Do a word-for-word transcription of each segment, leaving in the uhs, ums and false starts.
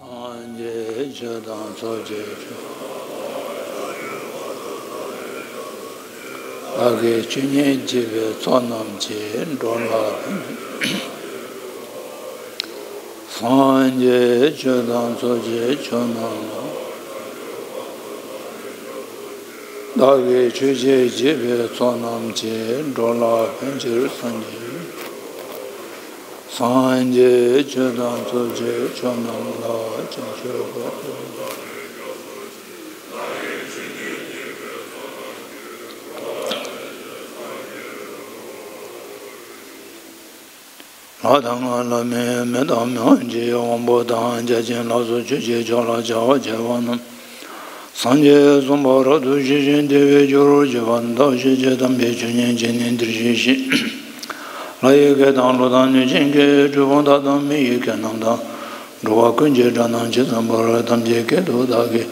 སངས་རྒྱས་ཆོས་དང་ཚོགས་ཀྱི་མཆོག་བདག་གིས་ཆོས་ཉིད་བགྱིས་པའི་ཚོགས་རྣམས་ཀྱིས། འགྲོ་ལ་ཕན་ཕྱིར། སངས་རྒྱས་ཆོས་དང་ཚོགས་ཀྱི་མཆོག་རྣམས་ལ། བདག་གིས་ཆོས་ཀྱི་བགྱིས་པའི་ཚོགས་རྣམས་ཀྱིས། འགྲོ་ལ་ཕན་ཕྱིར་སངས་རྒྱས། སངས་རྒྱས་ཆོས་དང་ཚོགས་ཀྱི་མཆོག་རྣམས་ལ། བྱང་ཆུབ་བར་དུ། ལྷ་དང་ལྷ་མིན་མི་དང་མི་དབང་ཆེ་དབང་པོ་དང་བརྒྱ་བྱིན་ལ་སོགས་ཆོས་ཀྱི་མཆོག་ལ་བྱ་བ་བྱེད་པ་རྣམས། སངས་རྒྱས་གསུངས་པ་རབ་ཏུ་ཞི་ཞིང་བདེ་བའི་རྒྱུར་གྱུར་པ་འདི་ཞེས་བྱ་དམ་པའི་ཆོས་ཉན་བྱས་ནས་འདིར་གཤེགས་ཤིག། ལྷ་ཡི་སྐད་དང་ཀླུ་དང་གནོད་སྦྱིན་སྐད། གྲུལ་བུམ་དག་དང་མི་ཡི་སྐད་རྣམས་དང་། འགྲོ་བ་ཀུན་གྱི་སྒྲ་རྣམས་ཇི་ཙམ་པར། ཐམས་ཅད་སྐད་དུ་བདག་གིས་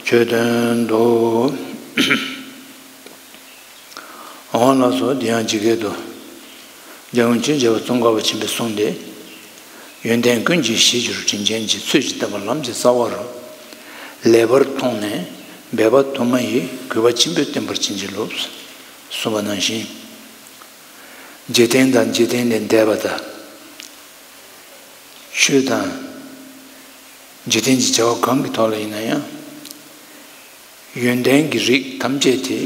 ཆོས་སྟོན་ཏོ། འོ་ལགས་སོ། དེ་ཡང་ཇི་སྐད་དུ། འཇམ་དབྱངས་ཆོས་རྒྱལ་པོ་ཙོང་ཁ་པ་ཆེན་པོས་གསུངས་ཏེ། ཡོན་ཏན་ཀུན་གྱི་གཞིར་གྱུར་དྲིན་ཅན་གྱི། ཚུལ་བཞིན་བསྟེན་པ་ལམ་གྱི་རྩ་བ་རུ། ལེགས་པར་མཐོང་ནས་འབད་པ་དུ་མ་ཡིས། གུས་པ་ཆེན་པོས་བསྟེན་པར་བྱིན་གྱིས་རློབས། གསུངས་པ་ནང་བཞིན། འཇིག་རྟེན་དང་འཇིག་རྟེན་ལས་འདས་པ་དང་། ཆོས་དང་། འཇིག་རྟེན་གྱི་བྱ་བ་གང་གི་ཐོག་ལ་ཡིན་ན་ཡང་། ཡོན་ཏན་གྱི་རིགས་ཐམས་ཅད་དེ་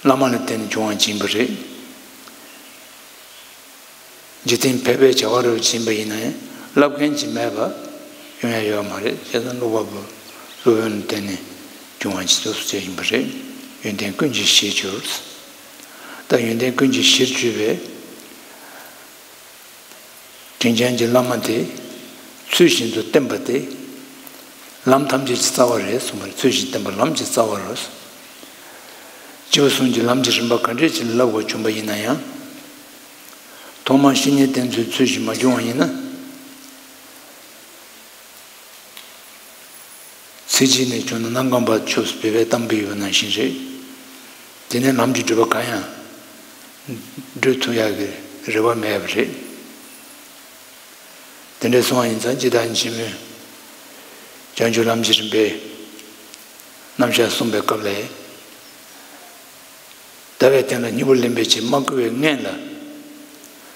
བླ་མ་ལ་བརྟེན་ནས་འབྱུང་བ་ཅིག་ཡིན་པ་རེད། འཇིག་རྟེན་ཕལ་པའི་བྱ་བ་རུ་ཕྱིན་པ་ཡིན་ན་ཡང་བསླབ་མཁན་ཅིག་མེད་པ་ཡོང་ཡ་ཡོད་མ་རེད། བྱས་ཙང་སློབ་པ་པོ་སློབ་དཔོན་ལ་བརྟེན་ནས་འབྱུང་བ་ཅིག་སོ་སོ་ཅིག་ཡིན་པ་རེད། ཡོན་ཏན་ཀུན་གྱི་གཞིར་གྱུར། ད་ཡོན་ཏན་ཀུན་གྱི་གཞིར་གྱུར་པའི་དྲིན་ཅན་གྱི་བླ་མ་དེ་ཚུལ་བཞིན་དུ་བསྟེན་པ་དེ་ལམ་ཐམས་ཅད་ཀྱི་རྩ་བ་རེད་གསུངས་པ་རེད། ཚུལ་བཞིན་བསྟེན་པ་ལམ་གྱི་རྩ་བ་རེད། སྤྱི་བོ་གསུམ་གྱི་ལམ་གྱི་རིམ་པ་ག་འདྲས་ཅིག་བསླབ་དགོས་བྱུང་པ་ཡིན་ན་ཡང་། ཐོག་མར་བཤེས་གཉེན་བསྟེན་ཚུལ་ཚུལ་བཞིན་མ་བྱུང་བ་ཡིན་ན། ཚེ་གཅིག་ནས་བྱུང་ན་གནམ་གང་བར་ཆོད་སོང་བའི་གཏམ་དཔེ་ཡོད་པ་ནང་བཞིན་རེད། དེ་ནས་ལམ་གྱི་སྒྲུབ་པ་གང་ཡང་སྒྲུབ་ཐུབ་ཡག་གི་རེ་བ་མེད་པ་རེད། དེ་འདྲའི་སོང་བ་ཡིན་ཙང་ཇི་ལྟར་ཕྱི་མོའི་བྱང་ཆུབ་ལམ་གྱི་རིམ་པའི་རྣམ་གཞག་གསུངས་པའི་སྐབས་ལ། ཟླ་བའི་སྟེང་ལ་སྙིང་པོ་ལེན་པའི་ཕྱིར་མ་བསྐུལ་བའི་སྔོན་ལ།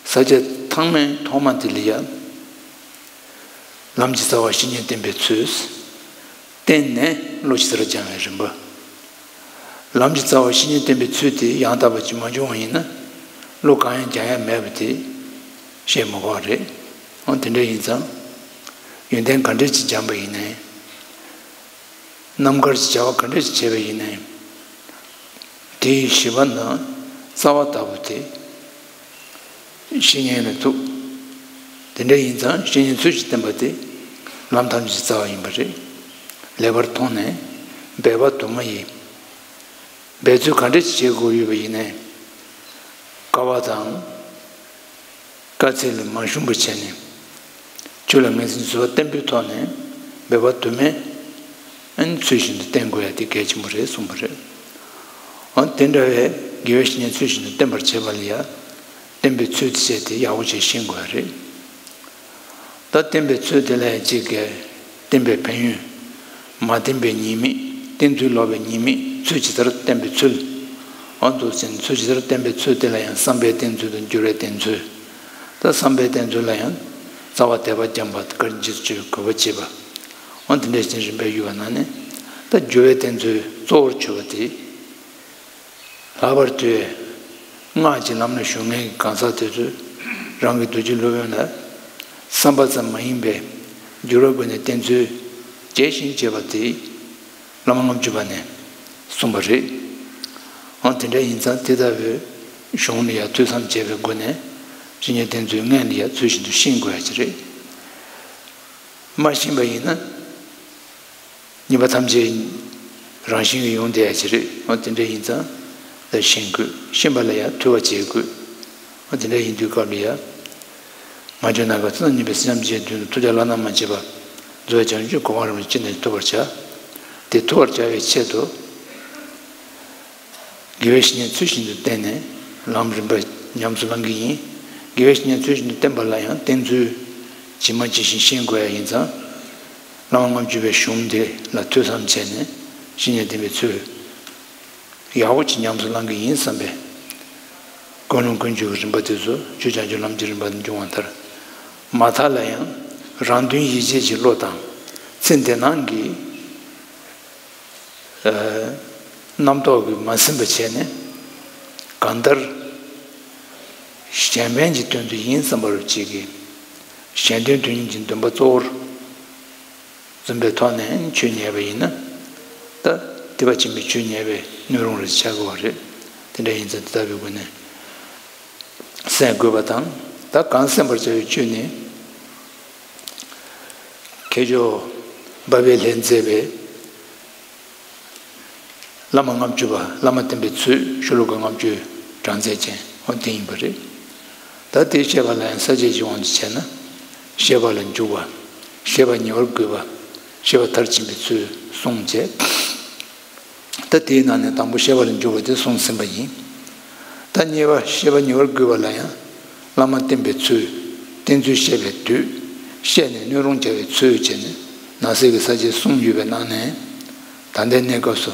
ས་བཅད་ཐེངས་མའི་ཐོག་མ་དེ་ལ་ཡང་། ལམ་གྱི་རྩ་བ་བཤེས་གཉེན་བསྟེན་པའི་ཚུལ། བསྟེན་ནས་བློ་ཇི་ལྟར་སྦྱང་བའི་རིམ་པ། ལམ་གྱི་རྩ་བ་བཤེས་གཉེན་བསྟེན་པའི་ཚུལ་དེ་ཡང་དག་པ་ཅིག་མ་བྱུང་བ་ཡིན་ན། བློ་གང་ཡང་སྦྱང་ཡ་མེད་པ་དེ་བཤད་མི་དགོས་པ་རེད། འོ་དེ་འདྲ་ཡིན་ཙང་། ཡོན་ཏན་ག་འདྲས་ཅིག་སྦྱངས་པ་ཡིན་ནའི། རྣམ་དཀར་གྱི་བྱ་བ་ག་འདྲས་ཅིག་བྱས་པ་ཡིན་ནའི། དེའི་ཞི་བ་དང་རྩ་བ་ལྟ་བུ་དེ། བཤེས་གཉེན་ལ་ཐུག་དེ་འདྲ་ཡིན་ཙང་བཤེས་གཉེན་ཚུལ་བཞིན་བསྟེན་པ་དེ་ལམ་ཐམས་ཅད་ཀྱི་རྩ་བ་ཡིན་པ་རེད། ལེགས་པར་མཐོང་ནས་འབད་པ་དུ་མ་ཡིས། འབད་རྩོལ་ག་འདྲ་ཅིག་བྱེད་དགོས་ཡོད་པ་ཡིན་ནའི། དཀའ་བ་དང་། དཀའ་ཚེགས་ལ་མ་ཞུམ་པར་བྱས་ནས། ཆོས་ལ་ངེས་འཛིན་གསོལ་བ་བརྟན་པོའི་ཐོག་ནས་འབད་པ་དུ་མས་ཨ་ནི་ཚུལ་བཞིན་དུ་བསྟེན་དགོས་ཡ་དེ་གལ་ཆེན་པོ་རེད་གསུངས་པ་རེད། འོ་དེ་འདྲ་བའི་དགེ་བའི་བཤེས་གཉེན་ཚུལ་བཞིན་དུ་བསྟེན་པར་བྱེད་པ་ལ་ཡ་བསྟེན་པའི་ཚུལ་དེ་བྱས་ཏེ་ཡག་པོ་བྱས་ཤེས་དགོས་ཡ་རེད། ད་བསྟེན་པའི་ཚུལ་དེ་ལ་ཡ་གཅིག་གིས་བསྟེན་པའི་ཕན་ཡོན། མ་བསྟེན་པའི་ཉེས་དམིགས། བསྟེན་ཚུལ་ལོག་པའི་ཉེས་དམིགས། ཚུལ་ཇི་ལྟར་བསྟེན་པའི་ཚུལ། འོ་འདུག་ཟེར་ནས་ཚུལ་ཇི་ལྟར་བསྟེན་པའི་ཚུལ་དེ་ལ་ཡང་བསམ་པས་བསྟེན་ཚུལ་དང་། འགྱུར་བས་བསྟེན་ཚུལ། ད་བསམ་པས་བསྟེན་ཚུལ་ལ་ཡང་རྩ་བ་དད་པ་བརྒྱན་པ་དཀའ་འགྱུར་སྤྱོད་པའི་གུས་པ་བྱེད་པ། འོ་དེ་འདྲ་ཞིག་རིམ་པས་ཡོད་པ་ན་ནི། ད་འགྱུར་བས་བསྟེན་ཚུལ་གཙོ་བོར་གྱུར་པ་དེ། ལྷག་པར་དུ་སྔགས་ཀྱི་ལམ་ལ་ཞུགས་མཁན་གྱི་གང་ཟག་དེ་ཚོས་རང་གི་རྡོ་རྗེ་སློབ་དཔོན་ལ་བསམ་པ་ཙམ་མ་ཡིན་པའི་འགྱུར་བ་སྒོ་ནས་བསྟེན་ཚུལ་རྒྱས་ཤིང་རྒྱས་པ་དེ། བླ་མ་ལྔ་བཅུ་པ་ནས་གསུངས་པ་རེད། འོ་དེ་འདྲ་ཡིན་ཙང་དེ་ལྟ་བུའི་གཞུང་ལ་ཡང་ཐོས་བསམ་བྱས་པའི་སྒོ་ནས་བཤེས་གཉེན་བསྟེན་ཚུལ་སྔོན་ལ་ཡང་ཚུལ་བཞིན་དུ་ཤེས་དགོས་ཡ་ཅིག་རེད། མ་ཤེས་པ་ཡིན་ན་ཉེས་པ་ཐམས་ཅད་རང་བཞིན་གྱིས་ཡོང་བསྡད་ཡ་ཅིག་རེད། འོ་དེ་འདྲ་ཡིན་ཙང་ད་ཤེས་དགོས། ཤེས་པ་ལ་ཡང་ཐོས་པ་བྱེད་དགོས། འོ་དེ་འདྲ་ཡིན་དུས་སྐབས་ལ་ཡང་། ང་བཅས་ནམ་མཁའ་མཉམ་པའི་སེམས་ཅན་དོན་དུ་ཐུགས་ཀྱི་བླ་ན་མ་མཆིས་པ། རྫོགས་པའི་བྱང་ཆུབ་གོ་འཕང་རིན་པོ་ཆེ་ཅི་ནས་ཐོབ་པར་བྱ། དེ་ཐོབ་པར་བྱ་བའི་ཆེད་དུ། དགེ་བའི་བཤེས་གཉེན་ཚུལ་བཞིན་དུ་བསྟེན་ནས་ལམ་རིམ་པ་ཉམས་སུ་བླང་གི་ཡིན། དགེ་བའི་བཤེས་གཉེན་ཚུལ་བཞིན་དུ་བསྟེན་པ་ལ་ཡང་བསྟེན་ཚུལ་ཇི་མ་ཇི་བཞིན་ཤེས་དགོས་ཡ་ཡིན་ཙང་ བླ་མ་ལྔ་བཅུ་པའི་གཞུང་དེ་ལ་ཐོས་བསམ་བྱས་ནས་བཤེས་གཉེན་བསྟེན་པའི་ཚུལ་ཡག་པོ་ཅིག་ཉམས་སུ་བླང་གི་ཡིན་བསམ་པས། ཀུན་སློང་ཀུན་སྤྱོད་ཀྱི་རིམ་པ་དེ་ཚོ་ཆོས་བྱང་ཆུབ་ལམ་གྱི་རིམ་པ་འབྱུང་བ་ལྟར། མ་མཐའ་ལ་ཡང་རང་དོན་ཡིད་བྱེད་ཀྱི་བློ་དང་ཚེ་འདི་སྣང་གི་རྣམ་རྟོག་གིས་མ་ཟིན་པ་བྱས་ནས། གང་ལྟར་གཞན་ཕན་གྱི་དོན་དུ་ཡིན་བསམ་པ་རུ་བྱེད་ཀྱི། གཞན་དོན་དོན་གཉེར་གྱི་འདུན་པ་གཙོ་བོར་འཛིན་པའི་ཐོག་ནས་ཆོས་ཉན་པ་ཡིན་ན། ད་དད་པ་ཆེན་པོས་ཆོས་ཉན་པའི་སྣོད་རུང་རེ་ཆགས་དགོས་པ་རེད། དེ་འདྲ་ཡིན་ཙང་དེ་ལྟ་བུའི་སྒོ་ནས་གསན་དགོས་པ་དང་། ད་གང་གསན་པར་བྱ་བའི་ཆོས་ནི། མཁས་མཆོག་འབའ་པའི་ལྷས་མཛད་པའི་བླ་མ་ལྔ་བཅུ་པ་བླ་མ་བསྟེན་པའི་ཚུལ་ཤོ་ལོ་ཀ་ལྔ་བཅུའི་གྲངས་ཚད་ཅན་འོ་དེ་ཡིན་པ་རེད། ད་དེ་བཤད་པ་ལ་ཡང་ས་བཅད་ཀྱི་དབང་དུ་བྱས་ན། བཤད་པ་ལ་འཇུག་པ། བཤད་པ་ཉེ་བར་དགོད་པ། བཤད་པ་མཐར་ཕྱིན་པའི་ཚུལ་གསུངས་བྱས། ད་དེའི་ནང་ནས་དང་པོ་བཤད་པ་ལ་འཇུག་པ་དེ་གསུངས་ཟིན་པ་ཡིན། ད་གཉིས་པ་བཤད་པ་ཉེ་བར་དགོད་པ་ལ་ཡང་བླ་མ་བསྟེན་པའི་ཚུལ། བསྟེན་ཚུལ་བཤད་པའི་དུས། བཤད་ནས་སྣོད་རུང་བྱ་བའི་ཚུལ་བྱས་ནས་ནང་གསེས་ཀྱི་ས་བཅད་གསུམ་ཡོད་པའི་ནང་ནས། ད་ལྟའི་གནས་སྐབས་སུ་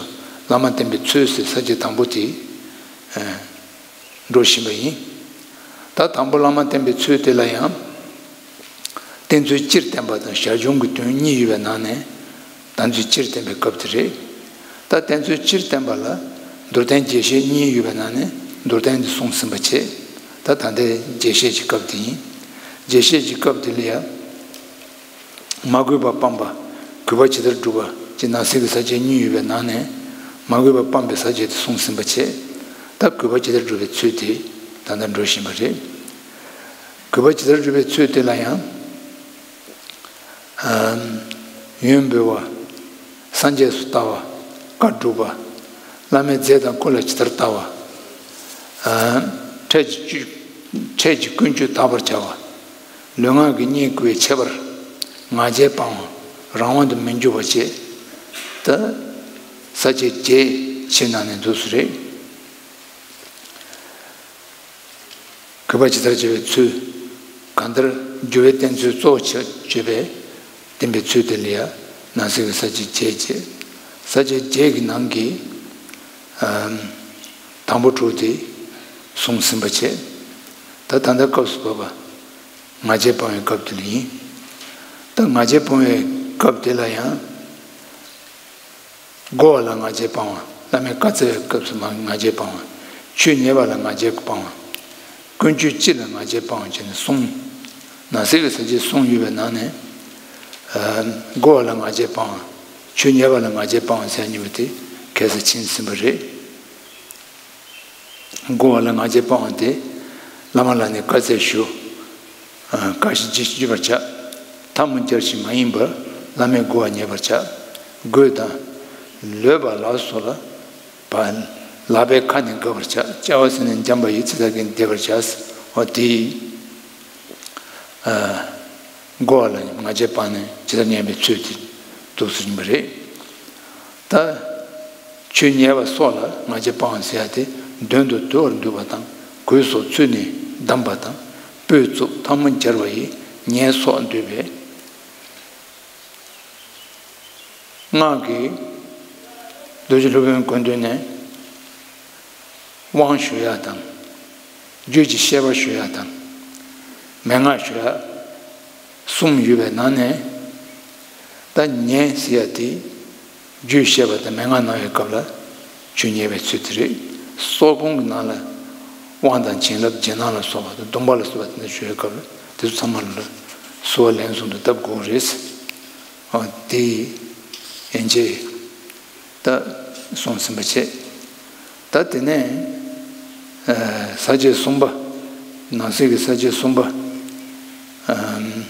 བླ་མ་བསྟེན་པའི་ཚུལ་ཟེར་ས་བཅད་དང་པོ་དེ་འགྲོ་བཞིན་པ་ཡིན། ད་དང་པོ་བླ་མ་བསྟེན་པའི་ཚུལ་དེ་ལ་ཡང་། བསྟེན་ཚུལ་སྤྱིར་བསྟན་པ་དང་ཞར་བྱུང་གི་དོན་གཉིས་ཡོད་པའི་ནང་ནས། བསྟན་ཚུལ་སྤྱིར་བསྟན་པའི་སྐབས་དེ་རེད། ད་བསྟན་ཚུལ་སྤྱིར་བསྟན་པ་ལ་མདོར་བསྟན་རྒྱས་བཤད་གཉིས་ཡོད་པའི་ནང་ནས་མདོར་བསྟན་དེ་གསུངས་ཟིན་པ་བྱས། ད་ད་ལྟའི་རྒྱས་བཤད་ཀྱི་སྐབས་དེ་ཡིན། རྒྱས་བཤད་ཀྱི་སྐབས་དེ་ལ་ཡང་། མ་གུས་པ་སྤངས་པ། གུས་པ་ཇི་ལྟར་བསྒྲུབ་པ་ཅེས་ནང་གསེས་ཀྱི་ས་བཅད་གཉིས་ཡོད་པའི་ནང་ནས། མ་གུས་པ་སྤངས་པའི་ས་བཅད་དེ་གསུངས་ཟིན་པ་བྱས། ད་གུས་པ་ཇི་ལྟར་བསྒྲུབ་པའི་ཚུལ་དེ་ད་ལྟ་འགྲོ་བཞིན་པ་རེད། གུས་པ་ཇི་ལྟར་བསྒྲུབ་པའི་ཚུལ་དེ་ལ་ཡང་། ཡོན་འབུལ་བ། སངས་རྒྱས་སུ་ལྟ་བ། བཀའ་སྒྲུབ་པ། བླ་མའི་མཛད་དང་སྐུ་ལ་ཇི་ལྟར་ལྟ་བ། འཕྲལ་གྱི་སྤྱོད། འཕྲལ་གྱི་ཀུན་སྤྱོད་དག་པར་བྱ་བ། ལུས་ངག་གི་གཉེན་བཀུར་བའི་ཁྱད་པར། ང་རྒྱལ་སྤང་བ། རང་དབང་དུ་མི་འགྱུར་བ་བཅས། ད་ས་བཅད་བརྒྱད་ཕྱེ་ནང་ནས་འདུག་སེ་རེད། གུས་པ་ཇི་ལྟར་བྱ་བའི་ཚུལ། གང་ལྟར་འགྱུར་བའི་བསྟན་ཚུལ་གཙོ་བོ་བྱ་བྱེད་པའི་བསྟན་པའི་ཚུལ་དེ་ལ་ཡང་ནང་གསེས་ཀྱི་ས་བཅད་བརྒྱད་བྱས། ས་བཅད་བརྒྱད་ཀྱི་ནང་གི་ཨམ། དང་པོ་དྲུག་དེ་གསུངས་ཟིན་པ་བྱས། ད་ད་ལྟ་སྐབས་སུ་བབ་པ་ང་རྒྱལ་སྤང་བའི་སྐབས་དེ་ལ་ཡིན། ད་ང་རྒྱལ་སྤོང་བའི་སྐབས་དེ་ལ་ཡང་། བསྒོ་བ་ལ་ང་རྒྱལ་སྤང་བ། བླ་མའི་བཀའ་སྩལ་བའི་སྐབས་སུ་མ་ང་རྒྱལ་སྤང་བ། ཆོས་ཉན་པ་ལ་ང་རྒྱལ་སྤང་བ། ཀུན་སྤྱོད་སྤྱི་ལ་ང་རྒྱལ་སྤང་བ་བྱས་ནས་གསུམ། ནང་གསེས་ཀྱི་ས་བཅད་གསུམ་ཡོད་པའི་ནང་ནས། ཨ། བསྒོ་བ་ལ་ང་རྒྱལ་སྤང་བ། ཆོས་ཉན་པ་ལ་ང་རྒྱལ་སྤང་བ་ཟེར་གཉིས་པོ་དེ་གལ་སྲིད་ཕྱིན་ཟིན་པ་རེད། བསྒོ་བ་ལ་ང་རྒྱལ་སྤང་བ་སྟེ། བླ་མ་ལ་ནི་བཀའ་སྩལ་ཞུ། བཀའ་བཞིན་བགྱིད་བགྱིད་པར་བྱ། ཐལ་མོ་སྦྱར་ཞིང་མ་ཡེངས་པར། བླ་མའི་བསྒོ་བ་ཉན་པར་བྱ། དགོད་དང་། ལོད་པ་ལ་སོགས་ལ། བ། ལག་པའི་ཁ་ནི་དགབ་པར་བྱ། བཅའ་བ་ཟིན་ནས་འཇམ་པ་ཡི། ཚིག་དག་གིས་བདེ་བར་བྱ། འོ་དེ། བསྒོ་བ་ལ་ང་རྒྱལ་སྤངས་ནས་ཇི་ལྟར་ཉན་པའི་ཚུལ་དེ་འདུག་སེ་ཡིན་པ་རེད། ད། ཆོས་ཉན་པ་སོགས་ལ་ང་རྒྱལ་སྤང་ཟེར་ཡ་དེ་དོན་དུ་དུལ་བར་འདུག་པ་དང་གུས་སོགས་ཚུལ་ནི་བསྡམས་པ་དང་སྤོས་བཙུགས་ཐལ་མོ་སྦྱར་བ་ཡིས་ཉན་སོགས་འདུས་པས། སྔགས་ཀྱི་རྡོ་རྗེ་སློབ་དཔོན་དགོངས་དོན་ནས། དབང་ཞུ་ཡ་དང་། རྒྱུད་ཀྱི་བཤད་པ་ཞུ་ཡ་དང་། མན་ངག་ཞུ་ཡ། གསུམ་ཡོད་པའི་ནང་ནས། ད་ཉན་ཟེར་ཡ་དེ། རྒྱུད་བཤད་པ་དང་མན་ངག་གནང་བའི་སྐབས་ལ། ཆོས་ཉན་པའི་ཚུལ་དེ་རེད། སྲོལ་གོང་གི་ནང་ལ། དབང་དང་བྱིན་རླབས་རྗེས་གནང་ལ་སོགས་པ་དང་སྡོམ་པ་ལ་སོགས་པ་དེ་འདྲ་ཞུ་བའི་སྐབས་ལ་དེ་ཚོ་ཚང་མ་ལ་གསོལ་བ་ལན་གསུམ་དུ་བཏབ་དགོས་རེད། ཨ། དེ་ཡན་ཆད་ད་གསུངས་ཟིན་པ་བྱས། ད་དེ་ནས་ཨ་ས་བཅད་གསུམ་པ། ནང་གསེས་ཀྱི་ས་བཅད་གསུམ་པ། ཨམ།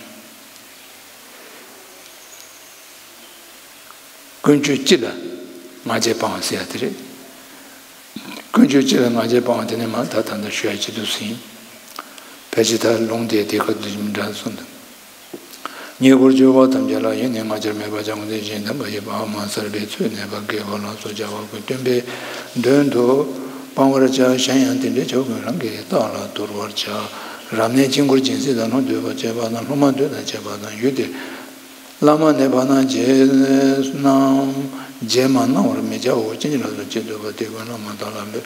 ཀུན་སྤྱོད་སྤྱི་ལ་ང་རྒྱལ་སྤང་བ་ཟེར་ཡ་དེ་རེད། ཀུན་སྤྱོད་སྤྱི་ལ་ང་རྒྱལ་སྤང་བ་དེ་ནི་མ་ད་ད་ལྟ་ཞུ་ཡ་ཅི་འདུག་ཟིན། ཕལ་ཆེར་ད་ལུང་དེ་དེ་ཁ་དུ་མི་འདྲ་གསུངས་འདུག་ཉེ་འཁོར་སྤྱོད་པ་ཐམས་ཅད་ལ་ཡིད་ནི་ང་རྒྱལ་མེད་པར་བྱ་དགོངས་ཏེ་གཞན་དམ་པ་ཡི་བག་མ་ཚར་བའི་ཚུལ་གནས་པ་དགེ་བ་ལ་སོགས་བྱ་བ་ཀུན་སྟོན་པའི་དོན་དུ་སྤང་བར་བྱ། གཞན་ཡང་དེ་འདྲའི་ཆོས་ཀུན་རང་གིས་བདག་ལ་དོར་བར་བྱ། རབ་གནས་དཀྱིལ་འཁོར་སྦྱིན་སྲེག་དང་ལྷུན་སྡུད་པ་བྱེད་པ་དང་ལྷུང་མ་སྡུད་དང་བཅས་པ་དང་ཡུལ་དེ། བླ་མ་ནི་བར་སྣང་བརྗེད་སྣང་བརྗེད་མ་གནང་བར་མི་བྱའོ། ཅི་ཉིད་ལ་སོགས་ཅི་འདོད་པ་དེ་ཀུན་བླ་མ་དང་ལྷན་པས།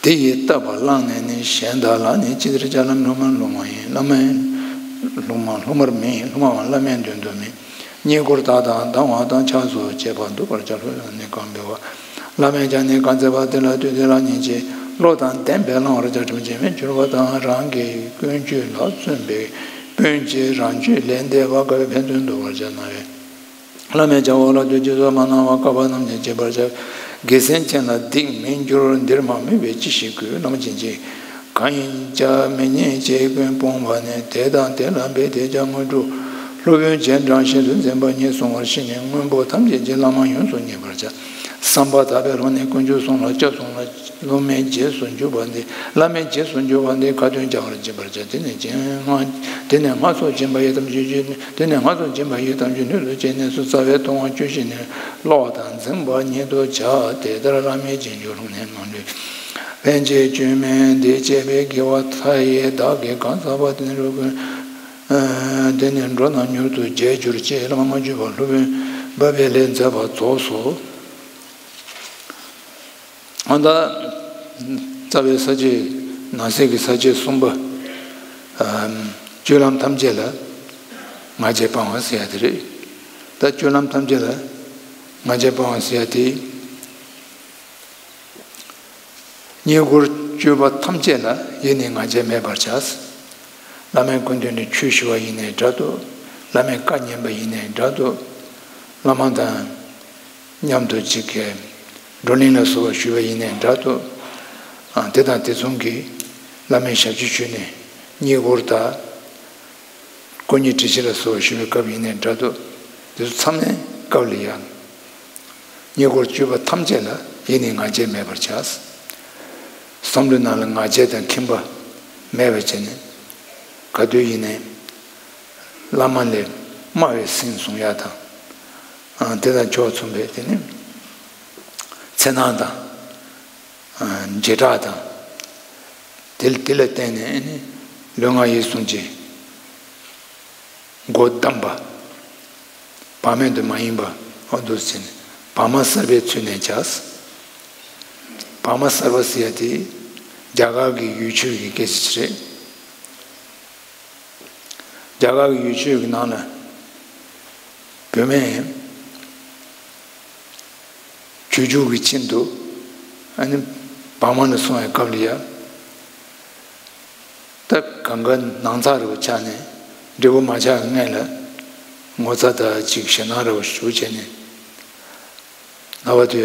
དེ་ཡིས་བཏབ་པ་བླངས་ནས་ནི། གཞན་དག་ལ་ནི་ཅི་ཟེར་བྱ། བླ་མ་སློབ་མ་སློབ་མ་ཡིན། བླ་མ་སློབ་མ་སློབ་མར་མིན། སློབ་མའང་བླ་མའི་མདུན་དུ་མིན། རྙེད་བཀུར་དག་དང་སྡང་བ་དང་ཆགས་སོགས་བཅས་པ་འདུལ་བར་བྱ། སློབ་ཡོན་ནི་གང་འབེལ་བ། བླ་མས་ཀྱང་ནི་གང་མཛད་པ་དེ་ལ་ལྟོས་ཏེ་བླངས་ཉིད་ཀྱིས་བློ་དང་ལྡན་པས་བླང་བར་བྱ། ཁྲིམས་ཀྱིས་མི་འགྱུར་བ་དང་། རང་གི་ཀུན་སྤྱོད་ལ་བརྩོན་པའི་སྤུན་གྱིས་རང་སྤྱོད་ལས་འདས་པ་དགག་པའི་ཕན་ཚུན་འདུལ་བར་བྱ། སྣང་བས་བླ་མའི་བྱ་བ་ལ་ལྟོས་ཀྱིས་སོ་མ་སྣང་བར། བཀག་པ་རྣམས་ཀྱིས་བྱེད་པར་བྱ། དགེ་སེམས་ཅན་ལ་སྡིག་མི་འགྱུར། འདིར་མ་དམིགས་པས་ཅི་ཞིག་དགོས། བླ་མ་བྱིན་གྱིས་གང་ཡིན་ཀྱང་མི་མཉེས་ཅིག་ཀུན་སྤོང་བ་ནི། དེ་དང་དེ་ལ་འབད་དེ་ཀྱང་དངོས་གྲུབ། སློབ་དཔོན་རྗེས་འབྲང་ཤིན་ཏུ་འཛིན་པ་ཉིད། གསུང་བར་ཤེས་ནས་སྔོན་པོ་ཐམས་ཅད་ཀྱི། བླ་མ་ཡོངས་སུ་མཉེས་པར་བྱ། བསམ་པ་དག་པའི་བློ་ནི་དཀོན་མཆོག་གསུམ་ལ་སྐྱབས་སོང་ལ། སློབ་མའི་རྗེས་སུ་འཇུག་པ་འདི། བླ་མའི་རྗེས་སུ་འཇུག་པ་འདི་ཁ་ཏོན་རྒྱག་པར་བྱེད་པར་བྱ། དེ་ནི་སྦྱིན་སྔགས། དེ་ནི་སྔགས་སོགས་སྦྱིན་པ་ཡི་དམ་ཆོས་ཀྱི། དེ་ནི་སྔགས་སོགས་སྦྱིན་པ་ཡི་དམ་ཆོས་སྣོད་དུ་བྱས་ནས་སུ། རྩ་བའི་ལྟུང་བ་བཅུ་བཞི་ནི། ཀློག་དང་འཛིན་པ་ཉིད་དུ་བྱ། དེ་ལྟར་བླ་མའི་རྗེས་འཇུག་སློབ་ནས་སྣང་ལུས། ཕན་བྱེད་བཅོས་མིན་འདི་བྱས་པའི་དགེ་བ་མཐའ་ཡས་བདག་གིས་གང་བསགས་པ་དེ་ནི་འགྲོ་ཀུན། དེ་ནི་འགྲོ་རྣམས་མྱུར་དུ་རྒྱས་གྱུར་ཅིག་བླ་མ་མ་བཅོས་པ་སློབ་དཔོན་དཔའ་བོས་ལེགས་མཛད་པ་རྫོགས་སོ། ཨ་ད་རྩ་བའི་ས་བཅད། ནང་གསེས་ཀྱི་ས་བཅད་གསུམ་པ། ཨམ། སྤྱོད་ལམ་ཐམས་ཅད་ལ་ང་རྒྱལ་སྤང་བ་ཟེར་ཡ་དེ་རེད། ད་སྤྱོད་ལམ་ཐམས་ཅད་ལ་ང་རྒྱལ་སྤང་བ་ཟེར་ཡ་དེ། རྙེད་བཀུར་སྤྱོད་པ་ཐམས་ཅད་ལ་ཡིད་ནས་ང་རྒྱལ་མེད་པར་བྱ། བླ་མའི་སྐུ་མདུན་ནས་ཆོས་ཞུ་བ་ཡིན་ནའི་འདྲ་འདུག་བླ་མའི་བཀའ་ཉན་པ་ཡིན་ནའི་འདྲ་འདུག་བླ་མ་དང་མཉམ་དུ་གཅིག་གི་བགྲོ་གླེང་ལ་སོགས་པ་ཞུ་བ་ཡིན་ནའི་འདྲ་འདུག་ཨ། དེ་དང་དེ་མཚུངས་ཀྱི་བླ་མའི་ཞབས་ཕྱི་ཞུས་ནས་རྙེད་བཀུར་དང་། སྐུ་ཉིད་དྲི་ཞིམ་ལ་སོགས་པ་ཞུ་བའི་སྐབས་ཡིན་ནའི་འདྲ་འདུག་དེ་ཚོ་ཚང་མའི་སྐབས་ལ་ཡང་། རྙེད་བཀུར་སྤྱོད་པ་ཐམས་ཅད་ལ་ཡིད་ནས་ང་རྒྱལ་མེད་པར་བྱ། བསམ་བློའི་ནང་ལ་ང་རྒྱལ་དང་ཁྱིམ་པ་མེད་པ་བྱས་ནས། ག་དུས་ཡིན་ནའི་བླ་མ་ལས་དམའ་བའི་སེམས་བཟུང་ཡ་དང་། ཨ། དེ་དང་ཕྱོགས་མཚུངས་པའི་དེ་ནི་འཚེར་སྣང་དང་། ཨ། བྱེ་བྲག་དང་། དེ་དེ་ལ་བརྟེན་ནས་ནི་ལུས་ངག་ཡིད་གསུམ་གྱི་སྒོ་བསྡམས་པ། བག་མེད་དུ་མ་ཡེངས་པ། འོ་འདུག་ཟེར་ནས་བག་མ་གསར་པའི་ཚུལ་ནས་བྱ། བག་མ་གསར་པ་ཟེར་ཡ་དེ་རྒྱ་གར་གྱི་ཡུལ་ཆོས་ཀྱི་སྐད་ཆ་ཅིག་རེད། རྒྱ་གར་གྱི་ཡུལ་ཆོས་ཀྱི་ནང་ལ་བུད་མེད་སྤྱོད་འཇུག་གི་ཆེད་དུ་ཨ་ནི་བག་མ་ལ་སོང་བའི་སྐབས་ལ་ཡ། ད་གང་ག་ནང་ཚགས་རེ་བ་ཆགས་ནས་འབྲས་བུ་མ་ཆགས་ཀྱི་སྔོན་ལ་ངོ་ཚ་དང་ཅིག་ཞེད་སྣང་རེ་བ་ཞུ་བྱས་ནས། ལབ་པ་དེ་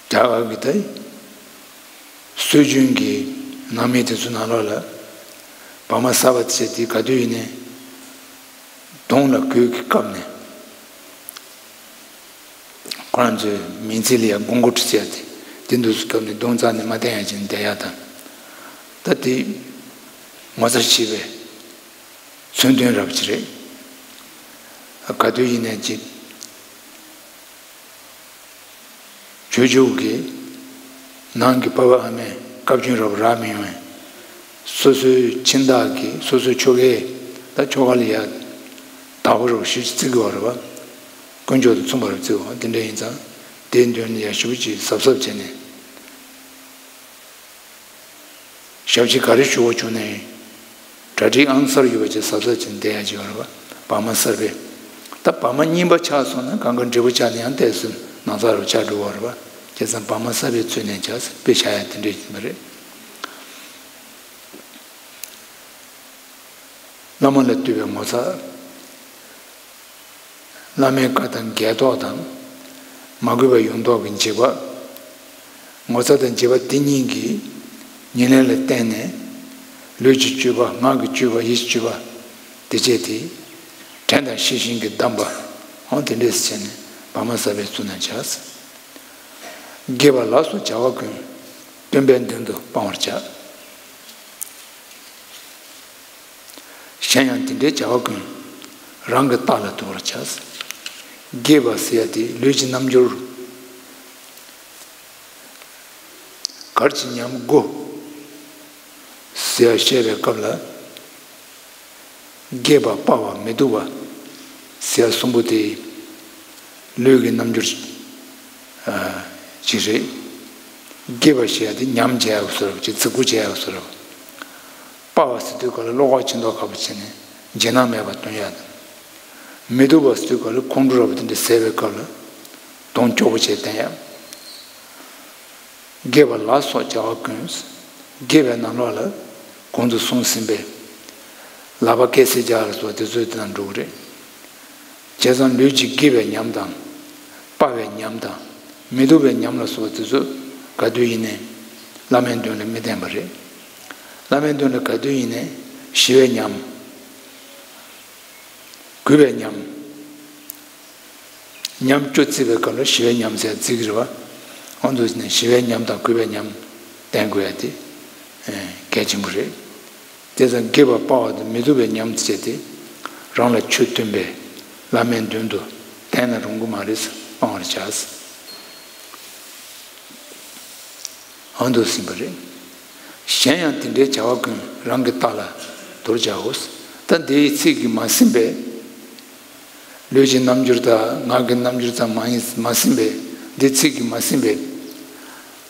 རྒྱ་གར་གྱི་ད་སྲོལ་རྒྱུན་གྱི་ནང་མི་དེ་ཚོ་ནང་ལོགས་ལ་བག་མ་གསར་པ་བྱས་དེ་ག་དུས་ཡིན་ནའི་གདོང་ལ་གོས་ཀྱིས་བཀབ་ནས། ཁོ་རང་ཚོའི་མིང་ཚིག་ལ་ཡང་གོང་བཀུར་ཟེར་ཡ་དེ་དེ་འདུག་སེ་བཀབ་ནས་གདོང་རྩ་ནས་མ་བསྟན་ཡ་ཅིག་བསྡད་ཡ་དང་། ད་དེ་ངོ་ཚ་ཤེས་པའི་མཚོན་དོན་ར་བ་ཅིག་རེད། ག་དུས་ཡིན་ནའི་ཅིག་སྤྱོད་འཇུག་གི་ནང་གི་པ་ཕ་ཨ་མས་བཀའ་བཀྱོན་ར་བ་རག་མི་ཡོང་བས། སོ་སོའི་ཁྱིམ་བདག་གིས་སོ་སོའི་ཆོ་གས་ད་ཆོ་ག་ལ་ཡ་བདག་པོ་ར་བ་ཞུ་ཅིག་བརྩི་གི་ཡོད་རེད་བ། དཀོན་མཆོག་དང་མཚུངས་པ་ར་བརྩི་གི་ཡོད། དེ་འདྲ་ཡིན་ཙང་དེའི་མདུན་ལ་ཡ་ཞུ་ཅིག་གཟབ་གཟབ་བྱས་ནས། ཞབས་ཕྱི་ག་རེ་ཞུ་བ་བྱུང་ནའི་གྲ་སྒྲིག་ཨང་གསར་ཡོད་པ་ཅིག་གཟབ་གཟབ་བྱས་ནས་བསྡད་ཡ་ཅིག་ཡོད་རེད་བ། བག་མ་གསར་པའི། ད་བག་མ་རྙིང་པ་ཆགས་སོང་ན་གང་ག་འབྲས་བུ་ཆགས་ན་ཡང་ཏོག་ཙམ་ནང་ཚགས་རུ་ཆགས་འགྲོ་བ་རེད་བ། བྱས་ཙང་བག་མ་གསར་པའི་ཚུལ་ནས་བྱ་ཟེར་དཔེ་བཞག་ཡ་དེ་འདྲ་ཡིན་པ་རེད། བླ་མ་ལ་བསྟོད་པའི་ངོ་ཚ། བླ་མའི་བཀའ་དང་འགལ་ཐོག་དང་། མ་གུས་པ་ཡོང་དོགས་ཀྱི་འཇིགས་པ། ངོ་ཚ་དང་འཇིགས་པ་དེ་གཉིས་ཀྱི་ཉེར་ལེན་ལ་བརྟེན་ནས། ལུས་ཀྱི་སྤྱོད་པ། ངག་གི་སྤྱོད་པ། ཡིད་ཀྱི་སྤྱོད་པ། དེ་བཅས་དེ། དྲན་དང་ཤེས་བཞིན་གྱིས་བསྡམས་པ། འོ་དེ་འདྲས་བྱས་ནས་བག་མ་གསར་པའི་ཚུལ་ནས་བྱ། དགེ་བ་ལ་སོགས་བྱ་བ་ཀུན། སྟོན་པའི་མདུན་དུ་སྤང་བར་བྱ། གཞན་ཡང་དེ་འདྲའི་བྱ་བ་ཀུན། རང་གི་རྟགས་ལ་བསྡུ་བར་བྱ། དགེ་བ་ཟེར་ཡ་དེ་ལུས་ཀྱི་རྣམ་འགྱུར། གར་གྱི་ཉམས་དགུ་ཟེར་ཡ་བཤད་པའི་སྐབས་ལ། རྒས་པ་སྤར་བ་མི་སྡུག་པ་ཟེར་ཡ་གསུམ་པོ་དེ་ལུས་ཀྱི་རྣམ་འགྱུར་ཨ་ཅིག་རེད། རྒས་པ་ཞེས་ཡ་དེ་ཉམས་བྱས་ཡག་བཟོ་འདྲ་ཅིག་རྫིག་པོ་བྱས་ཡག་བཟོ་འདྲ། སྤར་བ་ཟེར་དུས་སྐབས་ལ་བློ་ཁོག་ཆེ་མདོག་ཁ་པོ་བྱས་ནས་རྗེས་གནང་མེད་པ་སྟོན་ཡག་དང་། མི་སྡུག་པ་ཟེར་དུས་སྐབས་ལ་ཁོང་ཁྲོ་ར་བ་དེ་འདྲ་ཟད་པའི་སྐབས་ལ་གདོང་སྐྱོ་པོ་བྱས་བསྟན་ཡག་རྒས་པ་ལ་སོགས་བྱ་བ་ཀུན། རྒས་པའི་ནང་ལོགས་ལ་གོང་དུ་གསུངས་ཟིན་པའི་ལག་པ་བཀལ་སའི་རྒྱག་ལ་སོགས་དེ་ཚོའི་དེ་དང་འགྲོ་གི་རེད། བྱས་ཙང་ལུས་ཀྱི་རྒས་པའི་ཉམས་དང་། སྤར་བའི་ཉམས་དང་། མི་སྡུག་པའི་ཉམས་ལ་སོགས་པ་དེ་ཚོ་ག་དུས་ཡིན་ནའི་བླ་མའི་མདུན་ལ་མི་བསྟན་པ་རེད། བླ་མའི་མདུན་ལ་ག་དུས་ཡིན་ནའི་ཞི་བའི་ཉམས། གུས་པའི་ཉམས། ཉམས་སྐྱོ་བརྩི་བའི་སྐབས་ལ་ཞི་བའི་ཉམས་ཟེར་བརྩི་གི་རེད་བ། འོ་འདུག་ནས་ཞི་བའི་ཉམས་དང་གུས་པའི་ཉམས་བསྟེན་དགོས་ཡ་དེ་གལ་ཆེན་པོ་རེད། དེ་ཙང་རྒས་པ་སྤར་བ་དང་མི་སྡུག་པའི་ཉམས་བྱས་ཏེ་རང་ལ་ཆོས་སྟོན་པའི་བླ་མའི་མདུན་དུ་བསྟན་ན་རུང་གི་མ་རེད། སྤང་བར་བྱ། འོ་འདུག་ཟིན་པ་རེད། གཞན་ཡང་དེ་འདྲའི་བྱ་བ་ཀུན་རང་གི་རྟགས་ལ་དོར་བྱའོ། ད་འདིའི་ཚིག་གིས་མ་ཟིན་པས། ལུས་ཀྱི་རྣམ་འགྱུར་དང་ངག་གི་རྣམ་འགྱུར་དང་མ་ཡིན་མ་ཟིན་པས། འདི་ཚིག་གིས་མ་ཟིན་པས།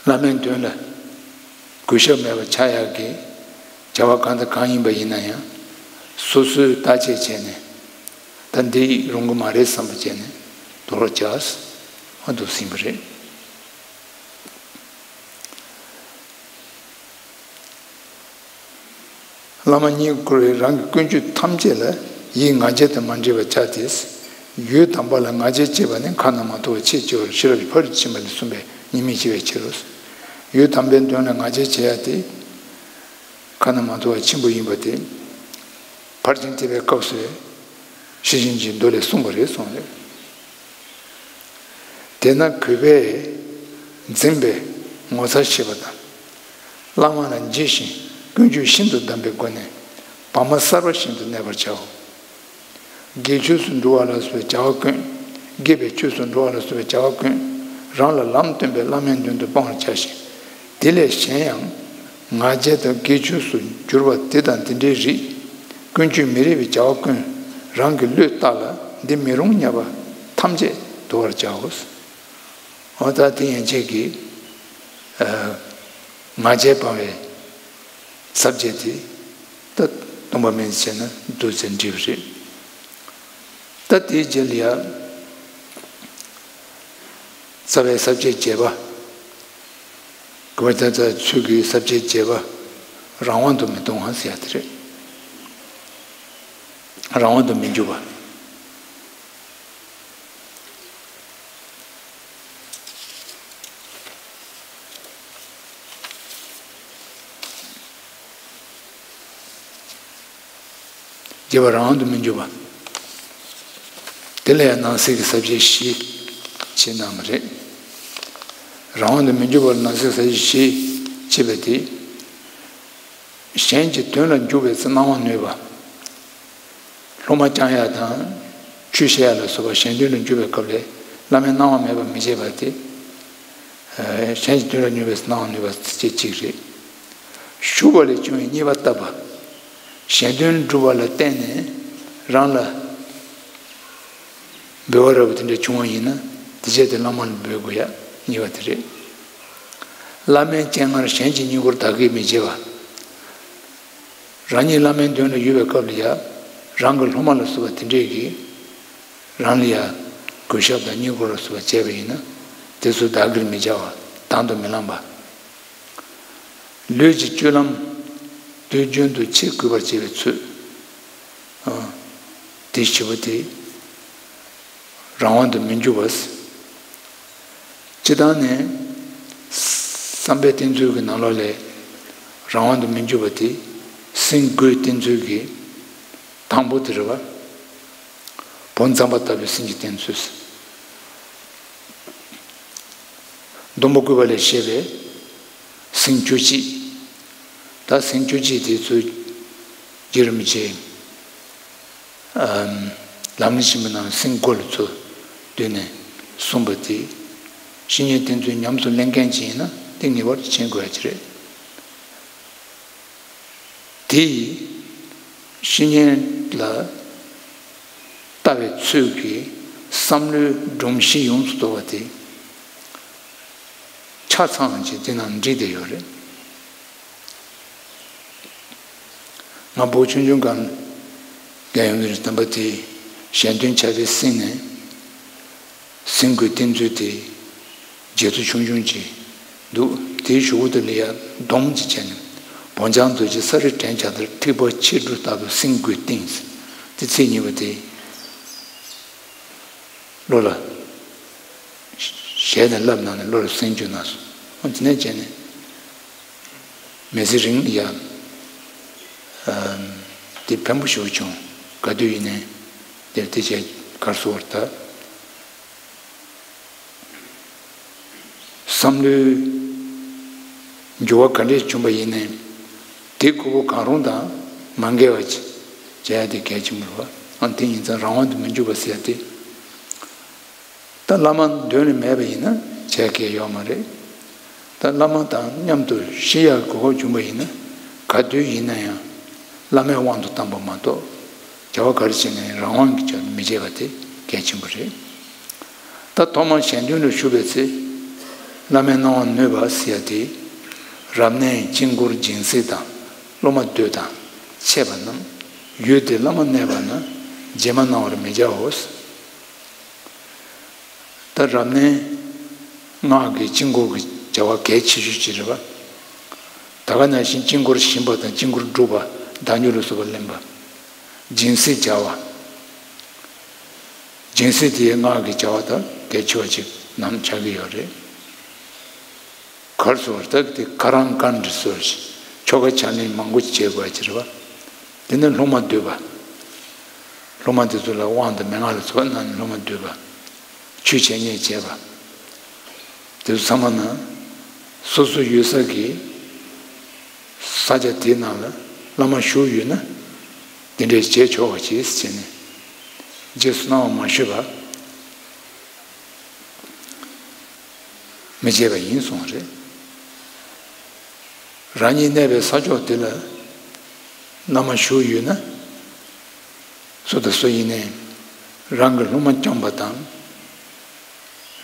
བླ་མའི་མདུན་ལ་གུས་ཞབས་མེད་པ་ཆགས་ཡག་གི་བྱ་བ་གང་དང་གང་ཡིན་པ་ཡིན་ན་ཡང་སོ་སོས་བརྟག་དཔྱད་བྱས་ནས་ད་འདི་རུང་གི་མ་རེད་བསམ་པ་བྱས་ནས་དོར་བྱ། འོ་འདུག་ཟིན་པ་རེད། བླ་མ་བསྙེན་བཀུར་བས་རང་གི་ཀུན་སྤྱོད་ཐམས་ཅད་ལ་ཡིད་ང་རྒྱལ་དུ་མ་འདྲེས་པར་བྱ་སྟེ། ཡུལ་དམ་པ་ལ་ང་རྒྱལ་སྐྱེས་པ་ནི་ཁ་ན་མ་ཐོ་བ་ཆེས་ཆེ་བར་ཤེས་རབ་ཀྱི་ཕ་རོལ་ཏུ་ཕྱིན་པ་ལས་གསུངས་པས་ཉེས་དམིགས་ཞི་བའི་ཕྱིར་རོ། ཡུལ་དམ་པའི་དོན་ལ་ང་རྒྱལ་བྱེད་ཡ་དེ་ཁ་ན་མ་ཐོ་བ་ཆེན་པོ་ཡིན་པ་དེ་ཕར་ཕྱིན་ཐེག་པའི་སྐབས་སུ་ཤེར་ཕྱིན་གྱི་མདོ་ལས་གསུངས་པ་རེད་གསུངས་རེད། དེས་ན་གུས་པས་འཛིན་པའི་ངོ་མཚར་ཤེས་པ་དང་། བླ་མ་ལ་འཇིགས་ཤིང་ཀུན་སྤྱོད་ཤིན་ཏུ་བསྡམས་པའི་སྒོ་ནས་བག་མ་གསར་པ་བཞིན་དུ་གནས་པར་བྱའོ། དགེ་ཆོས་སུ་འགྲོ་བ་ལ་སོགས་པའི་བྱ་བ་ཀུན། དགེ་བའི་ཆོས་སུ་འགྲོ་བ་ལ་སོགས་པའི་བྱ་བ་ཀུན་རང་ལ་ལམ་སྟོན་པའི་བླ་མའི་མདུན་དུ་སྤང་བར་བྱ་ཞིང་། དེ་ལས་གཞན་ཡང་ང་རྒྱལ་དང་དགེ་ཆོས་སུ་འགྱུར་བ་དེ་དང་དེ་འདྲའི་རིགས། ཀུན་སྤྱོད་མི་རིགས་པའི་བྱ་བ་ཀུན་རང་གི་བློས་བཏགས་ལ་འདི་མི་རུང་སྙམ་པ་ཐམས་ཅད་དོར་བར་བྱའོ། འོ་ད་དེ་ཡན་ཆད་ཀྱིས་ཨ་ང་རྒྱལ་སྤང་བའི་ས་བཅད་དེ་ད་སྟོང་པ་མིན་ཟེར་ན་འདུག་ཟེར་འབྲི་བ་རེད། ད་དེའི་རྗེས་ལ་ཡ་རྩ་བའི་ས་བཅད་བརྒྱད་པ། གུས་པ་ད་ལྟ་ཚུལ་གྱི་ས་བཅད་བརྒྱད་པ། རང་དབང་དུ་མི་གཏོང་བ་ཟེར་ཡ་དེ་རེད། རང་དབང་དུ་མི་འཇུག་པ། བརྒྱད་པ་རང་དབང་དུ་མི་འཇུག་པ། དེ་ལ་ཡང་ནང་གསེས་ཀྱི་ས་བཅད་བཞི་ཕྱེ་གནང་བ་རེད། རང་དབང་དུ་མི་འཇུག་པར་ནང་གསེས་ས་བཅད་བཞི་ཕྱེ་བ་དེ། གཞན་གྱི་དོན་ལ་འཇུག་པའི་སྣང་བ་ནུས་པ། སློབ་མ་བསྐྱང་ཡ་དང་ཆོས་བཤད་ཡ་ལ་སོགས་པ་གཞན་དོན་ལ་འཇུག་པའི་སྐབས་ལ་བླ་མའི་གནང་བ་མེད་པར་མི་བྱེད་པ་དེ། གཞན་གྱི་དོན་ལ་འཇུག་པའི་སྣང་བ་ནུས་པ་ཚིགས་བཅད་གཅིག་རེད། ཞུགས་པ་ལས་བྱུང་བའི་རྙེད་པ་ལྟ་བུ། གཞན་དོན་སྒྲུབ་པ་ལ་བརྟེན་ནས་རང་ལ་འབུལ་བ་རབ་དེ་འདྲ་བྱུང་བ་ཡིན་ན་དེ་བྱས་ཏེ་བླ་མ་ལ་འབུལ་དགོས་ཡ་གཉིས་པ་དེ་རེད། བླ་མའི་སྤྱན་སྔར་གཞན་གྱི་བསྙེན་བཀུར་བདག་གིས་མི་བྱེད་པ། རང་ཉིད་བླ་མའི་མདུན་ལ་ཡོད་པའི་སྐབས་ལ་ཡ། རང་གི་སློབ་མ་ལ་སོགས་པ་དེ་འདྲས་ཀྱིས་རང་ལ་ཡ་གུས་ཞབས་དང་བསྙེན་བཀུར་ལ་སོགས་པ་བྱས་པ་ཡིན་ན་དེ་ཚོ་བདག་གིར་མི་བྱ་བ། དང་དུ་མི་བླངས་པ། ལུས་ཀྱི་སྤྱོད་ལམ་དུས་རྒྱུན་དུ་ཆེས་གུས་པར་བྱེད་པའི་ཚུལ། དེ་བཞི་པོ་དེ། རང་དབང་དུ་མི་འཇུག་པ། སྤྱིར་བཏང་ནས་བསམ་པའི་བསྟེན་ཚུལ་གྱི་ནང་ལོགས་ལས་རང་དབང་དུ་མི་འཇུག་པ་དེ་སེམས་སྒོས་བསྟེན་ཚུལ་གྱི་དང་པོ་དེ་རེད་བ། བོད་མཛངས་པ་ལྟ་བུའི་སེམས་ཀྱི་བསྟེན་ཚུལ། སྡོང་པོ་བཀོད་པ་ལས་བཤད་པའི་སེམས་བཅུ་གཅིག་ད་སེམས་བཅུ་གཅིག་དེ་ཚོ་རྗེ་རིན་པོ་ཆེ་ལམ་རིམ་ཆེན་མོའི་ནང་སེམས་སྒོ་ལ་ཚུར་བསྡུས་ནས་གསུངས་པ་དེ་བཤེས་གཉེན་བསྟེན་ཚུལ་ཉམས་སུ་ལེན་མཁན་ཅིག་ཡིན་ན་དེ་ངེས་པར་དུ་མཁྱེན་དགོས་ཡ་ཅིག་རེད། དེ་ཡིས་བཤེས་གཉེན་ ལ་ལྟ་བའི་ཚུལ་གྱིས་བསམ་བློའི་སྒྲོམ་གཞི་ཡོངས་སུ་རྫོགས་པ་དེ་ཆ་ཚང་ཅིག་དེ་ནང་འདྲེས་བསྡད་ཡོད་རེད། ང་བོད་ཆུང་ཆུང་སྒང་རྒན་ཡོལ་བའི་དམ་པ་དེས་གཞན་དོན་ཆ་བའི་གསེང་ནས། སེང་གོས་བཏིང་ཚུལ་དེ་རྗེ་བཙུན་ཆུང་ཆུང་ཅིག་འདུག་དེའི་གཞུག་གུ་དེ་ལ་ཡ་སྡོམ་ཅིག་བྱས་ནས། བོང་རྒྱལ་རྡོ་རྗེ་ས་རི་བྲན་བྱ་ལྟར། ཐིགས་པ་ཕྱེ་དྲུག་ལྟ་བུའི་སེང་གོས་བཏིང་། དེ་ཚིག་གཉིས་པོ་དེ་བློ་ལ་ཞལ་ནས་བསླབས་གནང་ནས་བློ་ལ་སེམས་བཅུག་གནང་སོང་། འོ་དེ་ནས་བྱས་ནས། མི་ཚེ་རིང་ལ་ཡ། ཨམ། དེ་ཕན་པོ་ཞེ་པོ་བྱུང་། ག་དུས་ཡིན་ནའི་དེར་དེ་བྱས་གར་སོང་བར་ད། བསམ་བློའི་འགྱུར་བ་ག་འདྲས་བྱུང་བ་ཡིན་ནའི། དེ་ཁོ་བོ་གང་རུང་དང་མ་འགལ་བ་ཅིག་བྱ་ཡ་དེ་གལ་ཆེན་པོ་རེད་བ། ཨ། དེ་ཡིན་ཙང་རང་དབང་དུ་མི་འཇུག་པ་ཟེར་ཡ་དེ། ད་བླ་མ་མདུན་ལ་མེད་པ་ཡིན་ན་བྱས་གལ་ཡོད་མ་རེད། ད་བླ་མ་དང་མཉམ་དུ་ཤི་ཡག་གོ་སྐབས་བྱུང་བ་ཡིན་ན། ག་དུས་ཡིན་ན་ཡང་བླ་མའི་དབང་དུ་བཏང་བ་མ་གཏོགས། བྱ་བ་ག་རེ་བྱས་ན་ཡང་རང་དབང་གི་ཆ་ནས་མི་བྱེད་པ་དེ་གལ་ཆེན་པོ་རེད། ད་ཐོག་མར་གཞན་དོན་ལ་ཞུགས་པའི་ཚེ། བླ་མའི་གནང་བ་ནོད་པ་ཟེར་ཡ་དེ། རབ་གནས་དཀྱིལ་འཁོར་སྦྱིན་སྲེག་དང་སློབ་མ་འདུས་དང་འཆད་པ་རྣམས་ཡུལ་དེར་བླ་མ་གནས་པ་ན་རྗེས་མ་གནང་བར་མི་བྱའོ། ད་རབ་གནས་སྔགས་ཀྱི་དཀྱིལ་འཁོར་གྱི་བྱ་བ་གལ་ཆེ་ཤོས་ཅིག་རེད་པ། ད་ག་ནང་བཞིན་དཀྱིལ་འཁོར་བཞེངས་པ་དང་དཀྱིལ་འཁོར་སྒྲུབ་པ། བདག་ཉིད་ལ་སོགས་པ་ལེན་པ། སྦྱིན་སྲེག་བྱ་བ། སྦྱིན་སྲེག་དེའི་སྔགས་ཀྱི་བྱ་བ་དང་གལ་ཆེ་བ་ཅིག་ནང་ཆགས་ཀྱི་ཡོད་རེད། གར་སོང་བར་ད་དེ་ཁ་རང་ག་འདྲ་སོ་ཞིག་ཆོ་ག་ཕྱག་ལེན་མང་པོ་བྱེད་དགོས་ཀྱི་རེད་པ། དེ་ནས་སློབ་མ་འདུས་པ། སློབ་མ་དེ་ཚོ་ལ་དབང་དང་མན་ངག་ལ་སོགས་གནང་ནས་སློབ་མ་འདུས་པ། ཆོས་འཆད་ཉན་བྱེད་པ། དེ་ཚོ་ཚང་མ་ན། སོ་སོ་ཡོད་ས་གི་ས་ཆ་དེའི་ནང་ལ་བླ་མ་བཞུགས་ཡོད་ན། འདི་འདྲའི་བྱེད་ཆོག་པ་ཅིག་བྱས་ནས། རྗེས་སུ་གནང་བ་མ་ཞུས་པ། མི་བྱེད་པ་ཡིན་གསུངས་པ་རེད། རང་ཉིད་གནས་པའི་ས་ཕྱོགས་དེ་ལ་བླ་མ་བཞུགས་ཡོད་ན། སུ་དང་སུ་ཡིན་ནའི་རང་གི་སློབ་མ་བསྐྱངས་པ་དང་།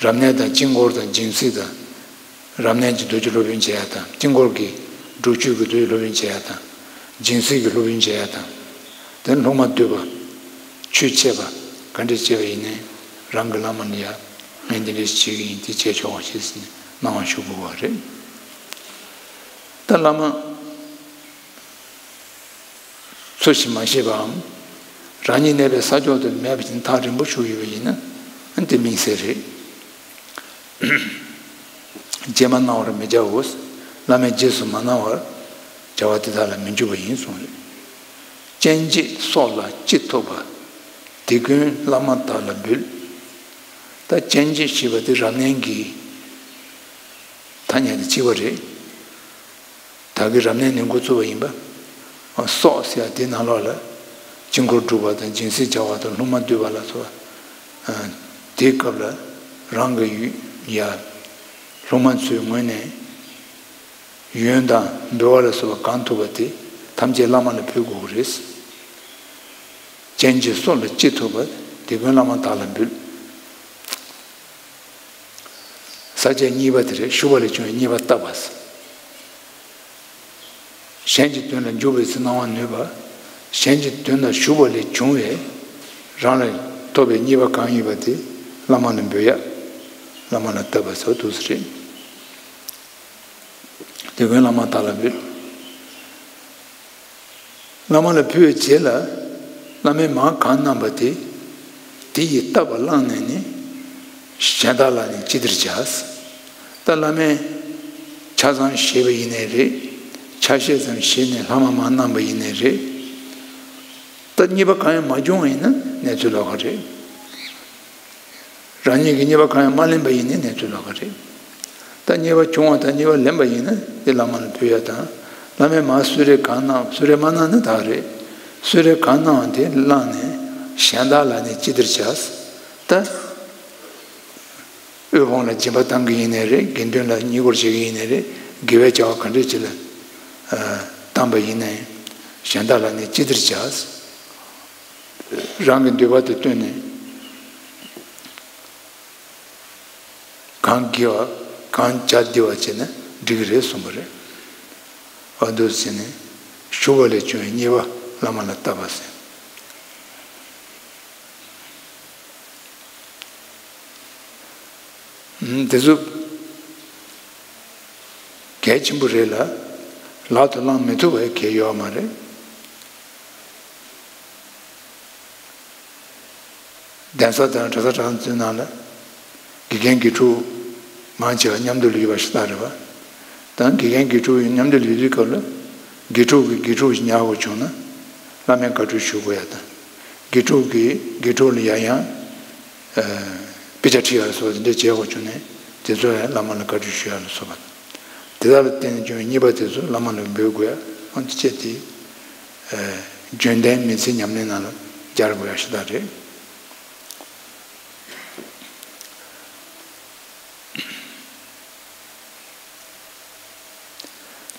རབ་གནས་དང་དཀྱིལ་འཁོར་དང་སྦྱིན་སྲེག་དང་། རབ་གནས་ཀྱི་མདོ་རྒྱུད་སློབ་དཔོན་བྱེད་ཡ་དང་། དཀྱིལ་འཁོར་གྱི་སྒྲུབ་མཆོད་ཀྱི་མདོ་རྒྱུད་སློབ་དཔོན་བྱེད་ཡ་དང་། སྦྱིན་སྲེག་གི་སློབ་དཔོན་བྱེད་ཡ་དང་། དེ་སློབ་མ་འདུས་པ། ཆོས་འཆད་པ། ག་འདྲས་བྱས་པ་ཡིན་ནའི་རང་གི་བླ་མ་ལ་ཡ། ངས་འདི་འདྲས་བྱེད་ཀྱི་ཡིན། དེ་བྱས་ཆོག་པ་བྱེད་ཟེར་ནས་གནང་བ་ཞུ་དགོས་པ་རེད། ད་བླ་མ་ཚུལ་བཞིན་མ་བྱས་པའམ། རང་ཉིད་གནས་པའི་ས་ཕྱོགས་དུ་མེད་པ་ཅིག་ཐག་རིང་པོ་བཞུགས་ཡོད་པ་ཡིན་ན། དེ་དམིགས་བསལ་རེད། རྗེས་མ་གནང་བར་མི་བྱའོ། བླ་མས་རྗེས་སུ་མ་གནང་བར་བྱ་བ་དེ་དག་ལ་མི་འཇུག་པ་ཡིན་གསུངས་རེད། སྤྱན་འབྱེད་སོགས་ལ་ཅི་ཐུབ་པ། དེ་ཀུན་བླ་མ་དག་ལ་འབུལ། ད་སྤྱན་འབྱེད་ཞེས་པ་དེ་རབ་གནས་ཀྱི་ཐ་སྙད་དང་གཅིག་པ་རེད། ད་གིན་རབ་གནས་ནས་འགོ་བཙུགས་པ་ཡིན་པ། སོགས་ཟེར་ཡ་དེ་ནང་ལོགས་ལ་དཀྱིལ་འཁོར་སྒྲུབ་པ་དང་སྦྱིན་སྲེག་བྱ་བ་དང་སློབ་མ་འདུས་པ་ལ་སོགས། དེའི་སྐབས་ལ་རང་གི་ཡུལ་ཡ། སློབ་མ་ཚོའི་ངོས་ནས་ཡོན་དང་འབུལ་བ་ལ་སོགས་པ་གང་ཐུབ་པ་དེ་ཐམས་ཅད་བླ་མ་ལ་ཕུལ་དགོས་ཀྱི་རེད། སྤྱན་འབྱེད་སོགས་ལ་ཅི་ཐུབ་པ། དེ་ཀུན་བླ་མ་དག་ལ་འབུལ། ས་བཅད་གཉིས་པ་དེ་རེད། ཞུ་བ་ལས་བྱུང་བའི་གཉིས་པ་བཏབ་པ། གཞན་གྱི་དོན་ལ་འཇུག་པའི་ཚེ་གནང་བ་ནོད་པ། གཞན་གྱི་དོན་ལ་ཞུགས་པ་ལས་བྱུང་བའི་རང་ལ་ཐོབ་པའི་གཉིས་པ་གང་ཡིན་པ་དེ་བླ་མ་ལ་འབུལ་ཡ། བླ་མ་ལ་བཏབ་པ་ཟེར་བ་འདུག་སེ་རེད། དེ་ཀུན་བླ་མ་དག་ལ་འབུལ། བླ་མ་ལ་ཕུལ་བའི་རྗེས་ལ་བླ་མས་མར་གང་གནང་པ་དེ། དེ་ཡི་བཏབ་པ་བླངས་ནས་ནི་གཞན་དག་ལ་ནི་ཅི་བདེར་བྱ། ད་བླ་མས་ཆ་ཚང་བཞེས་པ་ཡིན་ནའི་རེད། ཆ་ཤས་ཙམ་བཞེས་ནས་ལྷག་མ་མར་གནང་པ་ཡིན་ནའི་རེད། ད་གཉིས་པ་གང་ཡང་མ་བྱུང་བ་ཡིན་ན་གནས་ཚུལ་ལོགས་ཀ་རེད། རང་ཉིད་ཀྱིས་གཉིས་པ་གང་ཡང་མ་ལེན་པ་ཡིན་ན་གནས་ཚུལ་ལོགས་ཀ་རེད། ད་གཉིས་པ་བྱུང་བ་དང་གཉིས་པ་ལེན་པ་ཡིན་ན་དེ་བླ་མ་ལ་ཕུལ་ཡ་དང་། བླ་མས་མར་གསོལ་རས་གང་གནང་། གསོལ་རས་མ་གནང་ན་ད་རེད། གསོལ་རས་གང་གནང་བ་དེ་བླངས་ནས་གཞན་དག་ལ་ནི་ཅི་བདེར་བྱ། ད་དབུལ་ཕོངས་ལ་སྦྱིན་པ་བཏང་གི་ཡིན་ནའི་རེད། དགེ་འདུན་ལ་བསྙེན་བཀུར་བྱེད་ཀྱི་ཡིན་ནའི་རེད། དགེ་བའི་བྱ་བ་ག་འདྲས་ཅིག་ལ་བཏང་པ་ཡིན་ནའི་གཞན་དག་ལ་ནི་ཅི་བདེར་བྱ། རང་གི་འདོད་པ་དེ་བཏོན་ནས། གང་དགེ་བ་གང་བྱ་བདེ་བ་བྱས་ན་འགྲིག་གི་རེད་གསུངས་པ་རེད། འོ་འདུག་ཟེར་ནས་ཞུ་བ་ལས་བྱུང་བའི་མཉེས་པ་བླ་མ་ལ་བཏབ་པ་ཟེར། ཨུམ། དེ་ཚོ་གལ་ཆེན་པོ་རེད་ལ། ལག་ཏུ་བླང་མི་ཐུབ་པའི་གལ་ཡོད་མ་རེད། གདན་ས་དང་གྲྭ་ས་གྲྭ་ཚང་ཚོའི་ནང་ལ་དགེ་རྒན་དགེ་ཕྲུག་མང་ཆེ་བ་མཉམ་དུ་ལུས་པ་ཞིག་ལྟ་རེད་པ། དང་དགེ་རྒན་དགེ་ཕྲུག་ཡིན་མཉམ་དུ་ལུས་དུས་སྐབས་ལ་དགེ་ཕྲུག་གིས་དགེ་ཕྲུག་ཞིག་ཉར་དགོས་བྱུང་ན་བླ་མས་བཀའ་འཁྲོལ་ཞུ་དགོས་ཡ་དང་། དགེ་ཕྲུག་གིས་དགེ་ཕྲུག་ལ་ཡང་ཡང་དཔེ་ཆ་ཁྲིད་ཡ་ལ་སོགས་དེ་འདྲ་བྱེད་དགོས་བྱུང་ནས་དེ་ཚོ་ཡང་བླ་མ་ལ་བཀའ་འཁྲོལ་ཞུ་ཡ་ལ་སོགས་པ་དང་། དེ་དག་ལ་བརྟེན་ནས་བྱུང་བའི་མཉེས་པ་དེ་ཚོ་བླ་མ་ལ་འབུལ་དགོས་ཡ། འོ་དེ་བྱས་ཏེ། རྒྱུན་ལྡན་མི་ཚེའི་ཉམས་ལེན་ནང་ལ་སྦྱར་དགོས་ཡ་ཞིག་ད་རེད།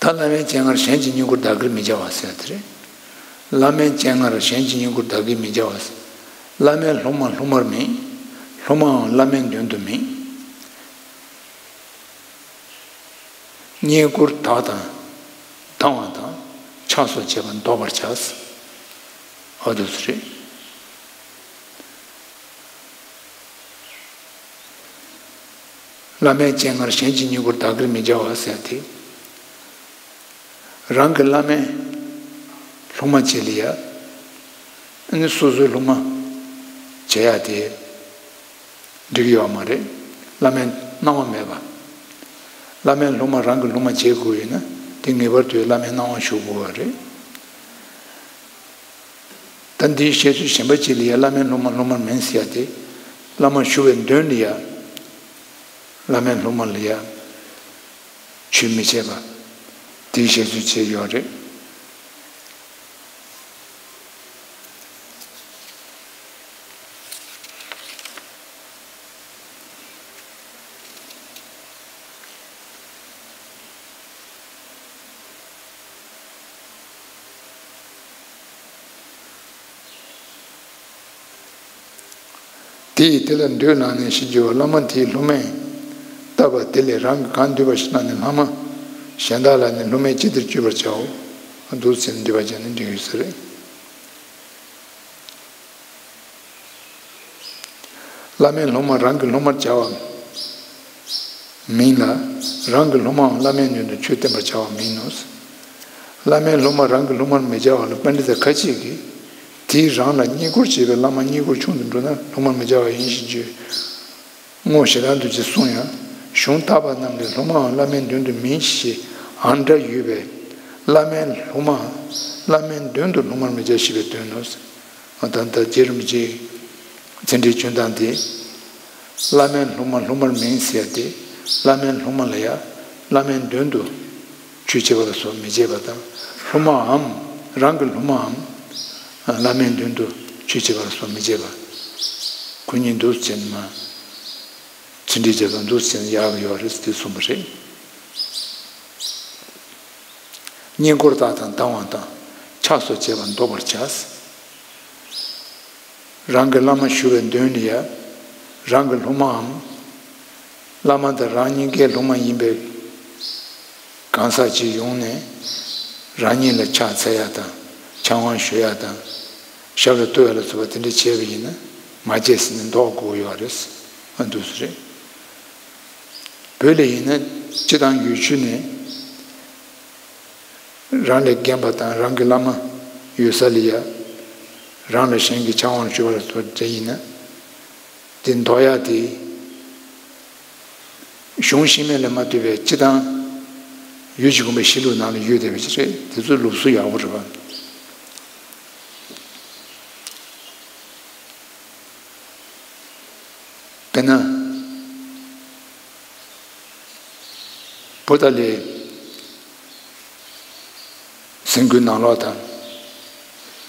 ད་བླ་མའི་སྤྱན་སྔར་གཞན་གྱི་བསྙེན་བཀུར་བདག་གིར་མི་བྱ་བ་ཟེར་དེ་རེད། བླ་མའི་སྤྱན་སྔར་གཞན་གྱི་བསྙེན་བཀུར་བདག་གིར་མི་བྱ་བ་ཟེར། བླ་མའི་སློབ་མ་སློབ་མར་མིན། སློབ་མའང་བླ་མའི་མདུན་དུ་མིན། བསྙེན་བཀུར་དག་དང་། དང་བ་དང་། ཕྱག་སོགས་བྱས་པ་བཟློག་པར་བྱ། འོ་དེ་ཚོ་རེད། བླ་མའི་སྤྱན་སྔར་གཞན་གྱི་བསྙེན་བཀུར་བདག་གིར་མི་བྱ་བ་ཟེར་ཏེ། རང་གི་བླ་མའི་སློབ་མ་བྱེད་ལ་ཡ། ཨ་ནི་སོ་སོའི་སློབ་མ་བྱེད་ཡ་དེ། འགྲིག་ཡོད་མ་རེད། བླ་མའི་གནང་བ་མེད་པ། བླ་མའི་སློབ་མ་རང་གི་སློབ་མ་བྱེད་དགོས་ཡོད་ན་དེ་ངེས་པར་དུ་བླ་མའི་གནང་བ་ཞུ་དགོས་པ་རེད། ད་འདིའི་བཤད་ཚུལ་གཞན་པ་གཅིག་ལ་ཡ་བླ་མའི་སློབ་མ་སློབ་མར་མིན་ཟེར་ཡ་དེ། བླ་མ་ཞུ་བའི་མདུན་ལ་ཡ། བླ་མའི་སློབ་མ་ལ་ཡ། ཆོས་མི་བྱེད་པ། དེའི་བཤད་ཚུལ་བྱས་ཡོད་རེད། དེ་ཡིས་དེ་ལ་འདོད་ལངས་ནས་ཞེས་བརྗོད་པ། བླ་མ་དེའི་སློབ་མས་བཏབ་པ་དེ་ལས་རང་གིས་གང་འདོད་པ་ཞིག་བླངས་ནས་ལྷག་མ་གཞན་དག་ལ་ནི་སློབ་མས་ཅི་བདེར་སྤྱོད་པར་བྱའོ། འདུག་ཟེར་ནས་འདོད་པ་བྱས་ནས་འགྲིག་ཡོད་ས་རེད། བླ་མའི་སློབ་མ་རང་གི་སློབ་མར་བྱ་བ་མིན་ལ། རང་གི་སློབ་མའང་བླ་མའི་མདུན་དུ་ཆོས་བསྟན་པར་བྱ་བ་མིན་ནོ། བླ་མའི་སློབ་མ་རང་གི་སློབ་མར་མི་བྱ་བ་ལ་པཎྜི་ཏ་ཁ་ཅིག་གིས་དེས་རང་ལ་བསྙེན་བཀུར་བྱེད་པའི་བླ་མ་བསྙེན་བཀུར་ཆུང་དུ་འགྲོ་ན་སློབ་མར་མི་བྱ་བ་ཡིན་ཞེས་བརྗོད། བསྔོ་ཞེ་སྡང་དུ་ཅེས་གསུངས་ཡང་གཞུང་དག་པ་རྣམས་ལས་སློབ་མའང་བླ་མའི་མདུན་དུ་མིན་ཞེས་ཨ་འདྲ་ཡོད་པས། བླ་མའི་སློབ་མ་བླ་མའི་མདུན་དུ་སློབ་མར་མི་བྱ་ཞེས་པའི་དོན་ནོ། ད་ལྟ་རྗེ་རིན་པོ་ཆེའི་མཚན་འགྲེལ་བྱོན་སྟངས་དེ། བླ་མའི་སློབ་མ་སློབ་མར་མིན་ཟེར་ཏེ། བླ་མའི་སློབ་མ་ལ་ཡང་བླ་མའི་མདུན་དུ་ཆོས་བྱེད་པ་ལ་སོགས་མི་བྱེད་པ་དང་། སློབ་མའམ་རང་གི་སློབ་མའམ་བླ་མའི་མདུན་དུ་ཆོས་བྱེད་པ་ལ་སོགས་མི་བྱེད་པ། ཁོ་གཉིས་འདུག་ཟེར་ནས་མ། ཚུལ་འགྲེལ་བྱེད་སྟངས་འདུག་ཟེར་ནས་ཡག་གི་ཡོད་རེད་ཟེར་དེ་གསུངས་པ་རེད། བསྙེན་བཀུར་དག་དང་དང་བ་དང་ཕྱག་སོགས་བྱས་པ་བཟློག་པར་བྱ། རང་གི་བླ་མ་ཞུ་བའི་མདུན་ལ་ཡ། རང་གི་སློབ་མའམ། བླ་མ་དང་རང་གཉིས་ཀའི་སློབ་མ་ཡིན་པའི་གང་ཟག་ཅིག་ཡོང་ནས། རང་ཉིད་ལ་ཕྱག་འཚལ་ཡ་དང་། ཕྱག་དབང་ཞུ་ཡ་དང་། ཞབས་ལ་གཏུག་ཡ་ལ་སོགས་པ་དེ་འདྲ་བྱས་པ་ཡིན་ན། མ་བྱས་ཟེར་ནས་བཟློག་དགོས་ཡོད་རེད། ཨ་འདུག་སེ་རེད། བོད་ལ་ཡིན་ན་སྤྱི་བཏང་ཡུལ་ཤུལ་ནས་རང་ལས་རྒན་པ་དང་རང་གི་བླ་མ་ཡོད་ས་ལ་ཡ། རང་ལ་གཞན་གྱིས་ཕྱག་དབང་ཞུ་བ་ལ་སོགས་དེ་ཡིན་ན། དེ་བཟློག་ཡ་དེ་གཞུང་ཕྱི་མ་ལས་མ་བཏུས་པའི་སྤྱི་བཏང་ཡུལ་གྱི་དགོན་པའི་གཤིས་ལུགས་ནང་ལ་ཡོད་བསྡད་པ་ཞིག་རེད། དེ་ཚོ་ལུགས་སྲོལ་ཡག་པོ་རེད་པ། དཔེར་ན། པོ་ཏཱ་ལའི་གཟིམ་དགུའི་ནང་ལོགས་དང་།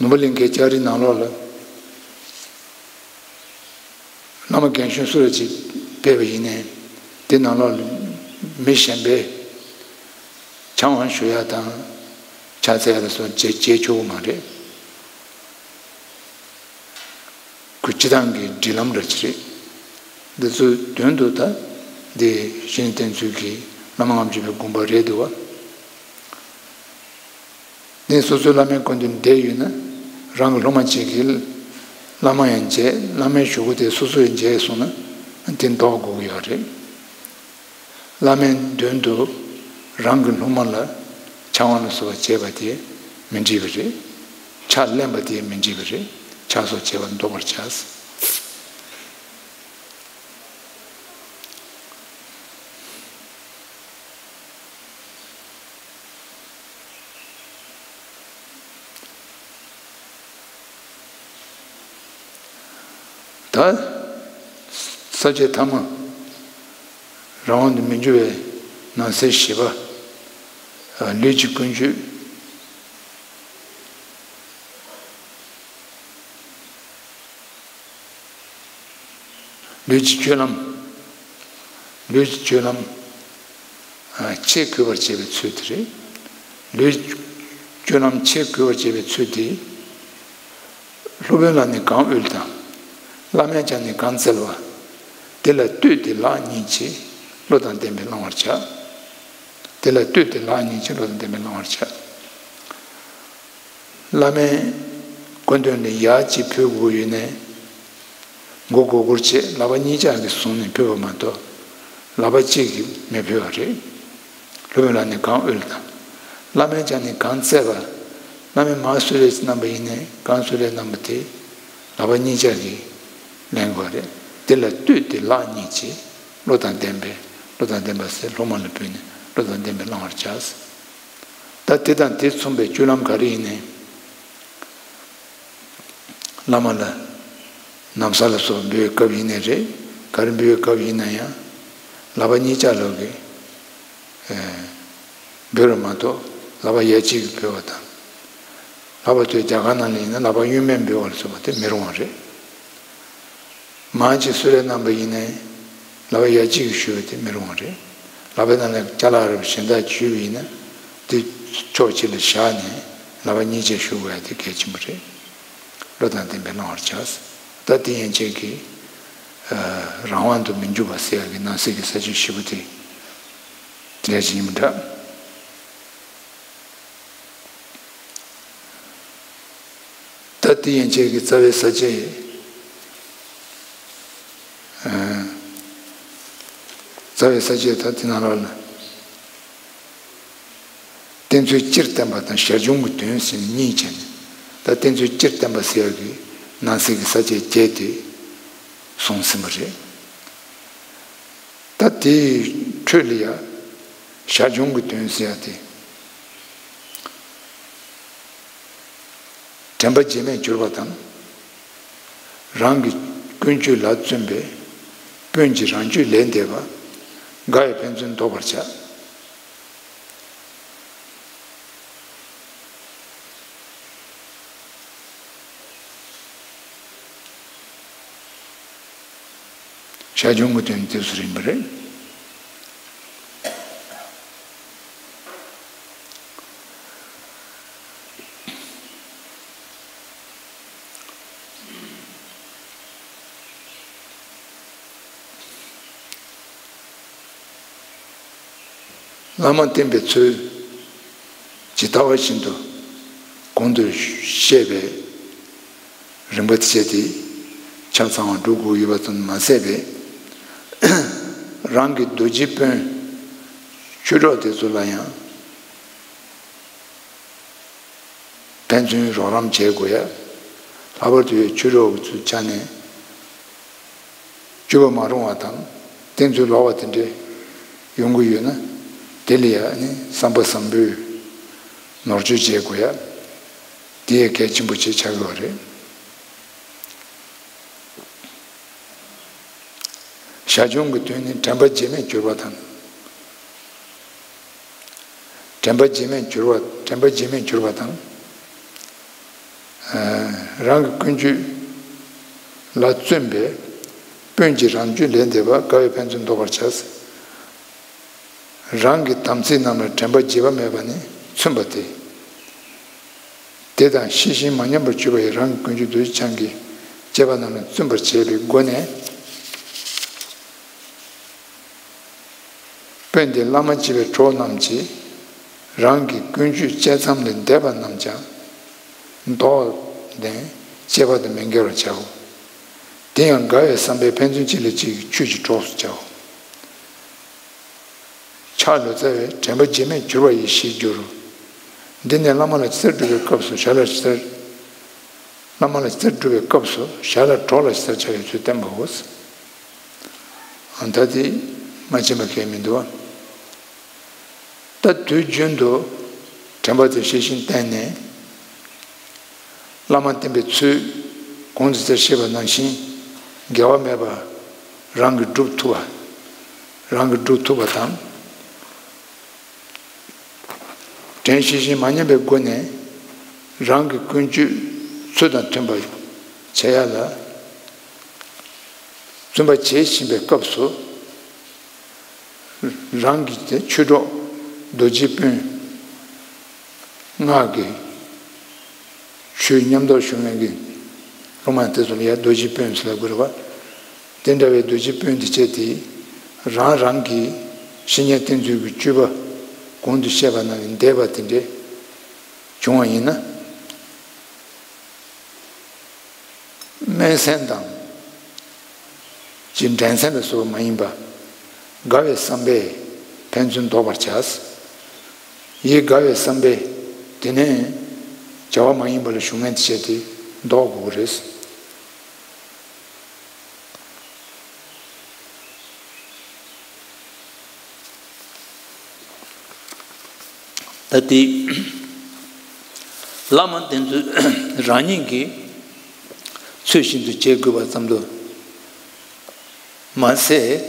ནོར་བུ་གླིང་ཁའི་ལྕགས་རིའི་ནང་ལོགས་ལ། བླ་མ་རྒན་གཞོན་སུ་ལ་ཅིག་ཕེབས་པ་ཡིན་ནའི། དེ་ནང་ལོགས་ལ་མི་གཞན་པས་ཕྱག་དབང་ཞུ་ཡ་དང་། ཕྱག་འཚལ་ཡ་ལ་སོགས་བྱེད་བྱེད་ཆོག་གི་མ་རེད། བུ་སྤྱི་བཏང་གི་སྒྲིག་ལམ་འདྲ་ཅིག་རེད། འདི་ཚོའི་དོན་དུ་ད་འདི་གཞན་བསྟེན་ཚུལ་གྱི་བླ་མ་ལྔ་བཅུ་པའི་དགོངས་པ་རེད་འདུག་བ། ནས་སོ་སོའི་བླ་མའི་སྐུ་མདུན་བསྡད་ཡོད་ན། རང་གི་སློབ་མ་གཅིག་གིས་བླ་མ་ཡང་མཇལ། བླ་མའི་ཞུ་སྒོ་དེ་སོ་སོ་ཡང་མཇལ་སོང་ན་དེ་འདོགས་དགོས་ཀྱི་ཡོད་རེད། བླ་མའི་མདུན་དུ་རང་གི་སློབ་མ་ལ་ཕྱག་དབང་ལ་སོགས་པ་བྱས་པ་དེ་མི་འགྲིག་པ་རེད། ཕྱག་ལེན་པ་དེ་མི་འགྲིག་པ་རེད། ཕྱག་སོགས་བྱས་པ་འདོགས་པར་བྱ། ད་ས་བཅད་ཐ་མ། རང་དབང་དུ་མི་འགྱུར་བའི་ནང་གསེས་བཞི་པ། ལུས་ཀྱི་ཀུན་སྤྱོད། ལུས་ཀྱི་སྤྱོད་ལམ། ལུས་ཀྱི་སྤྱོད་ལམ། ཆས་གོས་པར་བྱེད་པའི་ཚུལ་དེ་རེད། ལུས་སྤྱོད་ལམ་ཆས་གོས་པར་བྱེད་པའི་ཚུལ་དེ། སློབ་དཔོན་ལ་ནི་གང་དབུལ་དང་། བླ་མས་ཀྱང་ནི་གང་བཙལ་བ། དེ་ལ་ལྟོས་ཏེ་ལག་གཉིས་ཀྱིས། བློ་དང་ལྡན་པས་བླང་བར་བྱ། དེ་ལ་ལྟོས་ཏེ་ལག་གཉིས་ཀྱིས་བློ་དང་ལྡན་པས་བླང་བར་བྱ། བླ་མའི་སྐུ་མདུན་ལ་ཡར་གཅིག་ཕུལ་དགོས་ཡོད་ནའི། མགོ་སྒུར་སྒུར་བྱས་ལག་པ་གཉིས་ཀྱང་གིས་བཟུང་ནས་ཕུལ་བ་མ་གཏོགས། ལག་པ་གཅིག་གིས་མི་ཕུལ་བ་རེད། སློབ་དཔོན་ལ་ནི་གང་དབུལ་དང་། བླ་མས་ཀྱང་ནི་གང་བཙལ་བ། བླ་མས་མར་གསོལ་རས་གནང་པ་ཡིན་ནའི་གང་གསོལ་རས་གནང་པ་དེ་ལག་པ་གཉིས་ཀྱང་གིས་ལེན་དགོས་རེད། དེ་ལ་ལྟོས་ཏེ་ལག་གཉིས་ཀྱིས་བློ་དང་ལྡན་པས་བློ་དང་ལྡན་པ་ཟེར་སློབ་མ་ལ་ཕུལ་ནས་བློ་དང་ལྡན་པས་བླང་བར་བྱ། ད་དེ་དང་དེ་མཚུངས་པའི་སྤྱོད་ལམ་ག་རེ་ཡིན་ནའི། བླ་མ་ལ་ན་བཟའ་ལ་སོགས་འབུལ་བའི་སྐབས་ཡིན་ནའི་རེད། ག་རེ་འབུལ་བའི་སྐབས་ཡིན་ན་ཡང་། ལག་པ་གཉིས་ཀ་ལོག་གིས་འབུལ་བ་མ་གཏོགས་ལག་པ་ཡ་གཅིག་གིས་འབུལ་བ་དང་། ལྷག་པར་དུ་རྒྱ་གར་ནང་ལ་ཡིན་ན་ལག་པ་གཡོན་མས་འབུལ་བ་ལ་སོགས་པ་དེ་མི་རུང་བ་རེད། མར་གཅིག་གསོལ་རས་གནང་པ་ཡིན་ནའི་ལག་པ་ཡ་གཅིག་གིས་ཞུ་བ་དེ་མི་རུང་བ་རེད། ལག་པའི་ནང་ལ་ཅ་ལག་རེ་བ་གཞན་དག་ཞུས་པ་ཡིན་ན་དེ་ཕྱོགས་གཅིག་ལ་བཞག་ནས་ལག་པ་གཉིས་ཀྱིས་ཞུ་དགོས་ཡ་དེ་གལ་ཆེན་པོ་རེད། བློ་དང་ལྡན་པས་བླང་བར་བྱ། ད་དེ་ཡན་ཆད་ཀྱིས་རང་དབང་དུ་མི་འགྱུར་བ་ཟེར་ཡ་གི་ནང་གསེས་ཀྱི་ས་བཅད་བཞི་པོ་དེ་ལས་ཀྱི་ཡིན་པ་འདྲ། ད་དེ་ཡན་ཆད་ཀྱི་རྩ་བའི་ས་བཅད། རྩ་བའི་ས་བཅད་ད་དེ་ནང་ལོགས་ལ། བསྟེན་ཚུལ་སྤྱིར་བསྟན་པ་དང་ཞར་བྱུང་གི་དོན་ཟེར་ནས་གཉིས་བྱས་ནས། ད་བསྟེན་ཚུལ་སྤྱིར་བསྟན་པ་ཟེར་ཡག་གི་ནང་གསེས་ཀྱི་ས་བཅད་བརྒྱད་དེ་གསུངས་ཟིན་པ་རེད། ད་དེའི་ཁྲོད་ལ་ཡ་ཞར་བྱུང་གི་དོན་ཟེར་ཡ་དེ། དྲན་པ་བརྗེད་མེད་གྱུར་པ་དང་། རང་གི་ཀུན་སྤྱོད་ལ་བརྩོན་པས། དཔོན་གྱིས་རང་སྤྱོད་ལས་འདས་པ། དགའ་བས་ཕན་ཚུན་བཟློག་པར་བྱ། ཞར་བྱུང་གི་དོན་དེ་ཚོ་རེད་པ་རེད། བླ་མ་བསྟེན་པའི་ཚུལ། ཇི་ལྟ་བ་བཞིན་དུ་གོང་དུ་བཤད་པའི་རིམ་པ་བྱས་ཏེ་ཆ་ཚང་བ་སྒྲུབ་དགོས་ཡོད་པ་ཙམ་མ་ཟད་པའི། རང་གི་རྡོ་རྗེ་དཔོན་ཆོས་གྲོགས་དེ་ཚོ་ལ་ཡང་ཕན་ཚུན་རོགས་རམ་བྱེད་དགོས་ཡ། ལྷག་པར་དུ་ཆོས་གྲོགས་ཚོའི་ཆ་ནས། སྤྱོད་པ་མ་རུང་བ་དང་བསྟེན་ཚུལ་ལོག་པ་དེ་འདྲས་ཡོང་གི་ཡོད་ན། དེ་ལ་ཡང་ནི་བསམ་པ་བཟང་པོས་ནོར་བཅོས་བྱེད་དགོས་ཡ། དེ་ཡང་གལ་ཆེན་པོ་ཅིག་ཆགས་ཀྱི་ཡོད་རེད། ཞར་བྱུང་གི་དོན་ནི་དྲན་པ་བརྗེད་མེད་གྱུར་པ་དང་། དྲན་པ་བརྗེད་མེད་གྱུར་པ། དྲན་པ་བརྗེད་མེད་གྱུར་པ་དང་། རང་གི་ཀུན་སྤྱོད་ལ་བརྩོན་པས། དཔོན་གྱིས་རང་སྤྱོད་ལས་འདས་པ། དགའ་བས་ཕན་ཚུན་བཟློག་པར་བྱ། རང་གི་དམ་ཚིག་རྣམས་ལ་དྲན་པ་བརྗེད་པ་མེད་པ་ནི་མཚོན་པ་སྟེ། དེ་དང་ཤེས་བཞིན་མ་ཉམས་པར་སྤྱོད་པ་ཡི་རང་གི་ཀུན་སྤྱོད་རྡོ་རྗེ་འཆང་གི་ བཅས་པ་རྣམས་ལ་བརྩོན་པར་བྱས་པའི་སྒོ་ནས། དཔོན་དེ་བླ་མ་མཆིས་པའི་གྲོགས་རྣམས་ཀྱིས་རང་གི་ཀུན་སྤྱོད་བཅས་ཙམ་ལས་འདས་པ་རྣམས་ཀྱང་ལྡོག་ནས་བཅས་པ་དུ་མི་འགལ་བར་བྱའོ། དེ་ཡང་དགའ་བའི་བསམ་པས་ཕན་ཚུན་གཅིག་ལ་གཅིག་གི་ཆོས་ཀྱི་གྲོགས་སུ་བྱའོ། ཕྱག་ལོ་ཙཱ་བས་དྲན་པ་བརྗེད་མེད་གྱུར་པ་ཡི་ཞེས་བསྒྱུར་རོ། འདི་ནི་བླ་མ་ལ་ཇི་ལྟར་སྒྲུབ་པའི་སྐབས་སུ་ཞར་ལ་ཇི་ལྟར། བླ་མ་ལ་ཇི་ལྟར་སྒྲུབ་པའི་སྐབས་སུ་ཞར་ལ་གྲོགས་ལ་ཇི་ལྟར་བྱ་བའི་ཚུལ་བསྟན་པའོ། ད་དེ་མ་ཕྱིན་པ་གལ་མི་འདུག་བ། ད་དུས་རྒྱུན་དུ་དྲན་པ་དེ་ཤེས་བཞིན་བསྟེན་ནས། བླ་མ་བསྟེན་པའི་ཚུལ་གོང་དུ་ཟེར་བཤད་པ་ནང་བཞིན་འགལ་བ་མེད་པར་རང་གིས་སྒྲུབ་ཐུབ་པ། རང་གིས་སྒྲུབ་ཐུབ་པ་དང་། དྲན་ཤེས་བཞིན་མ་ཉམས་པའི་སྒོ་ནས་རང་གི་ཀུན་སྤྱོད་ཚུལ་དང་མཐུན་པར་བྱེད་ཡ་ལ་བརྩོན་པ་བྱེད་བཞིན་པའི་སྐབས་སུ། རང་གི་ཆོས་གྲོགས་རྡོ་རྗེ་དཔོན། སྔགས་ཀྱི་ཆོས་མཉམ་དུ་ཞུ་མཁན་གྱི་སློབ་མ་དེ་ཚོ་ལ་ཡང་རྡོ་རྗེ་དཔོན་ཟེར་ལབ་དགོས་རེད་བ། དེ་འདྲ་བའི་རྡོ་རྗེ་དཔོན་དེ་བྱས་ཏེ། རང་རང་གི་བཤེས་གཉེན་བསྟེན་ཚུལ་གྱི་སྤྱོད་པ་གོང་དུ་བཤད་པ་ནང་གི་འདས་པ་དེ་འདྲས་བྱུང་བ་ཡིན་ན། སྨྲེ་སེམས་དང་། ཅི་འགྲན་སེམས་ལ་སོགས་པ་མ་ཡིན་པ། དགའ་བའི་བསམ་པས་ཕན་ཚུན་ལྡོག་པར་བྱ། ཡིད་དགའ་བའི་བསམ་པས་དེ་ནས་བྱ་བ་མ་ཡིན་པ་ལ་ཞུགས་མིན་དེ་བྱས་ཏེ་ལྡོག་དགོས་ཀྱི་རེད། ད་དེ་བླ་མ་དེ་ཚོས་རང་ཉིད་ཀྱིས་ཚུལ་བཞིན་དུ་བྱེད་དགོས་པ་ཙམ་དུ་མ་ཟད།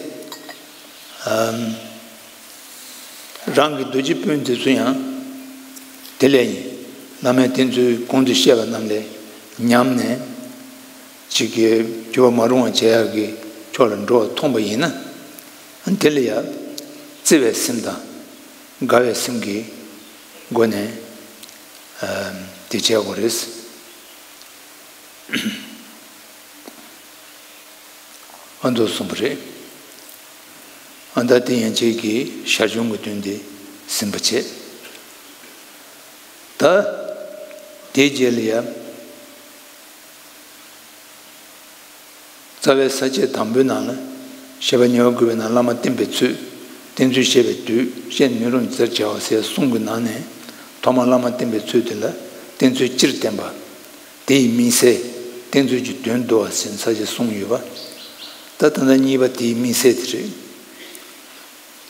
ཨམ། རང་གི་རྡོ་རྗེ་སྤུན་དེ་ཚོ་ཡང་དེ་ལས་ཡིན། བླ་མས་དེ་ཚོའི་གོང་དུ་བཤད་པ་རྣམས་ལས་ཉམས་ནས་ཅིག་གི་འགྱུར་བ་མ་རུང་བ་བྱེད་ཡག་གི་ཕྱོགས་ལ་འགྲོ་བ་མཐོང་པ་ཡིན་ན། དེ་ལ་ཡང་བརྩེ་བའི་སེམས་དང་དགའ་བའི་སེམས་ཀྱི་སྒོ་ནས་ཨམ། དེ་བྱེད་དགོས་རེད། ཨ་མདོ་གསུངས་པ་རེད། ཨ་ད་དེ་ཡན་ཆད་ཀྱི་ཞར་བྱུང་གི་དོན་དེ་ཟིན་པ་བྱས། ད་དེའི་རྗེས་ལ་ཡང་རྩ་བའི་ས་བཅད་དང་པོའི་ནང་ལ་བཤད་པ་ཉེ་བར་བཀོད་པའི་ནང་བླ་མ་བསྟེན་པའི་ཚུལ། བསྟེན་ཚུལ་བཤད་པའི་དུས། བཤད་ནུས་རུང་ཟེར་བྱ་བ་ཟེར་གསུམ་གྱི་ནང་ནས་ཐོག་མར་བླ་མ་བསྟེན་པའི་ཚུལ་དེ་ལ་བསྟེན་ཚུལ་སྤྱིར་བསྟན་པ། དེ་ཡི་དམིགས་བསལ། བསྟེན་ཚུལ་གྱི་དོན་བསྡུ་བ་ཟེར་ས་བཅད་གསུངས་ཡོད་པ། ད་ད་ལྟ་གཉིས་པ་དེའི་དམིགས་བསལ་དེ་རེད།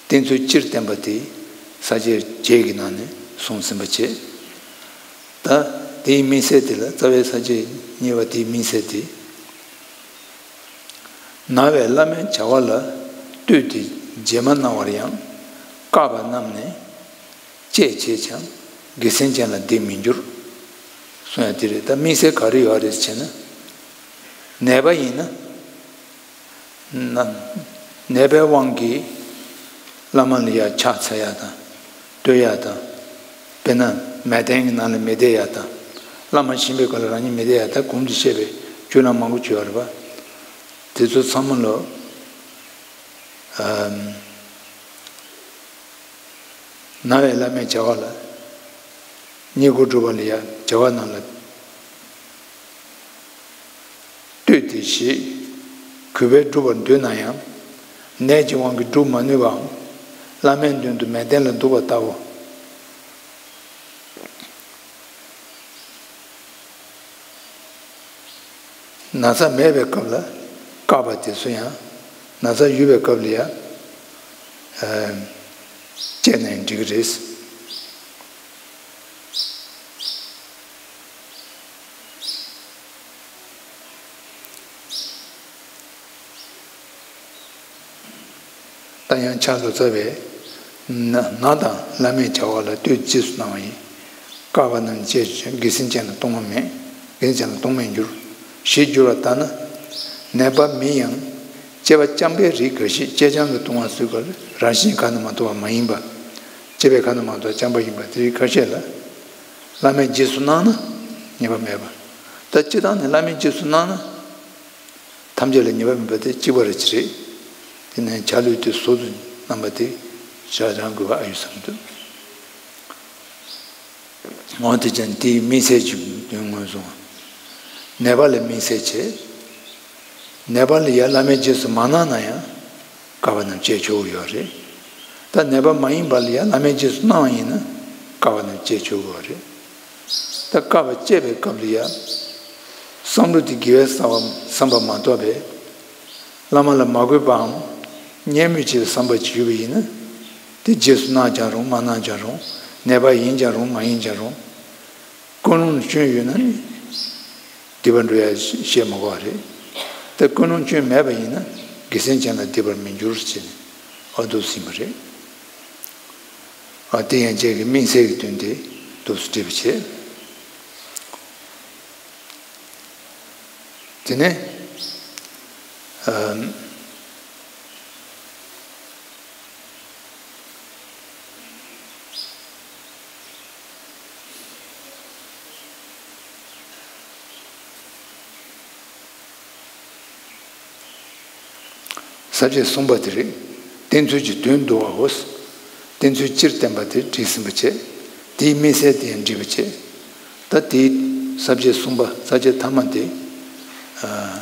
བསྟེན་ཚུལ་སྤྱིར་བསྟན་པ་དེ་ས་བཅད་བརྒྱད་ཀྱི་ནང་ནས་གསུངས་ཟིན་པ་བྱས། ད་དེའི་དམིགས་བསལ་དེ་ལ་རྩ་བའི་ས་བཅད་གཉིས་པ་དེའི་དམིགས་བསལ་དེ། ན་བས་བླ་མའི་བྱ་བ་ལ་ལྟོས་ཏེ་རྗེས་མ་གནང་བར་ཡང་། བཀག་པ་རྣམས་ནི་སྤྱད་བྱས་ཀྱང་། དགེ་སེམས་ཅན་ལ་བདེ་མི་འགྱུར། གསུངས་ཡ་དེ་རེད། ད་དམིགས་བསལ་ག་རེ་ཡོད་རེད་ཟེར་ན། ནད་པ་ཡིན་ན། ན། ནད་པའི་དབང་གིས་བླ་མ་ལ་ཡ་ཕྱག་འཚལ་ཡ་དང་། བསྟོད་ཡ་དང་། དཔེར་ན་མལ་སྟན་གྱི་ནང་ལ་མི་བསྡད་ཡ་དང་། བླ་མ་ཞིམ་པའི་སྐོར་ལ་རང་ཉིད་མི་བསྡད་ཡ་དང་། གོང་དུ་བཤད་པའི་སྤྱོད་ལམ་མང་པོ་བྱོས་པ་རེད་པ། དེ་ཚོ་ཚང་མ་ལོ། ཨམ། ན་བས་བླ་མའི་བྱ་བ་ལ། བསྙེན་བཀུར་སྒྲུབ་པ་ལ་ཡ་བྱ་བ་རྣམས་ལ་ལྟོས་ཏེ་ཞེས་གུས་པས་སྒྲུབ་པར་འདོད་ན་ཡང་། ནད་ཀྱི་དབང་གིས་སྒྲུབ་མ་ནུས་པའམ། བླ་མའི་མདུན་དུ་མལ་སྟན་ལ་འདུག་པ་ལྟ་བུ། ན་ཚ་མེད་པའི་སྐབས་ལ་བཀག་པ་དེ་ཚོ་ཡང་། ན་ཚ་ཡོད་པའི་སྐབས་ལ་ཡང་། ཨ། སྤྱད་ནའང་འགྲིག་གི་རེད། ད་ཡང་ཕྱག་ཏུ་བཙལ་བས། ན་ན་དང་བླ་མའི་བྱ་བ་ལ་ལྟོས་རྗེས་སུ་གནང་བ་ཡིན། བཀག་པ་རྣམས་སྤྱད་ཀྱང་། དགེ་སེམས་ཅན་ལ་གཏོང་བ་མེད། དགེ་སེམས་ཅན་ལ་གཏོང་མེད་འགྱུར། ཞེས་བསྒྱུར་བ་ལྟར་ན། ནད་པ་མིན་ཡང་། སྤྱད་པ་བཅམ་པའི་རིགས་འགའ་ཞིག་སྤྱད་བྱང་གི་ལྟུང་བ་བཟོད་པར་རང་བཞིན་ཁ་ན་མ་ཐོ་བ་མ་ཡིན་པ། སྤྱད་པའི་ཁ་ན་མ་ཐོ་བ་བཅམ་པ་ཡིན་པ་དེ་རིགས་ཁ་ཤས་ལ། བླ་མས་རྗེས་སུ་གནང་ན་ཉེས་པ་མེད་པ། ད་སྤྱིར་བཏང་ནས་བླ་མས་རྗེས་སུ་གནང་ན། ཐམས་ཅད་ལ་ཉེས་པ་མེད་པ་དེ་གཅིག་པ་རེད་ཅི་རེད། དེ་ནས་ཆ་ལུགས་དེ་གཟུགས་སུ་རྣམ་པ་དེ་ཞག་རང་དགོས་པ་ཨ་ཡོད་བསམ་འདུག་འོན་ཏེ་ཀྱང་དེའི་དམིགས་བསལ་གྱི་དོན་མངོན་སུམ། ནད་པ་ལ་དམིགས་བསལ་བྱེད། ནད་པ་ལ་ཡང་བླ་མའི་རྗེས་སུ་མ་གནང་ན་ཡང་དཀའ་བ་རྣམས་སྤྱད་ཆོག་གི་ཡོད་རེད། ད་ནད་པ་མ་ཡིན་པ་ལ་ཡང་བླ་མའི་རྗེས་སུ་གནང་བ་ཡིན་ན་དཀའ་བ་རྣམས་སྤྱད་ཆོག་གི་ཡོད་རེད། ད་དཀའ་བ་སྤྱད་པའི་སྐབས་ལ་ཡང་བསམ་བློ་དེ་དགེ་བའི་བསམ་པ་བསམ་པ་མ་གཏོགས་པའི་བླ་མ་ལ་མ་གུས་པའམ་བརྙས་སྨོད་བྱེད་པའི་བསམ་པ་ཅིག་ཡོད་པ་ཡིན་ན། དེ་རྗེས་སུ་གནང་ཀྱང་རུང་མ་གནང་ཀྱང་རུང་། ནད་པ་ཡིན་ཀྱང་རུང་མ་ཡིན་ཀྱང་རུང་། ཀུན་སློང་སྐྱོན་ཡོད་ན་ནི་སྡིག་པ་འགྲོ་ཡ་བཤད་མ་དགོས་པ་རེད། དེ་ཀུན་སློང་སྐྱོན་མེད་པ་ཡིན་ན་དགེ་སེམས་ཅན་ལ་སྡིག་པར་མི་འགྱུར་ཞེས་ནས་ཨ་འདུག་ཟིན་པ་རེད། ཨ་དེ་ཡན་ཆད་ཀྱི་དམིགས་བསལ་གྱི་དོན་དེ་འདུག་སེ་འགྲེལ་པ་བྱེད། དེ་ནས་ཨམ། ས་བཅད་གསུམ་པ་དེ་རེད། བསྟེན་ཚུལ་གྱི་དོན་བསྡུ་བའོ། བསྟེན་ཚུལ་སྤྱིར་བསྟན་པ་དེ་བྲིས་ཟིན་པ་བྱས། དེའི་དམིགས་བསལ་དེ་ཡང་འགྲེལ་པ་བྱས། ད་དེའི་ས་བཅད་གསུམ་པ་ས་བཅད་ཐ་མ་དེ། ཨ།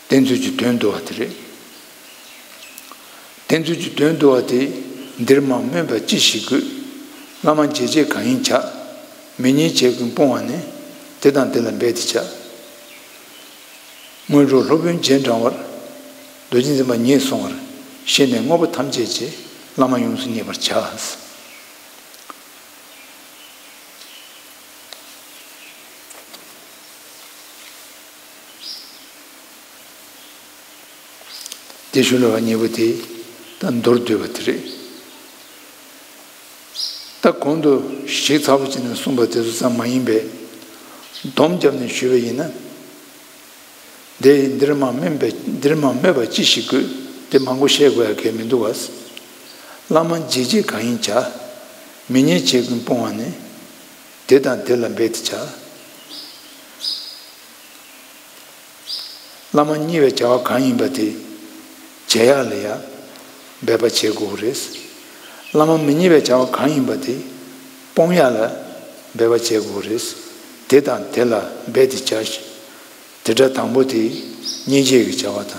བསྟེན་ཚུལ་གྱི་དོན་བསྡུ་བ་དེ་རེད། བསྟེན་ཚུལ་གྱི་དོན་བསྡུ་བ་དེ། འདིར་མ་སྨོས་པ་ཅི་ཞིག་དགོས། བླ་མ་མཇལ་བྱེད་གང་ཡིན་བྱ། མི་ཉན་བྱས་ཀུན་སྤོང་བ་ནི། དེ་དང་དེ་ལ་འབད་དེ་བྱ། སྔོན་འགྲོ་སློབ་དཔོན་རྗེས་འབྲང་བར། རྡོ་རྗེ་འཛིན་པ་ཉིད་གསུང་བར། ཤེས་ནས་དངོས་པོ་ཐམས་ཅད་ཀྱི། བླ་མ་ཡོངས་སུ་མཉེས་པར་བྱ། དེ་ཞུ་ལ་བ་གཉིས་པོ་དེ་ད་མདོར་བསྡུས་པ་དེ་རེད། ད་གོང་དུ་ཞིབ་ཚགས་པོ་བྱས་ནས་གསུངས་པ་དེ་ཚོ་ཙམ་མ་ཡིན་པས། སྡོམ་བརྒྱབ་ནས་ཞུས་པ་ཡིན་ན། དེ་འདིར་མ་སྨོས་པའི་འདིར་མ་སྨོས་པ་ཅི་ཞིག་དགོས། དེ་མང་པོ་བཤད་དགོས་ཡ་གལ་མི་འདུག་བ། བླ་མ་མཇལ་བྱེད་གང་ཡིན་བྱ། མི་ཉན་བྱས་ཀུན་སྤོང་བ་ནི། དེ་དང་དེ་ལ་འབད་དེ་བྱ། བླ་མ་མཉེས་པའི་བྱ་བ་གང་ཡིན་པ་དེ་བྱེད་ཡག་ལ་ཡང་འབད་པ་བྱེད་དགོས་རེད། བླ་མ་མི་མཉེས་པའི་བྱ་བ་གང་ཡིན་པ་དེ་སྤོང་ཡག་ལ་འབད་པ་བྱེད་དགོས་རེད། དེ་དང་དེ་ལ་འབད་དེ་བྱ་ཞིང་། དེ་འདྲ་དང་པོ་དེ་སྙིང་རྗེ་གི་བྱ་བ་དང་།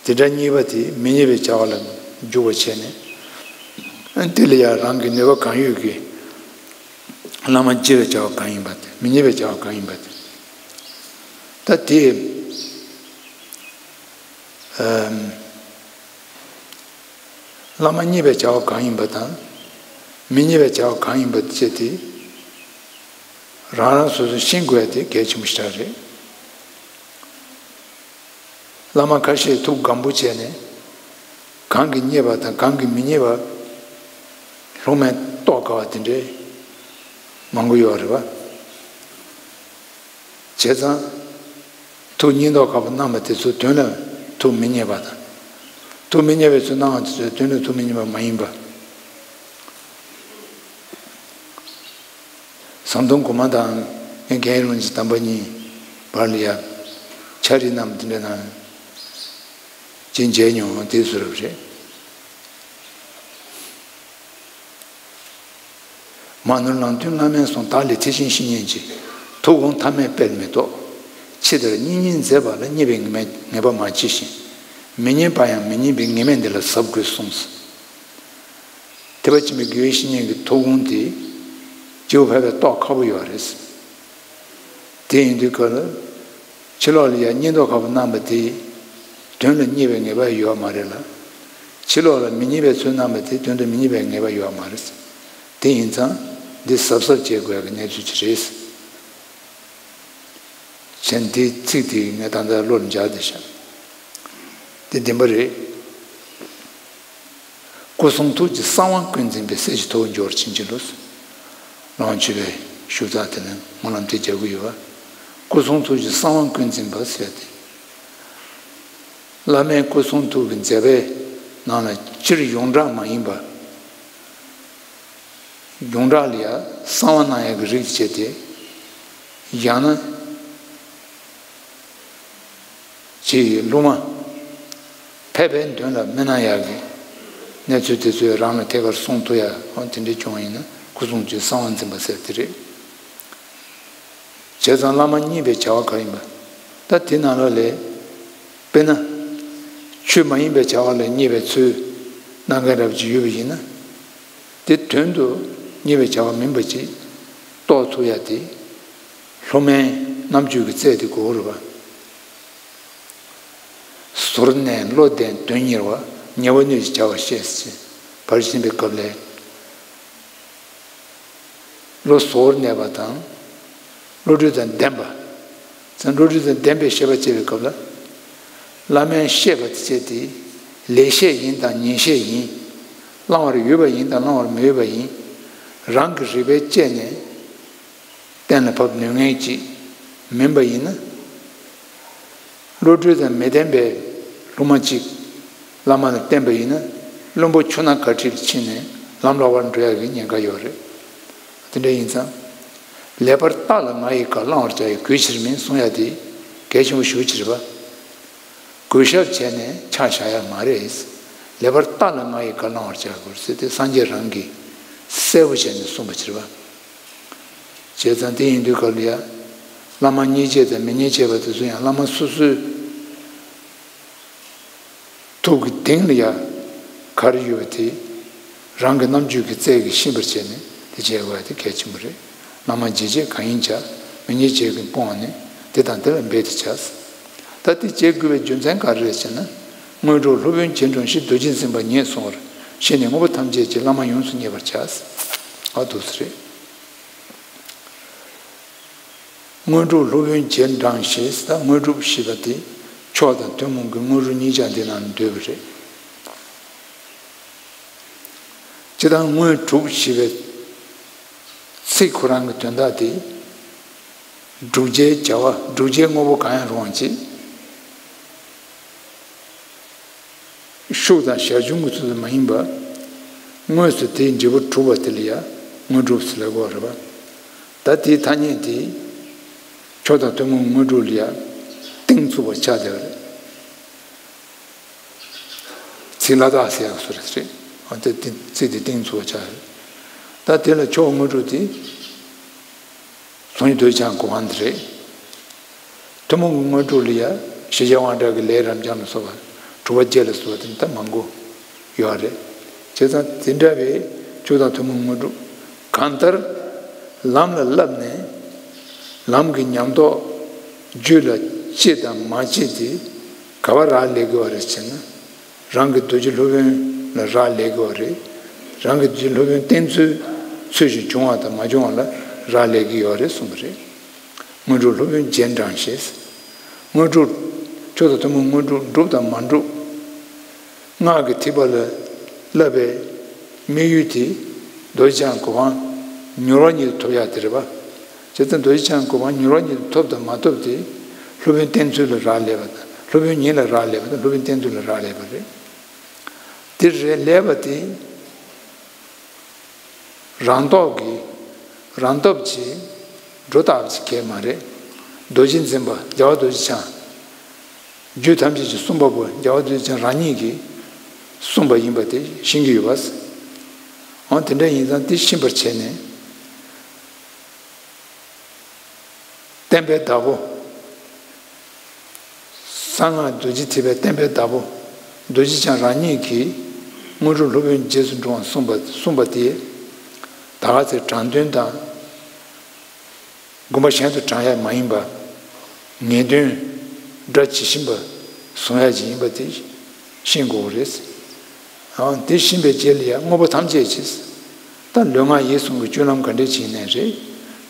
དེ་འདྲ་གཉིས་པ་དེ་མི་མཉེས་པའི་བྱ་བ་ལ་འཇུག་པར་བྱས་ནས། དེ་ལ་ཡང་རང་གི་ནུས་པ་གང་ཡོད་ཀྱིས་བླ་མ་མཇལ་བའི་བྱ་བ་གང་ཡིན་པ་དེ་མི་མཉེས་པའི་བྱ་བ་གང་ཡིན་པ་དེ། ད་དེ། ཨམ། བླ་མ་མཉེས་པའི་བྱ་བ་གང་ཡིན་པ་དང་། མི་མཉེས་པའི་བྱ་བ་གང་ཡིན་པ་བཅས་དེ། རང་རང་སོ་སོས་ཤེས་དགོས་ཡ་དེ་གལ་ཆེན་པོ་ཞིག་རེད། བླ་མ་ཁ་ཤས་ཐུགས་སྒམ་པོ་བྱས་ནས། གང་གིས་མཉེས་པ་དང་གང་གིས་མི་མཉེས་པ། སློབ་མས་རྟོགས་དཀའ་བ་དེ་འདྲའི་མང་པོ་ཡོད་རེད་བ། བྱས་ཙང་། ཐུགས་སྙིང་སྟོབས་ཁ་པོ་གནང་བ་དེ་ཚོ་དོན་ལ་ཐུགས་མི་མཉེས་པ་དང་། ཐུགས་མི་མཉེས་པའི་ཚུལ་གནང་བ་དེ་ཚོ་དོན་ལ་ཐུགས་མི་མཉེས་པ་མ་ཡིན་པ། ཟམ་གདོང་གོང་མ་དང་རྒན་རྒན་རུང་གི་དམ་པ་གཉིས་བར་ལ་ཡ། ཆ་རིགས་རྣམས་དེ་འདྲ་ནང་ཅི་མཇལ་མྱོང་དེ་ཚོ་རབ་རེད། མ་ནོར་ལམ་སྟོན་བླ་མའི་གསུང་། བདག་ལས་ཐེག་ཆེན་བཤེས་གཉེན་གྱི། ཐུགས་དགོངས་ཐ་མལ་སྤེལ་མི་རྟོག །ཕྱི་ལྟར་གཉིས་གཉིས་མཛད་པ་ལ། མཉེས་པའི་ངེས་མེད་ངེས་པ་མ་མཆིས་ཤིང་། མི་མཉེས་པ་ཡང་མི་མཉེས་པའི་ངེས་མེད་འདི་ལ་གཟབ་དགོས་གསུངས། ཐེག་པ་ཆེན་པོའི་དགེ་བའི་བཤེས་གཉེན་གྱི་ཐུགས་དགོངས་དེ། སྤྱི་བོ་ཕལ་པའི་རྟོགས་ཁག་པོ་ཡོད་རེད། དེ་ཡིན་དུས་སྐབས་ལ། ཕྱི་ལོགས་ལ་ཡང་སྙིང་སྟོབས་ཁ་པོ་གནང་བ་དེ། དོན་ལ་མཉེས་པའི་ངེས་པ་ཡོད་མ་རེད་ལ། ཕྱི་ལོགས་ལ་མི་མཉེས་པའི་ཚུལ་གནང་བ་དེ་དོན་དུ་མི་མཉེས་པའི་ངེས་པ་ཡོད་མ་རེད། དེ་ཡིན་ཙང་འདི་གཟབ་གཟབ་བྱེད་དགོས་ཀྱི་གནས་ཚུལ་ཅིག་རེད། བྱས་ནས་འདིའི་ཚིག་དེ་ངས་ད་ལྟ་བློར་འཇགས་ཏེ་བཞག་དེ་བདེན་པ་རེད། སྐུ་གསུང་ཐུགས་ཀྱི་གསང་བ་ཀུན་འཛིན་པའི་སྲས་ཀྱི་ཐུ་བོ་འབྱོར་བྱིན་གྱིས་རློབས། ལོངས་སྤྱོད་པའི་ཤུགས་རྩ་དེ་ལ་སྨོན་ལམ་དེ་རྒྱག་གི་ཡོད་པ། སྐུ་གསུང་ཐུགས་ཀྱི་གསང་བ་ཀུན་འཛིན་པ་ཟེར་ཏེ། བླ་མའི་སྐུ་གསུང་ཐུགས་ཀྱི་མཛད་པའི་ནང་ལ་སྤྱིར་ཡོངས་གྲགས་མ་ཡིན་པ། ཡོངས་གྲགས་ལ་ཡང་གསང་བ་གནང་ཡག་གི་རིགས་བྱས་ཏེ། ཡང་ན། ཀྱི་སློབ་མ་ཕལ་པའི་དོན་ལ་མི་སྣང་ཡག་གི་གནས་ཚུལ་དེ་ཚོས་རང་ལ་ཐད་ཀར་གསུང་ཐུབ་ཡག་དེ་འདྲའི་བྱུང་བ་ཡིན་ན། སྐུ་གསུང་ཐུགས་གསང་བ་འཛིན་པ་ཟེར་དེ་རེད། བྱས་ཙང་བླ་མ་མཉེས་པའི་བྱ་བ་ག་ཡིན་པ། ད་དེ་ནང་ལོགས་ལས། དཔེར་ན། ཆོས་མ་ཡིན་པའི་བྱ་བ་ལ་མཉེས་པའི་ཚུལ་གནང་མཁན་རབ་ཅིག་ཡོད་པ་ཡིན་ན། དེ་དོན་དུ་མཉེས་པའི་བྱ་བ་མིན་པ་ཅིག་རྟོགས་ཐུབ་ཡ་དེ། སློབ་མའི་རྣམ་དཔྱོད་ཀྱི་རྩལ་དེ་དགོས་རེད་པ། ཟོར་གནས་བློ་ལྡན་དོན་གཉེར་བ། ཉེ་བར་གནོད་ཅིང་བྱ་བར་ཤེས་ཟེར། བར་ཕྱིན་པའི་སྐབས་ལས། བློ་ཟོར་གནས་པ་དང་། བློ་གྲོས་དང་ལྡན་པ། ཙང་བློ་གྲོས་དང་ལྡན་པའི་བཤད་པ་བྱེད་པའི་སྐབས་ལ། བླ་མའི་བཤད་པ་དེ་བྱས་ཏེ། ལེགས་བཤད་ཡིན་དང་ཉེས་བཤད་ཡིན། བླང་བར་འོས་པ་ཡིན་དང་བླང་བར་མི་འོས་པ་ཡིན། རང་གི་རིག་པས་དཔྱད་ནས། གཏན་ལ་ཕབ་ནུས་མཁན་ཅིག་མིན་པ་ཡིན་ན། བློ་གྲོས་དང་མི་ལྡན་པའི་སློབ་མ་གཅིག་བླ་མ་ལ་བསྟེན་པ་ཡིན་ན། བླུན་པོ་ཆུ་ནང་གར་ཁྲིད་ལ་ཕྱིན་ནས་ལམ་བརླག་པར་འགྲོ་ཡག་གི་ཉེན་ཁ་ཡོད་རེད། དེ་འདྲ་ཡིན་ཙང་། ལེགས་པར་བརྟགས་ལ་ང་ཡི་བཀའ། བླང་བར་བྱ་ཡི་གུས་ཕྱིར་མིན་གསུང་ཡག་དེ་གལ་ཆེན་པོ་ཞེ་པོ་ཅིག་རེད་པ། གུས་ཞབས་བྱས་ནས་ཆ་བཞག་ཡག་མ་རེད། ལེགས་པར་བརྟགས་ལ་ང་ཡི་བཀའ། བླང་བར་བྱ་དགོས་ཟེར་ཏེ་སངས་རྒྱས་རང་གིས་གསལ་པོ་བྱས་ནས་གསུངས་པ་ཅིག་རེད་པ། བྱས་ཙང་དེ་ཡིན་དུས་སྐབས་ལ་ཡ། བླ་མ་མཉེས་བྱེད་དང་མི་མཉེས་བྱེད་པ་དེ་ཚོ་ཡང་བླ་མ་སོ་སོའི་ཐུགས་ཀྱི་གཏིང་ལ་ཡ། ག་རེ་ཡོད་པ་དེ། རང་གི་རྣམ་དཔྱོད་ཀྱི་རྩལ་གྱིས་ཤེས་པར་བྱས་ནས་དེ་བྱེད་དགོས་པ་དེ་གལ་ཆེན་པོ་རེད། བླ་མ་མཉེས་བྱེད་གང་ཡིན་བྱ། མི་མཉེས་བྱེད་ཀྱིས་སྤོང་བ་ནི། དེ་དང་དེ་ལ་འབད་དེ་བྱ། ད་དེ་བྱེད་དགོས་པའི་རྒྱུ་མཚན་ག་རེ་རེད་ཟེར་ན། དངོས་གྲུབ་སློབ་དཔོན་རྗེས་འབྲང་ཞིང་། རྡོ་རྗེ་འཛིན་པ་ཉིད་གསུང་བར། ཤེས་ནས་དངོས་པོ་ཐམས་ཅད་ཀྱི། བླ་མ་ཡོངས་སུ་མཉེས་པར་བྱ། ཨ་འདུག་སེ་རེད། དངོས་གྲུབ་སློབ་དཔོན་རྗེས་འབྲང་ཞེས། ད་དངོས་གྲུབ་ཞེས་པ་དེ་མཆོག་དང་ཐུན་མོང་གི་དངོས་གྲུབ་གཉིས་ཆ་འདི་ནང་འདུས་པ་རེད། སྤྱིར་བཏང་དངོས་གྲུབ་ཞེས་པའི་ཚིག་ཁོ་རང་གི་དོན་དག་དེ། བསྒྲུབ་བྱའི་བྱ་བ། བསྒྲུབ་བྱའི་དངོས་པོ་གང་ཡང་རུང་བ་ཅིག་ཤུགས་དང་ཞར་བྱུང་གི་ཚུལ་དུ་མ་ཡིན་པ། དངོས་སུ་དེའི་འབྲས་བུ་གྲུབ་པ་དེ་ལ་ཡང་དངོས་གྲུབ་ཟེར་ལབ་དགོས་རེད་པ། ད་དེའི་ཐ་སྙད་དེ། མཆོག་དང་ཐུན་མོང་དངོས་གྲུབ་ལ་ཡང་གཏིང་ཚུགས་པ་ཆགས་བསྡད་པ་རེད། ཚིག་བླ་དྭགས་ཟེར་ཡག་བཟོ་རེད་ཟེར། ཨ་དེ་དེ་ཚིག་དེ་གཏིང་ཚུགས་པ་ཆགས་རེད། ད་དེ་ལ་མཆོག་དངོས་གྲུབ་དེ། གསུང་ཡུལ་རྡོ་རྗེ་འཆང་གི་གོ་འཕང་དེ་རེད། ཐུན་མོང་གི་དངོས་གྲུབ་ལ་ཡང་ཞི་རྒྱས་དབང་དྲག་གི་ལས་རབ་འབྱམས་ལ་སོགས་པ། གྲུབ་པ་བརྒྱད་ལ་སོགས་པ་དེ་ད་མང་པོ་ཡོད་རེད། བྱས་ཙང་དེ་འདྲ་བའི་མཆོག་དང་ཐུན་མོང་དངོས་གྲུབ་གང་ལྟར་ལམ་ལ་བསླབས་ནས། ལམ་གྱི་ཉམས་རྟོགས་རྒྱུད་ལ་སྐྱེས་དང་མ་སྐྱེས་དེ་ག་པར་རག་ལས་དགོས་པ་རེད་ཟེར་ན། རང་གི་རྡོ་རྗེ་སློབ་དཔོན་ལ་རག་ལས་དགོས་པ་རེད། རང་གི་རྡོ་རྗེ་སློབ་དཔོན་བསྟེན་ཚུལ་ཚུལ་བཞིན་བྱུང་བ་དང་མ་བྱུང་བ་ལ་རག་ལས་ཀྱི་ཡོད་རེད་གསུངས་པ་རེད། དངོས་གྲུབ་སློབ་དཔོན་རྗེས་འབྲང་ཞེས། དངོས་གྲུབ། མཆོག་དང་ཐུན་མོང་དངོས་གྲུབ་འགྲུབ་དང་མ་འགྲུབ། སྔགས་ཀྱི་ཐེག་པ་ལ་བསླབ་པའི་དམིགས་ཡུལ་དེ་རྡོ་རྗེ་འཆང་གི་གོ་འཕང་མྱུར་བ་ཉིད་དུ་ཐོབ་ཡག་དེ་རེད་པ། བྱས་ཙང་རྡོ་རྗེ་འཆང་གི་གོ་འཕང་མྱུར་བ་ཉིད་དུ་ཐོབ་དང་མ་ཐོབ་དེ་སློབ་དཔོན་བསྟེན་ཚུལ་ལ་རག་ལས་པ་དང་། སློབ་དཔོན་ཉིད་ལ་རག་ལས་པ་དང་། སློབ་དཔོན་བསྟེན་ཚུལ་ལ་རག་ལས་པ་རེད། དེ་རེད་ལས་པ་དེ། རང་སྟོབས་ཀྱིས། རང་སྟོབས་ཀྱིས་འགྲོ་ཐབས་ཀྱི་གལ་མ་རེད། རྡོ་རྗེ་འཛིན་པ་རྒྱལ་བ་རྡོ་རྗེ་འཆང་། རྒྱུད་ཐམས་ཅད་ཀྱི་གསུངས་པ་པོ་རྒྱལ་བ་རྡོ་རྗེ་འཆང་རང་ཉིད་ཀྱིས་གསུངས་པ་ཡིན་པ་དེ་ཤེས་ཀྱི་ཡོད་པ། འོ་དེ་འདྲ་ཡིན་ཙང་དེ་ཤེས་པར་བྱས་ནས། བསྟན་པའི་བདག་པོ། གསང་སྔགས་རྡོ་རྗེ་ཐེག་པའི་བསྟན་པའི་བདག་པོ། རྡོ་རྗེ་འཆང་རང་ཉིད་ཀྱིས་དངོས་གྲུབ་སློབ་དཔོན་རྗེས་སུ་འབྲང་བ་གསུངས་པ་གསུངས་པ་དེ། ད་ག་ཚོད་དྲང་དོན་དང་། དགོངས་པ་གཞན་དུ་དྲང་ཡག་མ་ཡིན་པ། ངེས་དོན་སྒྲ་ཇི་བཞིན་པ་གསུང་ཡག་ཅིག་ཡིན་པ་དེ་ཤེས་དགོས་རེད། ཨང་། དེ་ཤེས་པའི་རྗེས་ལ་ཡང་དངོས་པོ་ཐམས་ཅད་ཀྱིས། ད་ལུས་ངག་ཡིད་གསུམ་གྱི་སྤྱོད་ལམ་ག་འདྲས་ཅིག་ཡིན་ནའི་རེད།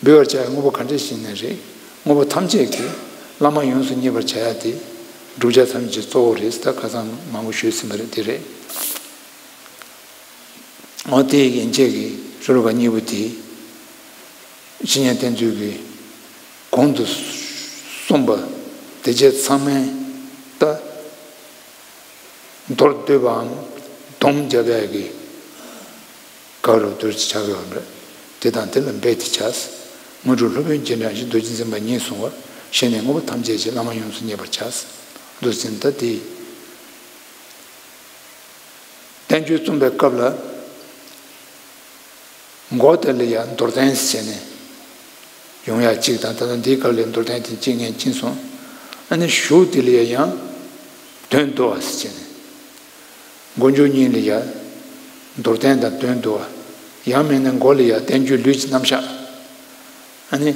འབུལ་བར་བྱ་བའི་དངོས་པོ་ག་འདྲས་ཅིག་ཡིན་ནའི་རེད། དངོས་པོ་ཐམས་ཅད་ཀྱིས་བླ་མ་ཡོངས་སུ་མཉེས་པར་བྱ་ཡག་དེ། བསྒྲུབ་བྱ་ཐམས་ཅད་གཙོ་བོ་རེད། ད་ཁ་སང་མང་པོ་ཞུས་ཟིན་པ་རེད། དེ་རེད། འོ་དེ་ཡན་ཆད་ཀྱི་ཤོ་ལོ་ཀ་གཉིས་པོ་དེ། བཤེས་གཉེན་བསྟེན་ཚུལ་གྱི་གོང་དུ་གསུངས་པ་དེ་བཅས་ཚང་མས་ད། མདོར་བསྡུས་པའམ་སྡོམ་བརྒྱབ་ཡག་གི་སྐབས་རུ་བསྡུར་ཅིག་ཆགས་ཡོད་རེད། དེ་དང་དེ་ལ་འབད་དེ་བྱ། དངོས་གྲུབ་སློབ་དཔོན་རྗེས་འབྲང་ཞིང་། རྡོ་རྗེ་འཛིན་པ་ཉིད་གསུང་བར། ཤེས་ནས་དངོས་པོ་ཐམས་ཅད་ཀྱི། བླ་མ་ཡོངས་སུ་མཉེས་པར་བྱ། འདུག་ཟིན་ད་དེ། བསྟན་བཅོས་རྩོམ་པའི་སྐབས་ལ། མགོ་དེ་ལ་ཡང་མདོར་བསྟན་ཟེར་ནས་ཡོང་ཡ་གཅིག་དང་། ད་ལྟ་འདིའི་སྐབས་ལ་མདོར་བསྟན་དེ་གཅིག་ངས་ཕྱིན་སོང་། ཨ་ནི་གཞུག་དེ་ལ་ཡང་དོན་བསྡུ་བ་ཟེར་ནས། མགོ་མཇུག་གཉིས་ལ་ཡང་མདོར་བསྟན་དང་དོན་བསྡུ་བ། ཡང་མིན་ན་མགོ་ལ་ཡང་བསྟན་བཅོས་ལུས་ཀྱི་རྣམ་གཞག་ཨ་ནི།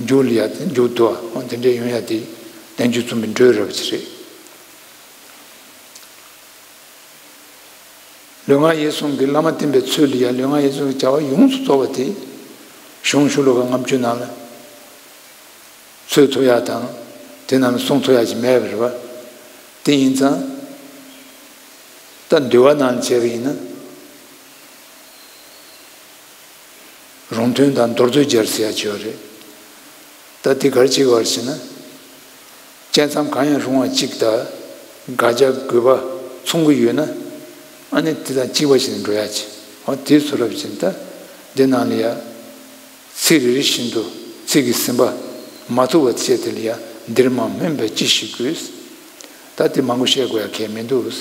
མཇུག་ལ་ཡང་མཇུག་བསྡུ་བ། འོ་དེ་འདྲའི་ཡོང་ཡ་དེ་བསྟན་བཅོས་རྩོམ་པའི་འགྲོས་རབ་ཅིག་རེད། ལུས་ངག་ཡིད་གསུམ་གྱི་བླ་མ་བསྟེན་པའི་ཚུལ་ལ་ཡང་ལུས་ངག་ཡིད་གསུམ་གྱི་བྱ་བ་ཡོངས་སུ་རྫོགས་པ་དེ་གཞུང་གཞུང་ལུགས་ཀྱི་ལྔ་བཅུ་ནང་ལ་འཚོལ་ཐུབ་ཡ་དང་། དེ་རྣམས་གསུང་ཐུབ་ཡ་ཞིག་མེད་པ་རེད་པ། དེ་ཡིན་ཙང་། ད་འདུལ་བ་ནང་བྱས་པ་ཡིན་ན། རུང་མཐུན་དང་མདོར་བསྡུས་སྦྱར་ཟེར་ཡ་ཅིག་ཡོད་རེད། ད་དེ་ག་རེ་བྱེད་དགོས་རེད་ཟེར་ན། བཅད་མཚམས་གང་ཡང་རུང་བ་གཅིག་དང་། དགག་བྱ་དགོས་པ་མཚུངས་ཀྱི་ཡོད་ན། ཨ་ནི་དེ་དང་གཅིག་པ་ཞིག་ཏུ་འགྲོ་ཡ་ཅིག་འོ་དེ་བཟོ་རབས་ཅིག་ད་འདི་ནང་ལ་ཡ། ཚིག་རེ་རེ་བཞིན་དུ་ཚིག་གིས་ཟིན་པ་མ་ཐུབ་པ་བྱས། དེ་ལ་ཡ་འདིར་མ་སྨོས་པའི་ཅི་ཞིག་དགོས། ད་དེ་མང་པོ་བཤད་དགོས་ཡ་གལ་མི་འདུག་ད་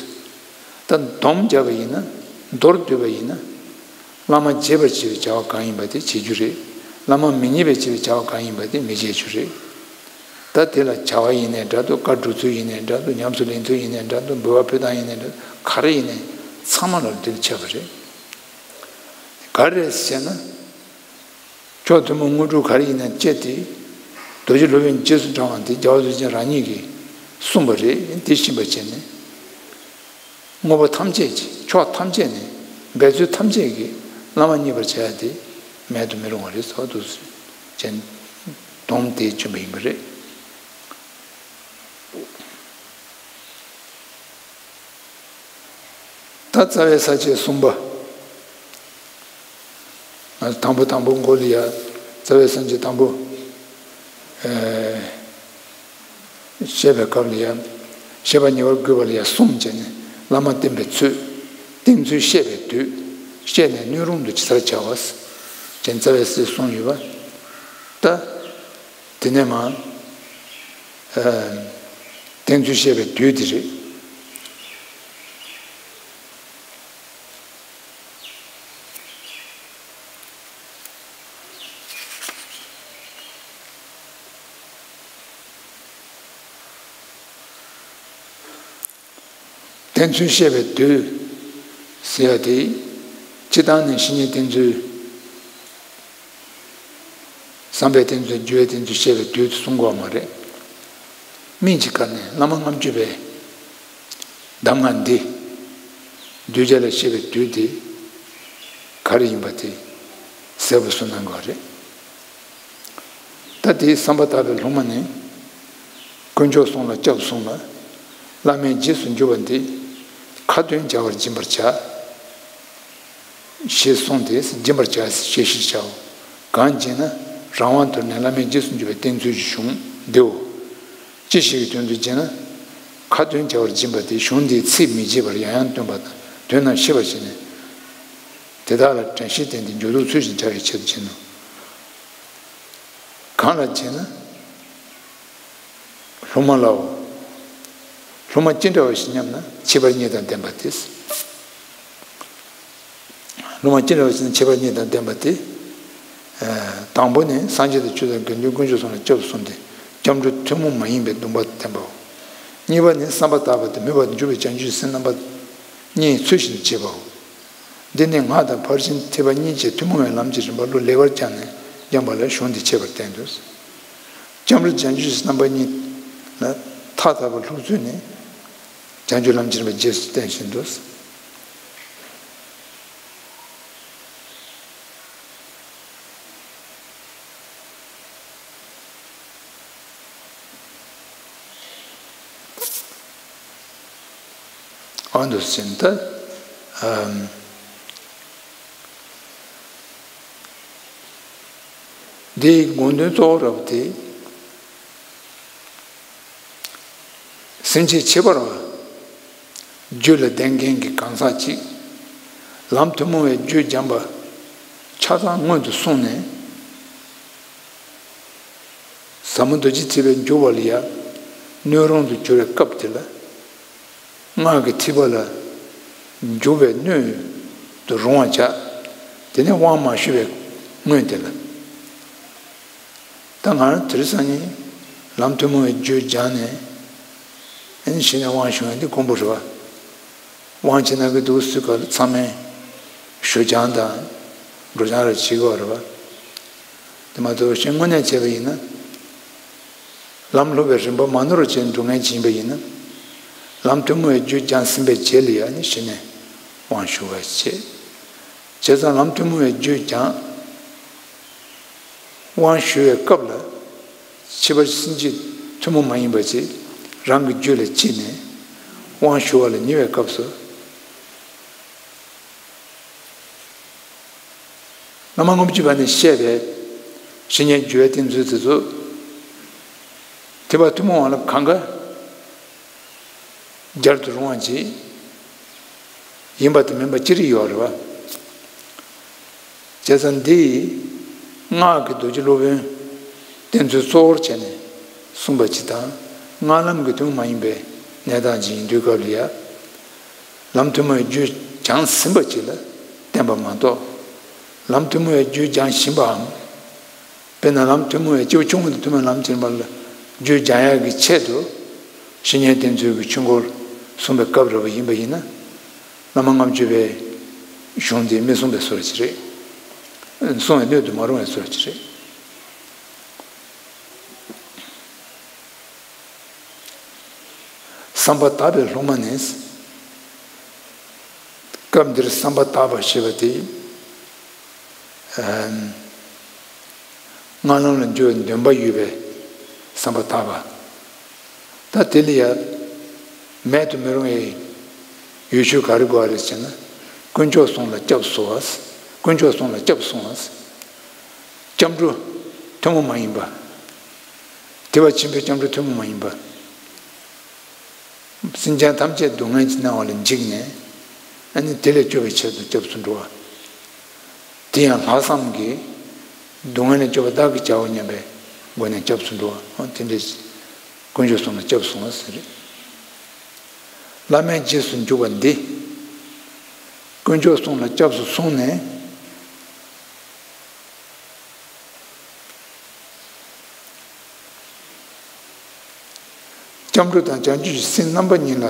སྡོམ་བརྒྱབ་པ་ཡིན་ན། མདོར་བསྡུས་པ་ཡིན་ན། བླ་མ་བརྗེད་པར་བྱེད་པའི་བྱ་བ་གང་ཡིན་པ་དེ་བྱེད་རྒྱུ་རེད། བླ་མ་མི་མཉེས་པར་བྱེད་པའི་བྱ་བ་གང་ཡིན་པ་དེ་མི་བྱེད་རྒྱུ་རེད། ད་དེ་ལ་བྱ་བ་ཡིན་ནའི་འདྲ་འདུག་བཀའ་སྒྲུབ་ཚུལ་ཡིན་ནའི་འདྲ་འདུག་ཉམས་སུ་ལེན་ཚུལ་ཡིན་ནའི་འདྲ་འདུག་འབུལ་བ་ཕུལ་སྟངས་ཡིན་ནའི་འདྲ་འདུག་ག་རེ་ཡིན་ནའི་ཚང་མ་ལ་འདི་ལ་ཁྱབ་པ་རེད། ག་རེ་རེད་ཟེར་ན། མཆོག་ཐུན་མོང་དངོས་གྲུབ་ག་རེ་ཡིན་ན་སྤྱད་དེ། རྡོ་རྗེ་སློབ་དཔོན་རྗེས་སུ་འབྲང་བ་དེ་རྒྱལ་བ་རིན་པོ་ཆེ་རང་ཉིད་ཀྱིས་གསུངས་པ་རེད། དེ་ཤེས་པ་བྱས་ནས། དངོས་པོ་ཐམས་ཅད་ཀྱི་ཕྱོགས་ཐམས་ཅད་ནས་འབད་རྩོལ་ཐམས་ཅད་ཀྱིས་བླ་མ་མཉེས་པར་བྱ་ཡ་དེ་མེད་དུ་མི་རུང་བ་རེད་ཟེར་བ་འདུག་ཟེར་བྱས་ནས་སྡོམ་དེ་བྱིན་པ་ཡིན་པ་རེད། ད་རྩ་བའི་ས་བཅད་གསུམ་པ། དང་པོ་དང་པོ་མགོ་ལ་ཡ་རྩ་བའི་ས་བཅད་དང་པོ། ཨེ། བཤད་པའི་སྐབས་ལ་ཡ། བཤད་པ་ཉེ་བར་བཀོད་པ་ལ་ཡ་གསུམ་བྱས་ནས་བླ་མ་བསྟེན་པའི་ཚུལ། བསྟེན་ཚུལ་བཤད་པའི་དུས། བཤད་ནས་སྣོད་རུང་དུ་ཇི་ལྟར་བྱ་བ། ཅེས་རྩ་བའི་སྲིད་གསུངས་ཡོད་པ། ད། དེ་ནས་མ། ཨ། བསྟེན་ཚུལ་བཤད་པའི་དུས་དེ་རེད། བསྟེན་ཚུལ་བཤད་པའི་དུས་ཟེར་ཡ་དེ། སྤྱིར་བཏང་ནས་བཤེས་གཉེན་བསྟེན་ཚུལ། བསམ་པའི་བསྟེན་ཚུལ། རྒྱུ་བའི་བསྟེན་ཚུལ་བཤད་པའི་དུས་སུ་གསུང་དགོས་པ་མ་རེད། སྨིན་གྱི་ཁ་ནས་བླ་མ་ལྔ་བཅུ་པའི་གདམས་ངག་འདི་གདུལ་བྱ་ལ་བཤད་པའི་དུས་དེ་ག་རེ་ཡིན་པ་དེ་གསལ་པོ་གསུངས་གནང་དགོས་པ་རེད། ད་དེའི་བསམ་པ་དག་པའི་སློབ་མ་ནི། དཀོན་མཆོག་གསུམ་ལ་སྐྱབས་སོང་ལ། བླ་མའི་རྗེས་སུ་འཇུག་པ་འདི། ཁ་ཏོན་བྱ་བར་སྦྱིན་པར་བྱ། ཞེས་གསུངས་ཏེ། སྦྱིན་པར་བྱ་ཞེས་བཤད་བྱའོ། གང་ཞེ་ན། རང་དབང་དུ་ནས་བླ་མའི་རྗེས་སུ་འཇུག་པའི་བསྟེན་ཚུལ་གྱི་གཞུང་འདིའོ། ཅི་ཞིག་གི་དོན་དུ་ཞེ་ན། ཁ་ཏོན་བྱ་བར་སྦྱིན་པ་སྟེ་གཞུང་འདིའི་ཚིག་མི་བརྗེད་པར་ཡང་ཡང་བཏོན་པ་དང་དོན་རྣམས་ཤེས་པར་བྱས་ནས། དེ་དག་ལ་དྲན་ཤེས་བསྟེན་ཏེ་འགྱུར་ལྡོག་ཚུལ་བཞིན་བྱ་བའི་ཆེད་དུ་བྱིན་ནོ། གང་ལ་ཞེ་ན། སློབ་མ་ལའོ། སློབ་མ་ཅི་འདྲ་བ་ཞིག་སྙམ་ན་ཁྱད་པར་གཉིས་དང་ལྡན་པ་སྟེ། སློབ་མ་ཅི་འདྲ་བ་ཞིག་ན་ཁྱད་པར་གཉིས་དང་ལྡན་པ་སྟེ། དང་པོ་ནི་སངས་རྒྱས་དང་ཆོས་དང་དགེ་འདུན་དཀོན་མཆོག་གསུམ་ལ་སྐྱབས་སུ་སོང་སྟེ་སྐྱབས་འགྲོ་ཐུན་མོང་མ་ཡིན་པའི་སྡོམ་པ་བསྟེན་པའོ། གཉིས་པ་ནི་བསམ་པ་དག་པ་དང་མོས་པ་དང་འཇུག་པའི་བྱང་ཆུབ་སེམས་རྣམ་པ་གཉིས་ཚུལ་བཞིན་བྱེད་པའོ། འདི་ནི་ངག་དང་ཕར་ཕྱིན་ཐེག་པ་གཉིས་ཀྱི་ཐུན་མོང་བའི་ལམ་གྱི་རིམ་པ་བློ་ལེགས་པར་སྦྱངས་ནས་སྦྱངས་པ་ལ་གཞུང་འདི་འཆད་པར་བསྟན་ཏོ། སྐྱབས་འགྲོ་བྱང་ཆུབ་སེམས་རྣམ་པ་གཉིས་ལ་མཐའ་དག་པར་བསླུ་ཚུལ་ནི། བྱང་ཆུབ་ལམ་གྱི་རིམ་པ་རྗེས་སུ་བསྟན་བཞིན་དུ། ཨ་འདུག་ཟིན་ད། ཨམ། འདིའི་དགོངས་དོན་གཙོ་བོ་རབ་སྟེ། སེམས་བསྐྱེད་ཁྱད་པར་བ། རྒྱུད་ལ་ལྡན་མཁན་གྱི་གང་ཟག་ཅིག་ལམ་ཐུན་མོང་བའི་རྒྱུད་སྦྱངས་པ་ཆ་ཚང་སྔོན་དུ་སོང་ནས། ཟབ་མོ་རྡོ་རྗེ་ཐེག་པའི་འཇུག་པ་ལ་ཡང་ སྣོད་རུང་དུ་གྱུར་བའི་སྐབས་དེ་ལ། སྔགས་ཀྱི་ཐིགས་པ་ལ་འཇུག་པའི་སྣོད་དུ་རུང་བར་བྱ། དེ་ནས་དབང་མ་ཞུ་བའི་སྔོན་དེ་ལ། ད་ང་རང་དེ་རིང་སང་ཉིན་ལམ་ཐུན་མོང་བའི་རྒྱུད་སྦྱངས་ནས། ཨ་ནི་གཞི་ནས་དབང་ཞུ་ཡ་འདི་དཀོན་པོ་རེད་བ། དབང་ཆེ་ན་གི་འདུག་སེ་ག་ཚང་མས་ཞུ་སྦྱང་དང་འགྲོ་སྦྱང་རེ་བྱེད་དགོས་རེད་བ། དེ་མ་གཏོགས་གཞན་དངོས་གནས་བྱས་པ་ཡིན་ན། ལམ་སློབ་པའི་རིམ་པ་མ་ནོར་བ་བྱས་འགྲོ་མཁན་ཅིག་ཡིན་པ་ཡིན་ན། ལམ་ཐུན་མོང་བའི་རྒྱུད་སྦྱངས་ཟིན་པའི་རྗེས་ལ་ཡང་ནི་གཞི་ནས་དབང་ཞུ་བ་བྱེད། བྱས་ཙང་ལམ་ཐུན་མོང་བའི་རྒྱུད་སྦྱངས། དབང་ཞུ་བའི་སྐབས་ལ། ཕྱི་པ་སེམས་བསྐྱེད་ཐུན་མོང་མ་ཡིན་པ་ཅིག་རང་གི་རྒྱུད་ལ་སྐྱེས་ནས། དབང་ཞུ་བ་ལ་ཉེ་བའི་སྐབས་སུ། བླ་མ་ལྔ་བཅུ་པ་ནས་བཤད་པའི་བཤེས་གཉེན་རྒྱུད་པའི་བསྟེན་ཚུལ་དེ་ཚོ། ཐེག་པ་ཐུན་མོང་བ་ལ་གང་ག་སྦྱར་དུ་རུང་བ་ཅིག་ཡིན་པ་དང་མིན་པ་ཅི་རིགས་ཡོད་རེད་བ། བྱས་ཙང་འདི་སྔགས་ཀྱི་རྡོ་རྗེ་སློབ་དཔོན་བསྟེན་ཚུལ་གཙོ་བོར་བྱས་ནས་གསུངས་པ་ཅིག་དང་། སྔགས་ལམ་གྱི་ཐུན་མོང་མ་ཡིན་པའི་གནས་སྟངས་ཅིག་ཡིན་དུས་སྐབས་ལ་ཡ། ལམ་ཐུན་མོང་བའི་རྒྱུད་སྦྱངས་ཟིན་པ་ཅིག་ལ་བསྟེན་པ་མ་གཏོགས། ལམ་ཐུན་མོང་བའི་རྒྱུད་སྦྱངས་བཞིན་པའམ། དཔེར་ན་ལམ་ཐུན་མོང་བའི་སྐྱེ་བ་ཆུང་ངུ་དང་ཐུན་མོང་ལམ་ཁྱེར་བ་ལ་རྒྱུད་སྦྱང་ཡག་གི་ཆེད་དུ། བཤེས་གཉེན་བསྟེན་ཚུལ་གྱི་ཆོས་འཁོར་གསུངས་པའི་སྐབས་རེད་པ་ཡིན་པ་ཡིན་ན། བླ་མ་ལྔ་བཅུ་པའི་གཞུང་འདི་མི་གསུང་པའི་བཟོ་འདྲ་ཅིག་རེད། གསུང་བའི་སྣོད་དུ་མ་རུང་བའི་བཟོ་འདྲ་ཅིག་རེད། བསམ་པ་དག་པའི་སློབ་མ་ནི། སྐབས་འདིར་བསམ་པ་དག་པ་ཞེས་པ་དེ། སྔགས་ལམ་ལ་འགྱུར་བའི་འདུན་པ་ཡོད་པའི་བསམ་པ་དག་པ། ད་དེ་ལ་ཡང་མེད་དུ་མི་རུང་བའི་ཡོ་བྱད་ག་རེ་དགོས་རེད་ཟེར་ན། དཀོན་མཆོག་གསུམ་ལ་སྐྱབས་སུ་སོང་བ། དཀོན་མཆོག་གསུམ་ལ་སྐྱབས་སུ་སོང་བ། སྐྱབས་འགྲོ་ཐུན་མོང་མ་ཡིན་པ། བདེ་བ་ཆེན་པོའི་སྐྱབས་འགྲོ་ཐུན་མོང་མ་ཡིན་པ། སེམས་ཅན་ཐམས་ཅད་སྡུག་བསྔལ་གྱིས་མནར་བ་ལ་འཇིགས་ནས། ཨ་ནི་དེ་ལས་སྐྱོབ་པའི་ཆེད་དུ་སྐྱབས་སུ་འགྲོ་བ། དེ་ཡང་ལྷག་བསམ་གྱིས་སྡུག་བསྔལ་ལས་སྐྱོབ་པ་བདག་གིས་བྱའོ་སྙམ་པའི་སྒོ་ནས་སྐྱབས་སུ་འགྲོ་བ། དེ་འདྲའི་དཀོན་མཆོག་གསུམ་ལ་སྐྱབས་སོང་བ་ཟེར། བླ་མའི་རྗེས་སུ་འཇུག་པ་འདི། དཀོན་མཆོག་གསུམ་ལ་སྐྱབས་སུ་སོང་ནས། སྐྱབས་འགྲོ་དང་བྱང་ཆུབ་ཀྱི་སེམས་རྣམ་པ་གཉིས་ལ་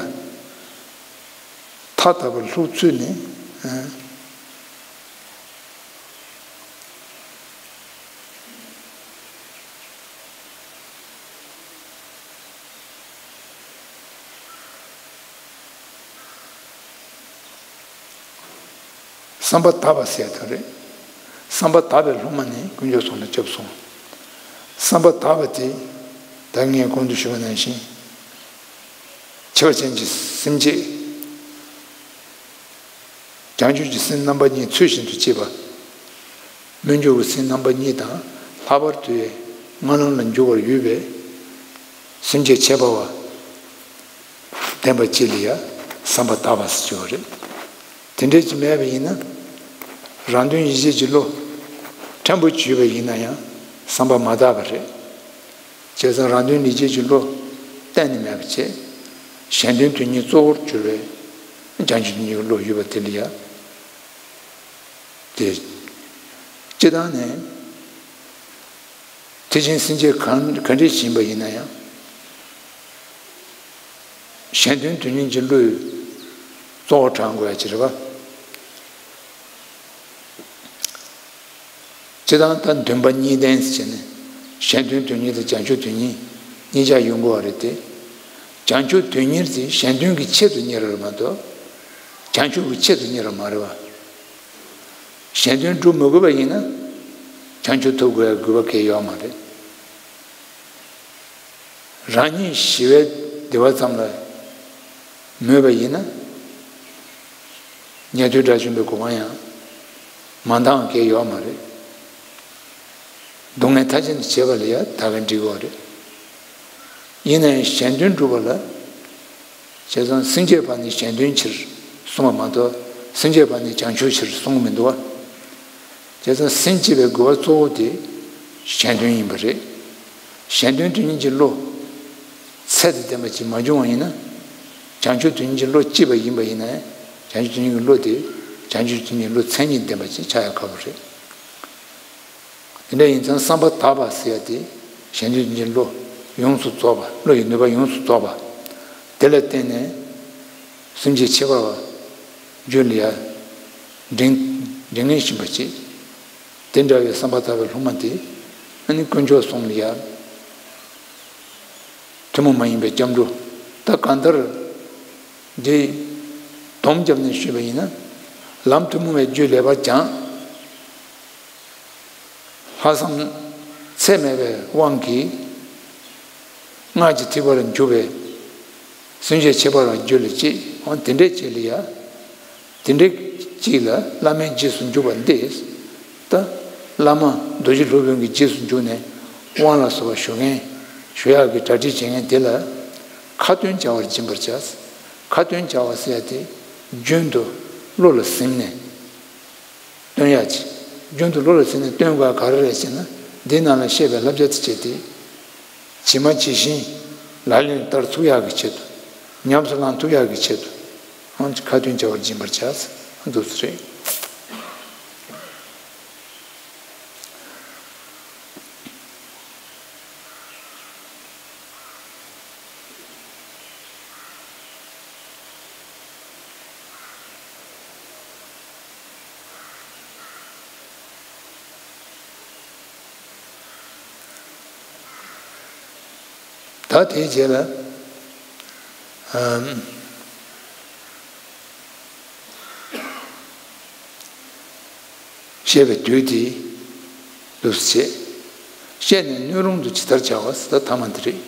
མཐའ་དག་པར་བསླུ་ཚུལ་ནི། བསམ་པ་དག་པ་ཟེར་དོན་རེད། བསམ་པ་དག་པའི་སློབ་མ་ནི་དཀོན་མཆོག་གསུམ་ལ་སྐྱབས་སོང་། བསམ་པ་དག་པ་དེ་ད་ངས་གོང་དུ་ཞུས་པ་ནང་བཞིན། འཆི་བ་ཅན་གྱི་སེམས་བསྐྱེད། བྱང་ཆུབ་ཀྱི་སེམས་རྣམ་པ་གཉིས་ཚུལ་བཞིན་དུ་བསྐྱེད་པ། སྨོན་འཇུག་གི་སེམས་རྣམ་པ་གཉིས་དང་ལྷག་པར་དུ་སྨོན་ལམ་ལ་འཇུག་པར་འོས་པའི་སེམས་བསྐྱེད་ཁྱད་པར་བ་ལྡན་པ་ཅིག་ལ་ཡང་བསམ་པ་དག་པ་ཟེར་གྱི་ཡོད་རེད། དེ་འདྲ་ཅིག་མེད་པ་ཡིན་ན། རང་དོན་ཡིད་བྱེད་ཀྱི་བློ་ཕྲན་བུ་ཅིག་ཡོད་པ་ཡིན་ན་ཡང་བསམ་པ་མ་དག་པ་རེད། བྱས་ཙང་རང་དོན་ཡིད་བྱེད་ཀྱི་བློ་གཏན་ནས་མེད་པ་བྱས། གཞན་དོན་དོན་གཉེར་གཙོ་བོར་གྱུར་པའི་བྱང་ཆུབ་ཀྱི་བློ་ཡོད་པ་དེ་ལ་ཡང་། དེ། སྤྱིར་བཏང་ནས། དེ་བཞིན་སེམས་བསྐྱེད་གང་ག་འདྲ་ཞིག་ཡིན་པ་ཡིན་ན་ཡང་། གཞན་དོན་དོན་གཉེར་གྱི་བློས་གཙོ་བོ་དྲངས་དགོས་ཡ་ཅིག་རེད་པ། སྤྱིར་བཏང་ད་འདུན་པ་གཉིས་ལྡན་ཟེར་ནས་གཞན་དོན་དོན་གཉེར་དང་བྱང་ཆུབ་དོན་གཉེར་གཉིས་ཆ་ཡོང་དགོས་པ་རེད་དེ། བྱང་ཆུབ་དོན་གཉེར་དེ་གཞན་དོན་གྱི་ཆེད་དུ་གཉེར་བ་རེད་མ་གཏོགས། བྱང་ཆུབ་ཀྱི་ཆེད་དུ་གཉེར་བ་མ་རེད་པ། གཞན་དོན་སྒྲུབ་མི་དགོས་པ་ཡིན་ན། བྱང་ཆུབ་ཐོབ་དགོས་ཡ་དགོས་པ་གང་ཡང་ཡོད་མ་རེད། རང་ཉིད་ཞི་བའི་བདེ་བ་ཙམ་ལ་མོས་པ་ཡིན་ན། ཉན་ཐོས་དགྲ་བཅོམ་པའི་གོ་འཕང་ཡང་མ་འདང་བ་གང་ཡང་ཡོད་མ་རེད། སྡུག་བསྔལ་མཐའ་ཅན་དུ་བྱེད་པ་ལ་ཡང་ད་ག་འགྲིག་གི་རེད། ཡིན་ན་ཡང་གཞན་དོན་སྒྲུབ་པ་ལ། བྱས་ཙང་སེམས་བསྐྱེད་པ་ནི་གཞན་དོན་ཕྱིར་གསུངས་པ་མ་གཏོགས་སེམས་བསྐྱེད་པ་ནི་བྱང་ཆུབ་ཕྱིར་གསུངས་མི་འདུག་བ། བྱས་ཙང་སེམས་བསྐྱེད་པའི་དགོས་པ་གཙོ་བོ་དེ་གཞན་དོན་ཡིན་པ་རེད། གཞན་དོན་དོན་གཉེར་གྱི་བློ། ཚད་ ཚད་དང་ལྡན་པ་ཅིག་མ་བྱུང་བ་ཡིན་ན། བྱང་ཆུབ་ཏུ་སྙོམས་འཇུག་བློ་སྐྱེས་པ་ཡིན་པ་ཡིན་ན་ཡང་། བྱང་ཆུབ་ཏུ་སྙོམས་འཇུག་གི་བློ་དེ་བྱང་ཆུབ་ཏུ་སྙོམས་འཇུག་བློ་མཚན་ཉིད་ལྡན་པ་ཅིག་ཆགས་ཡ་ཁག་པོ་རེད། དེ་འདྲ་ཡིན་ཙང་བསམ་པ་དག་པ་ཟེར་ཡ་དེ་བྱང་ཆུབ་ཏུ་སྙོམས་འཇུག་བློ་ཡོངས་སུ་རྫོགས་པ། བློ་ཡི་ནུས་པ་ཡོངས་སུ་རྫོགས་པ། དེ་ལ་བརྟེན་ནས་སེམས་ཅན་ཁྱད་པར་བ་རྒྱུད་ལ་ཡ་འདྲེན་འདྲེན་མཁན་ཡིན་པ་ཅིག་དེ་འདྲ་བའི་བསམ་པ་དག་པའི་སློབ་མ་དེ་ཨ་ནི་དཀོན་མཆོག་གསུམ་ལ་ཡ་ཐུན་མོང་མ་ཡིན་པའི་སྐྱབས་འགྲོ། ད་གང་ལྟར་འདི་སྡོམ་བརྒྱབ་ནས་ཞུས་པ་ཡིན་ན། ལམ་ཐུན་མོང་བའི་རྒྱུད་ལེགས་པར་སྦྱངས། ལྷག་བསམ་ཚད་མེད་པའི་དབང་གིས་སྔགས་ཀྱི་ཐེག་པ་ལ་འཇུག་པའི་སེམས་ཅན་ཁྱད་པར་བ་རྒྱུད་ལ་སྐྱེས། འོ་དེ་འདྲའི་ཅིག་ལ་ཡ། དེ་འདྲའི་ཅིག་ལ་བླ་མའི་རྗེས་སུ་འཇུག་པ་འདི། ད་བླ་མ་རྡོ་རྗེ་སློབ་དཔོན་གྱི་རྗེས་སུ་འཇུག་ནས་དབང་ལ་སོགས་པ་ཞུ་མཁན། ཞུ་ཡག་གི་གྲ་སྒྲིག་བྱེད་མཁན་དེ་ལ་ཁ་ཏོན་བྱ་བར་སྦྱིན་པར་བྱ། ཁ་ཏོན་བྱ་བ་ཟེར་ཡ་དེ་རྒྱུན་དུ་བློ་ལ་ཟིན་ནས་སྟོན་ཡག་ཅིག་རྒྱུན་དུ་བློ་ལ་ཟིན་ནས་སྟོན་དགོས་པ་ག་རེ་རེད་ཟེར་ན། འདི་ནང་ལ་བཤད་པའི་བསླབ་བྱ་དེ་བྱས་ཏེ། ཇི་མ་ཇི་བཞིན་ལག་ལེན་བསྟར་ཐུབ་ཡག་གི་ཆེད་དུ། ཉམས་སུ་བླང་ཐུབ་ཡག་གི་ཆེད་དུ། ཁ་ཏོན་བྱ་བར་སྦྱིན་པར་བྱ། འདུག་སེ་རེད། ད་དེའི་རྗེས་ལ། ཨམ། བཤད་པའི་དུས་དེ་འདུག་སེ་བྱས། བཤད་ནས་སྣོད་རུང་དུ་ཇི་ལྟར་བྱ་བ་ཟེར། ད་ཐ་མ་འདི་རེད།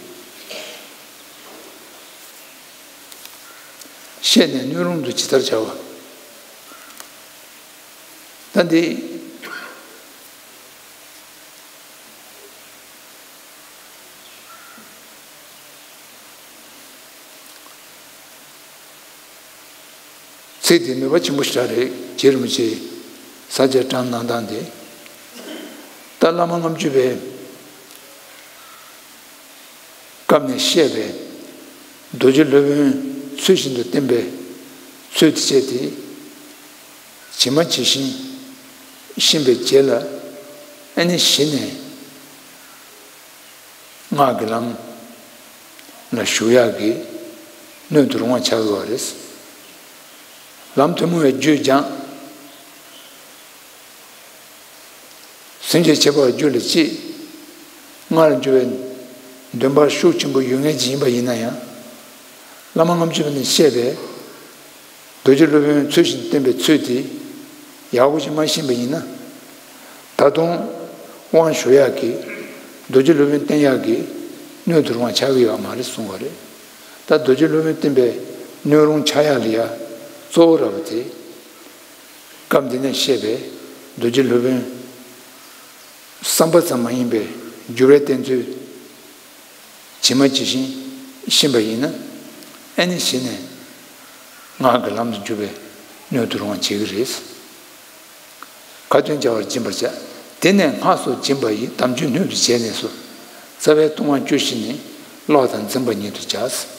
བཤད་ནས་སྣོད་རུང་དུ་ཇི་ལྟར་བྱ་བ། ད་འདི། ཚིག་འདི་ནུས་པ་ཆེན་པོ་ཞེ་དྲག་རེད། རྗེ་རིན་པོ་ཆེའི་ས་བཅད་བཀྲམ་གནང་སྟངས་དེ། ད་བླ་མ་ལྔ་བཅུ་པའི་སྐབས་ནས་བཤད་པའི་རྡོ་རྗེ་སློབ་དཔོན་ཚུལ་བཞིན་དུ་བསྟེན་པའི་ཚུལ་དེ་བྱས་ཏེ། ཇི་མ་ཇི་བཞིན་ཤེས་པའི་རྗེས་ལ། ཨ་ནི་གཞི་ནས་སྔགས་ཀྱི་ལམ་ལ་ཞུགས་ཡག་གི་སྣོད་དུ་རུང་བ་ཆགས་ཡོད་པ་རེད། ལམ་ཐུན་མོང་བའི་རྒྱུད་སྦྱངས། སེམས་ཅན་ཁྱད་པར་བ་རྒྱུད་ལ་སྐྱེས། སྔར་འགྱུར་བའི་འདུན་པ་ཤུགས་ཆེན་པོ་ཡོད་མཁན་ཅིག་ཡིན་པ་ཡིན་ན་ཡང་། བླ་མ་ལྔ་བཅུ་པ་ནས་བཤད་པའི་རྡོ་རྗེ་སློབ་དཔོན་ཚུལ་བཞིན་བསྟེན་པའི་ཚུལ་དེ་ཡག་པོ་ཞིག་མ་ཤེས་པ་ཡིན་ན། ད་དུང་དབང་ཞུ་ཡག་གི། རྡོ་རྗེ་སློབ་དཔོན་བསྟེན་ཡག་གི་སྣོད་དུ་རུང་བ་ཆགས་ཀྱི་ཡོད་མ་རེད་གསུང་བ་རེད། ད་རྡོ་རྗེ་སློབ་དཔོན་བསྟེན་པའི་སྣོད་རུང་ཆགས་ཡག་ལ་ཡ་གཙོ་བོ་ར་བ་དེ། སྐབས་འདི་ནས་བཤད་པའི་རྡོ་རྗེ་སློབ་དཔོན་བསམ་པ་ཙམ་མ་ཡིན་པའི་འགྱུར་བའི་བསྟན་ཚུལ་ཇི་མ་ཇི་བཞིན་ཤེས་པ་ཡིན་ན། ཨ་ནི་གཞི་ནས་སྔགས་ཀྱི་ལམ་དུ་འཇུག་པའི་སྣོད་དུ་རུང་བ་བྱེད་ཀྱི་རེད། ཁ་ཏོན་བྱ་བར་སྦྱིན་པར་བྱ། དེ་ནས་སྔགས་སོགས་སྦྱིན་པ་ཡི། དམ་ཆོས་སྣོད་དུ་བྱས་ནས་སོ། རྩ་བའི་ལྟུང་བ་བཅུ་བཞི་ནི། ཀློག་དང་འཛིན་པ་ཉིད་དུ་བྱ།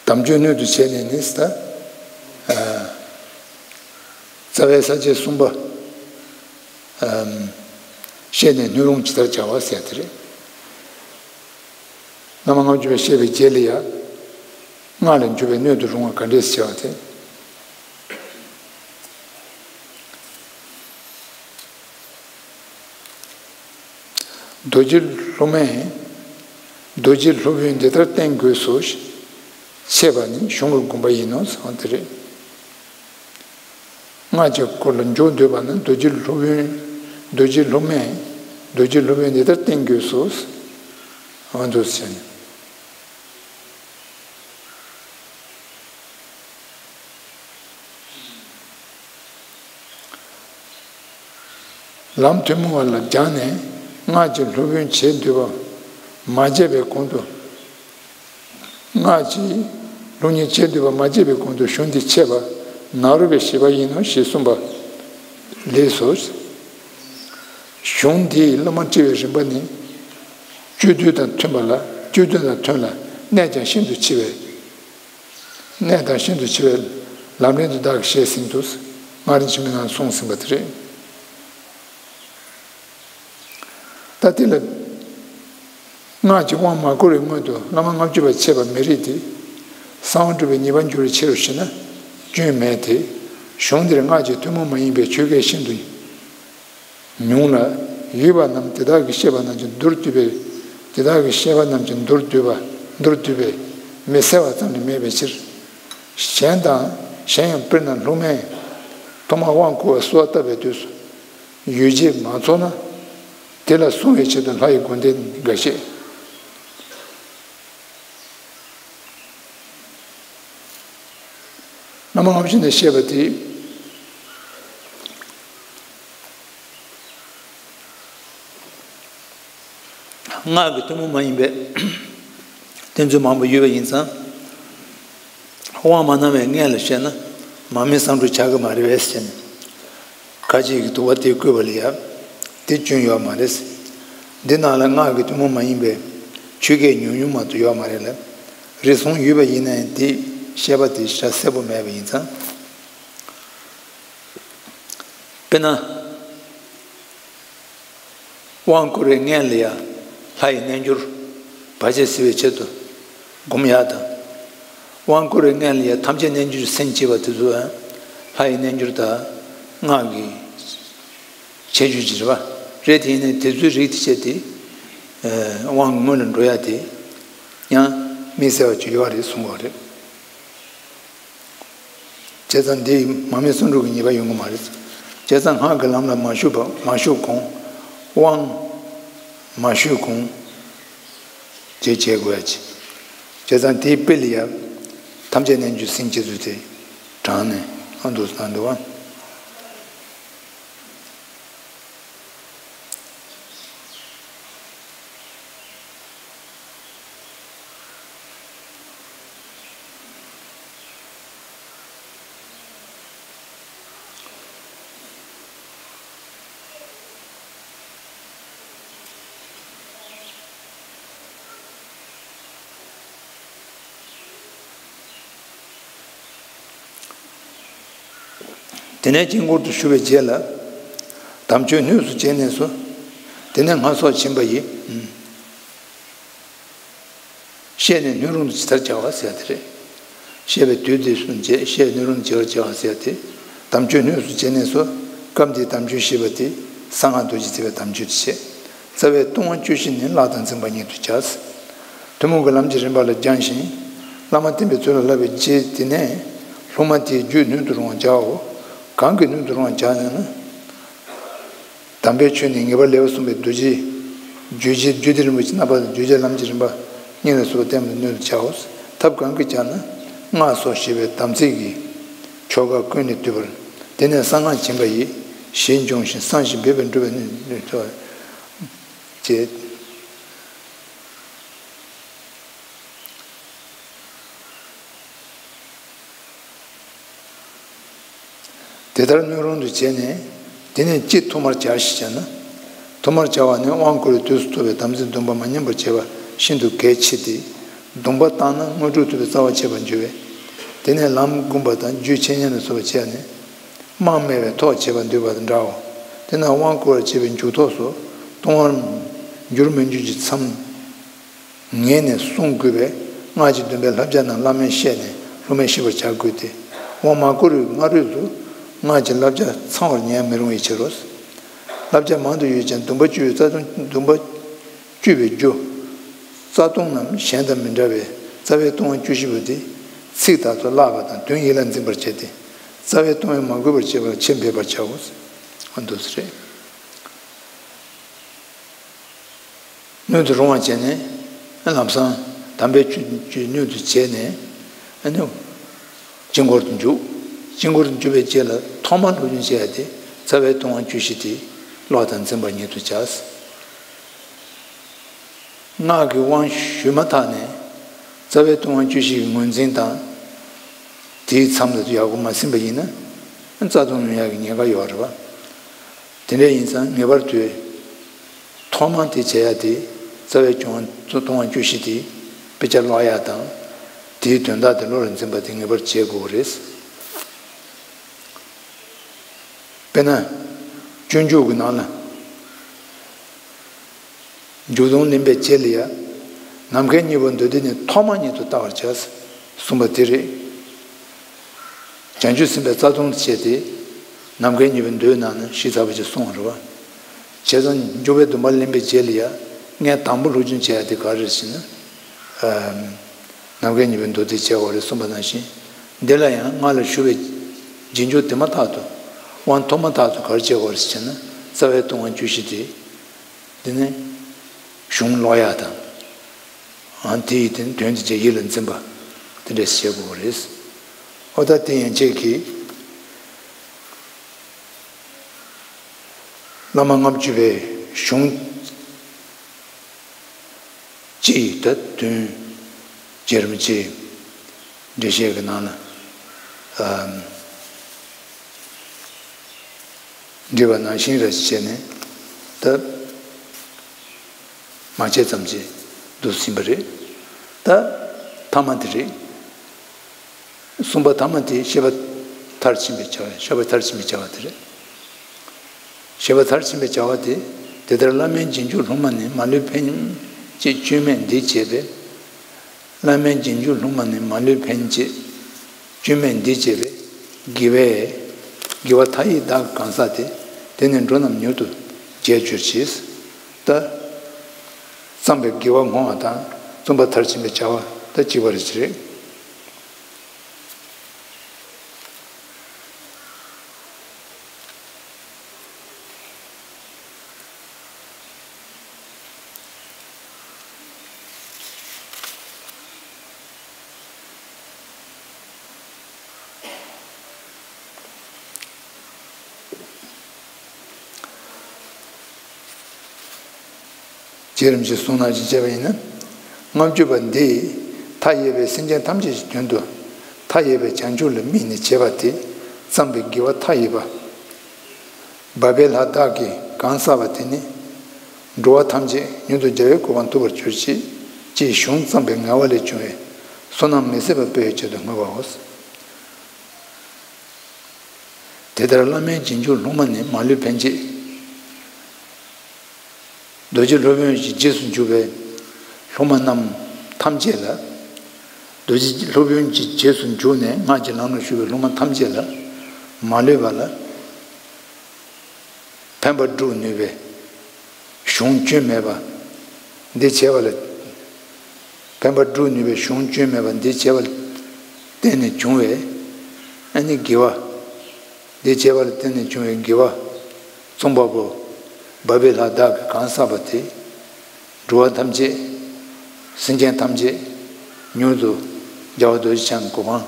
དམ་ཆོས་སྣོད་དུ་བྱས་ནས་ནི་ཟེར། རྩ་བའི་ས་བཅད་གསུམ་པ། བཤད་ནས་སྣོད་རུང་ཇི་ལྟར་བྱ་བ་ཟེར་དེ་རེད། བླ་མ་ལྔ་བཅུ་པས་བཤད་པའི་རྗེས་ལ་ཡ། སྔགས་ལས་འགྱུར་བའི་སྣོད་དུ་རུང་བ་ག་འདྲས་བྱ་བ་དེ། རྡོ་རྗེ་སློབ་མས། རྡོ་རྗེ་སློབ་དཔོན་འདི་ལྟར་བསྟེན་དགོས་སོ། ཞེས་པ་ནི་གཞུང་གི་དགོངས་པ་ཡིན་ནོ་ཟེར་བ་དེ་རེད། སྔགས་ཀྱི་སྐོར་ལ་འཇུག་འདོད་པ་ན་རྡོ་རྗེ་སློབ་དཔོན། རྡོ་རྗེ་སློབ་མས་རྡོ་རྗེ་སློབ་དཔོན་འདི་ལྟར་བསྟེན་དགོས་སོ། འོ་འདུག་ཟེར་ནས། ལམ་ཐུན་མོང་བ་ལ་སྦྱངས་ནས་སྔགས་ཀྱི་སློབ་དཔོན་བྱེད་འདོད་པ་མ་བྱས་པའི་གོང་དུ། སྔགས་ཀྱི་སློབ་གཉེར་བྱེད་འདོད་པ་མ་བྱས་པའི་གོང་དུ་གཞུང་འདི་འཆད་པ་ནཱ་རོ་པའི་བཞེད་པ་ཡིན་ནོ་ཞེས་གསུངས་པ་ལེགས་སོ། གཞུང་འདིའི་སློབ་མ་བཀྲི་བའི་རིམ་པ་ནི། སྤྱོད་བསྡུས་དང་མཐུན་པ་ལ། སྤྱོད་བསྡུས་དང་མཐུན་ལ་གནས་ཀྱང་ཤིན་ཏུ་ཕྱི་བའི། གནས་དང་ཤིན་ཏུ་ཕྱི་བའི་ལམ་རིམ་དུ་བདག་གིས་བཤད་ཟིན་ཏོ། སྔགས་རིམ་ཆེན་མོའི་ནང་གསུངས་ཟིན་པ་དེ་རེད། ད་དེ་ལ་སྔགས་ཀྱི་དབང་མ་བསྐུར་བའི་སྔོན་དུ་བླ་མ་ལྔ་བཅུ་པ་འཆད་པ་མི་རིགས་ཏེ། གསང་བ་སྒྲུབ་པའི་ཉེས་པར་འགྱུར་བའི་ཕྱིར་རོ་ཞེ་ན། སྐྱོན་མེད་དེ། གཞུང་འདིར་སྔགས་ཀྱི་ཐུན་མོང་མ་ཡིན་པའི་ཆོས་སྐད་ཤིན་ཏུ་ཉུང་ལ། ཡོད་པ་རྣམས་དེ་དག་གིས་བཤད་པ་རྣམས་ཀྱི་མདོར་བསྡུས་པའི། དེ་དག་གིས་བཤད་པ་རྣམས་ཀྱི་མདོར་བསྡུས་པ། མདོར་བསྡུས་པའི་མི་གསལ་བ་ཙམ་ལས་མེད་པའི་ཕྱིར། གཞན་དང་། གཞན་ཡང་དཔེར་ན་སློབ་མས་ཐོག་མར་དབང་བསྐུར་བ་གསོལ་བ་བཏབ་པའི་དུས་སུ་ཡོ་བྱད་མ་ཚོགས་ན། དེ་ལ་སྲུང་བའི་ཆེད་དུ་ལྷ་ཡི་སྒོ་འདེབས་འགའ་ཤས། བླ་མ་ལྔ་བཅུ་ནས་བཤད་པ་དེ། སྔགས་ཀྱི་ཐུན་མོང་མ་ཡིན་པའི་བསྟན་ཚུལ་མང་པོ་ཡོད་པ་ཡིན་ཙང་། དབང་མ་གནང་བའི་སྔོན་ལ་བཤད་ན་མར་མེ་བསམ་གྲུབ་ཆགས་ཀྱི་མ་རེད་པས་ཟེར་ནས། ཁ་ཅིག་གིས་དུ་བ་དེ་བཀོད་པ་ལ་ཡ། དེ་སྐྱོན་ཡོད་མ་རེད། འདི་ནང་ལ་སྔགས་ཀྱི་ཐུན་མོང་མ་ཡིན་པའི་ཆོས་སྐད་ཉུང་ཉུང་མ་གཏོགས་ཡོད་མ་རེད་ལ། རེ་ཟུང་ཡོད་པ་ཡིན་ན་ཡང་དེ་བཤད་པ་དེ་ཞེ་དྲག་གསལ་པོ་མེད་པ་ཡིན་ཙང་། དཔེར་ན། དབང་བསྐུར་བའི་སྔོན་ལ་ཡ། ལྷ་ཡི་རྣལ་འབྱོར་བར་ཆད་སེལ་བའི་ཆེད་དུ་སྒོམ་ཡག་དང་། དབང་བསྐུར་བའི་སྔོན་ལ་ཡ་ཐམས་ཅད་རྣལ་འབྱོར་གྱི་སེམས་བསྐྱེད་པ་དེ་ཚོ་ཡང་ལྷ་ཡི་རྣལ་འབྱོར་དང་སྔགས་ཀྱི་ཁྱད་ཆོས་ཅིག་རེད་པ། རེད་དེ་ཡིན་ནའི་དེ་ཚོའི་རིགས་དེ་བྱས་ཏེ། དབང་གི་སྔོན་ལ་འགྲོ་ཡ་དེ་ཡང་དམིགས་བསལ་བ་ཅིག་ཡོད་རེད་གསུང་གི་རེད། བྱས་ཙང་འདི་མར་མེ་བསམ་གྲུབ་ཀྱི་ཉེས་པ་ཡོང་གི་མ་རེད། བྱས་ཙང་སྔགས་ཀྱི་ལམ་ལ་མ་ཞུགས་པ། མ་ཞུགས་གོང་། དབང་མ་ཞུས་གོང་། དེ་བྱེད་དགོས་ཡ་ཅིག་བྱས་ཙང་དེའི་དཔེ་ལ་ཡ། ཐམས་ཅད་རྣལ་འབྱོར་སེམས་བསྐྱེད་ཚུལ་དེ་དྲངས་ནས་ཨ་འདུག་སེ་གནང་འདུག་བ། དེ་ནས་དཀྱིལ་འཁོར་དུ་ཞུགས་པའི་རྗེས་ལ། དམ་ཆོས་སྣོད་དུ་བྱས་ནས་སོ། དེ་ནས་སྔར་སོགས་བྱིན་པ་ཡིས། བཤད་ནས་སྣོད་རུང་དུ་ཇི་ལྟར་བྱ་བ་ཟེར་དེ་རེད། བཤད་པའི་དུས་དེ་སུ་བྱེད། བཤད་སྣོད་རུང་དུ་བྱེད་པར་བྱ་བ་ཟེར་ཏེ། དམ་ཆོས་སྣོད་དུ་བྱས་ནས་སོ། སྐབས་འདིའི་དམ་ཆོས་ཞེས་པ་དེ་གསང་སྔགས་རྡོ་རྗེ་ཐེག་པའི་དམ་ཆོས་དེ་བྱེད། རྩ་བའི་ལྟུང་བ་བཅུ་བཞི་ནི་བརླག་དང་འཛིན་པ་ཉིད་དུ་བྱ། ཐུན་མོང་གི་ལམ་གྱི་རིམ་པ་ལ་སྦྱངས་ཤིང་། བླ་མ་བསྟེན་པའི་ཚུལ་ལ་བསླབ་པའི་རྗེས་དེ་ནས་སློབ་མ་དེའི་རྒྱུད་སྣོད་དུ་རུང་བར་བྱའོ། གང་གིས་སྣོད་དུ་རུང་བར་བྱ་ཟེར་ན། དམ་པའི་ཆོས་ནི་ངེས་པར་ལེགས་པར་གསུངས་པའི་རྡོ་རྗེ། རྗོད་བྱེད་རྒྱུད་སྡེ་རིན་པོ་ཆེ་རྣམ་པ་དང་རྗོད་བྱེད་ལམ་གྱི་རིམ་པ་གཉིས་ལ་སོགས་པ་བསྟེན་པ་སྣོད་དུ་བྱའོ། ཐབས་གང་གིས་བྱ་ན། སྔགས་སོགས་ཞེས་པའི་དམ་ཚིག་གི་ཆོ་ག་ཀུན་ནས་བཏུས་པར། དེ་ནས་གསང་སྔགས་བྱིན་པ་ཡིས་ཞེས་འབྱུང་ཞིང་བསམ་ཞིང་འབད་པས་འགྲུབ་པའི་སྣོད་དུ་བྱེད། དེ་ལྟར་སྣོད་རུང་དུ་བྱས་ནས། དེ་ནས་ཅི་ཐོག་མར་བྱ་ཞེས་བྱ་ན། ཐོག་མར་བྱ་བ་ནི་དབང་བསྐུར་བའི་དུས་སུ་ཐོབ་པའི་དམ་ཚིག་སྡོམ་པ་མ་ཉམས་པར་བྱེད་པ་ཤིན་ཏུ་གལ་ཆེ་སྟེ། སྡོམ་པ་བཏང་ན་དངོས་གྲུབ་ཐོབ་པའི་རྩ་བ་ཆད་པར་འགྱུར་བས། དེ་ནས་ལམ་བསྒོམ་པ་དང་རྒྱུད་འཆད་ཉན་ལ་སོགས་པ་བྱས་ནས། རྨང་མེད་པའི་ཐོག་བྱེད་པར་འདོད་པ་དང་འདྲའོ། དེས་ན་དབང་བསྐུར་བར་བྱེད་པའི་མཇུག་ཐོགས་སུ་ལྟུང་བར་འགྱུར་མི་འགྱུར་གྱི་མཚམས། ངེས་ནས་བསྲུང་དགོས་པས། སྔགས་ཀྱི་སྡོམ་པའི་བསླབ་བྱ་རྣམས་བླ་མས་བཤད་ནས་སློབ་མས་ཤེས་པར་བྱ་དགོས་ཏེ། དབང་མ་བསྐུར་བའི་སྔ་རོལ་དུ་སྔགས་ཀྱི་བསླབ་བྱ་ཚང་བར་ཉན་མི་རུང་བའི་ཕྱིར་རོ། བསླབ་བྱ་མང་དུ་ཡོད་ཀྱང་སྡོམ་པ་བཅུ་པའི་རྩ་ལྟུང་། སྡོམ་པ་བཅུ་པའི་རྒྱུ། རྩ་ལྟུང་རྣམས་གཞན་དང་མི་འདྲ་བས། རྩ་བའི་ལྟུང་བ་བཅུ་བཞི་པོ་དེ་ཚིག་དག་ཏུ་བཀླག་པ་དང་དོན་ཡིད་ལ་འཛིན་པར་བྱས་ཏེ། རྩ་བའི་ལྟུང་བས་མ་གོས་པར་བྱེད་པར་ཆེས་འབད་པར་བྱའོ། འདུག་སེ་རེད། སྣོད་དུ་རུང་བ་བྱས་ནས། ལམ་སང་དམ་པའི་ཆོས་སྣོད་དུ་བྱས་ནས། ཨ་ནི། དཀྱིལ་འཁོར་དུ་འཇུག་དཀྱིལ་འཁོར་དུ་འཇུག་པའི་རྗེས་ལ་ཐོག་མར་སློབ་སྦྱོང་བྱེད་ཡ་དེ་རྩ་བའི་ལྟུང་བ་བཅུ་བཞི་དེ་བཀླག་དང་འཛིན་པ་ཉིད་དུ་བྱ། སྔགས་ཀྱི་དབང་ཞུས་མ་ཐག་ནས་རྩ་བའི་ལྟུང་བ་བཅུ་བཞི་གི་ངོས་འཛིན་དང་། དེའི་མཚམས་ལ་ཡག་པོ་མ་ཟིན་པ་ཡིན་ན་རྩ་ལྟུང་ཡོང་ཡག་གི་ཉེན་ཁ་ཡོད་རེད་པ། དེ་འདྲ་ཡིན་ཙང་ངེས་པར་དུ་ཐོག་མར་དེ་བྱེད་ཡ་དེ་ རྩ་བའི་སྐྱོན་ལྟུང་བ་བཅུ་བཞི་དེ་དཔེ་ཆ་ཀློག་ཡག་དང་། དེའི་དོན་དག་དེ་བློ་ལ་འཛིན་པ་དེ་ངེས་པར་བྱེད་དགོས་རེད། དཔེར་ན། སྤྱོད་འཇུག་གི་ནང་ལ། འཇུག་ལྡོག་ལེན་པའི་རྗེས་ལ་ཡང་། ནམ་མཁའི་གཉིས་པོ་འདོད་དེ་ནི་ཐོག་མ་ཉིད་དུ་ལྟ་བར་བྱ། གསུངས་པ་དེ་རེད། བྱང་ཆུབ་སེམས་དཔའི་རྩ་ལྟུང་བྱས་ཏེ། ནམ་མཁའི་གཉིས་པོ་འདོད་ནང་ནས་ཞིབ་ཚགས་པོ་ཅིག་གསུངས་པ་རེད་བ། བྱས་ཙང་འཇུག་པའི་སྡོམ་པ་ལེན་པའི་རྗེས་ལ་ཡང་། ངས་དང་པོ་སློབ་སྦྱོང་བྱེད་ཡ་དེ་ག་རེ་རེད་ཟེར་ན། ནམ་མཁའི་གཉིས་པོའི་མདོ་སྡེ་བྱེད་དགོས་རེད་གསུངས་པ་ནང་བཞིན། འདི་ལ་ཡང་སྔགས་ལ་ཞུགས་པའི་རྗེས་འཇུག་དེ་མ་ཐག་ཏུ། དབང་ཐོབ་མ་ཐག་ཏུ་ག་རེ་བྱེད་དགོས་རེད་ཟེར་ན། རྩ་བའི་ལྟུང་བ་བཅུ་བཞི་དེ། འདི་ནི་གཞུང་ཀློག་ཡག་དང་། ཨང་། དེ་ཡི་དོན་དོན་དེ་རྗེས་ཡིད་ལ་འཛིན་པ་དེ་འདྲ་བྱེད་དགོས་རེད། ཨོ་ད་དེ་ཡན་ཆད་ཀྱིས་བླ་མ་ལྔ་བཅུ་པའི་གཞུང་སྤྱི་ཡི་ད་དོན་རྗེ་རིན་པོ་ཆེའི་འགྲེལ་བཤད་ཀྱི་ནང་ལ། ཨམ། འདྲི་བ་ནང་བཞིན་རེ་བྱས་ནས་ད་མ་བྱས་ཙམ་གྱིས་འདུག་ཟིན་པ་རེད། ད་ཐ་མ་དེ་རེད། གསུམ་པ་ཐ་མ་དེ་ཤེས་པ་མཐར་ཕྱིན་པའི་བྱ་བ། ཤེས་པ་མཐར་ཕྱིན་པའི་བྱ་བ་དེ་རེད། ཤེས་པ་མཐར་ཕྱིན་པའི་བྱ་བ་དེ། དེ་ལྟར་བླ་མའི་རྗེས་འཇུག་ལྷུང་མ་ནི། མ་ལུས་ཕན་བྱེད་སྐྱོན་མེད་འདི་བྱས་པས། བླ་མའི་རྗེས་འཇུག་ལྷུང་མ་ནི། མ་ལུས་ཕན་བྱེད་སྐྱོན་མེད་འདི་བྱས་པས། དགེ་བས། དགེ་བ་མཐའ་ཡས་དག་གི་གང་ཟག་སྟེ། དེ་ནི་འགྲོ་རྣམས་མྱུར་དུ་རྒྱལ་གྱུར་ཅིག། ད། བརྩམས་པའི་དགེ་བ་བསྔོ་བ་དང་གསུམ་པ་མཐར་ཕྱིན་པའི་བྱ་བ་ད་གཅིག་པ་རེད་ཅེས་རེད། རྗེ་རིན་པོ་ཆེས་གསུངས་ནང་བཞིན་བྱས་པ་ཡིན་ན། ལྔ་བཅུ་པ་འདིས་མཐའ་ཡས་པའི་སེམས་ཅན་ཐམས་ཅད་ཀྱི་དོན་དུ་མཐའ་ཡས་པའི་བྱང་ཆུབ་ལ་དམིགས་ནས་བྱས་པ་དེ་བརྩམས་པའི་དགེ་བ་མཐའ་ཡས་པ། འབབ་པའི་ལྷ་དག་གིས་གང་བསགས་པ་དེ་ནི། འགྲོ་བ་ཐམས་ཅད་མྱུར་དུ་རྒྱལ་བའི་གོ་འཕང་ཐོབ་པར་གྱུར་ཅིག། ཅེས་གཞུང་བརྩམས་པའི་ངལ་བ་ལས་བྱུང་བའི་བསོད་ནམས་མི་ཟད་པ་སྤེལ་བའི་ཆེད་དུ་བསྔོས་པའོ། དེ་ལྟར་བླ་མའི་རྗེས་འཇུག་ལྷུང་མ་ནི། མ་ལུས་ཕན་བྱེད། རྡོ་རྗེ་སློབ་དཔོན་གྱི་རྗེས་སུ་འཇུག་པའི་སློབ་མ་རྣམས་ཐམས་ཅད་ལ། རྡོ་རྗེ་སློབ་དཔོན་གྱི་རྗེས་སུ་འཇུག་ནས་སྔགས་ཀྱི་ལམ་ལ་ཞུགས་པའི་སློབ་མ་ཐམས་ཅད་ལ་མ་ལུས་པ་ལ། ཕན་པ་སྒྲུབ་ནུས་པའི་གཞུང་སྐྱོན་མེད་པ་འདི་བྱས་པ་ལ། ཕན་པ་སྒྲུབ་ནུས་པའི་གཞུང་སྐྱོན་མེད་པ་འདི་བྱས་པ་ལ་བརྟེན་ནས་བྱུང་བའི་ཨ་ནི་དགེ་བ། འདི་བྱས་པ་ལ་བརྟེན་ནས་བྱུང་བའི་དགེ་བ་མཚུངས་པ་པོ། འབབ་པའི་ལྷ་དག་གིས་གང་བསགས་པ་དེ། འགྲོ་བ་ཐམས་ཅད། སེམས་ཅན་ཐམས་ཅད་མྱུར་དུ་རྒྱལ་བ་རྡོ་རྗེ་འཆང་གི་གོ་འཕང་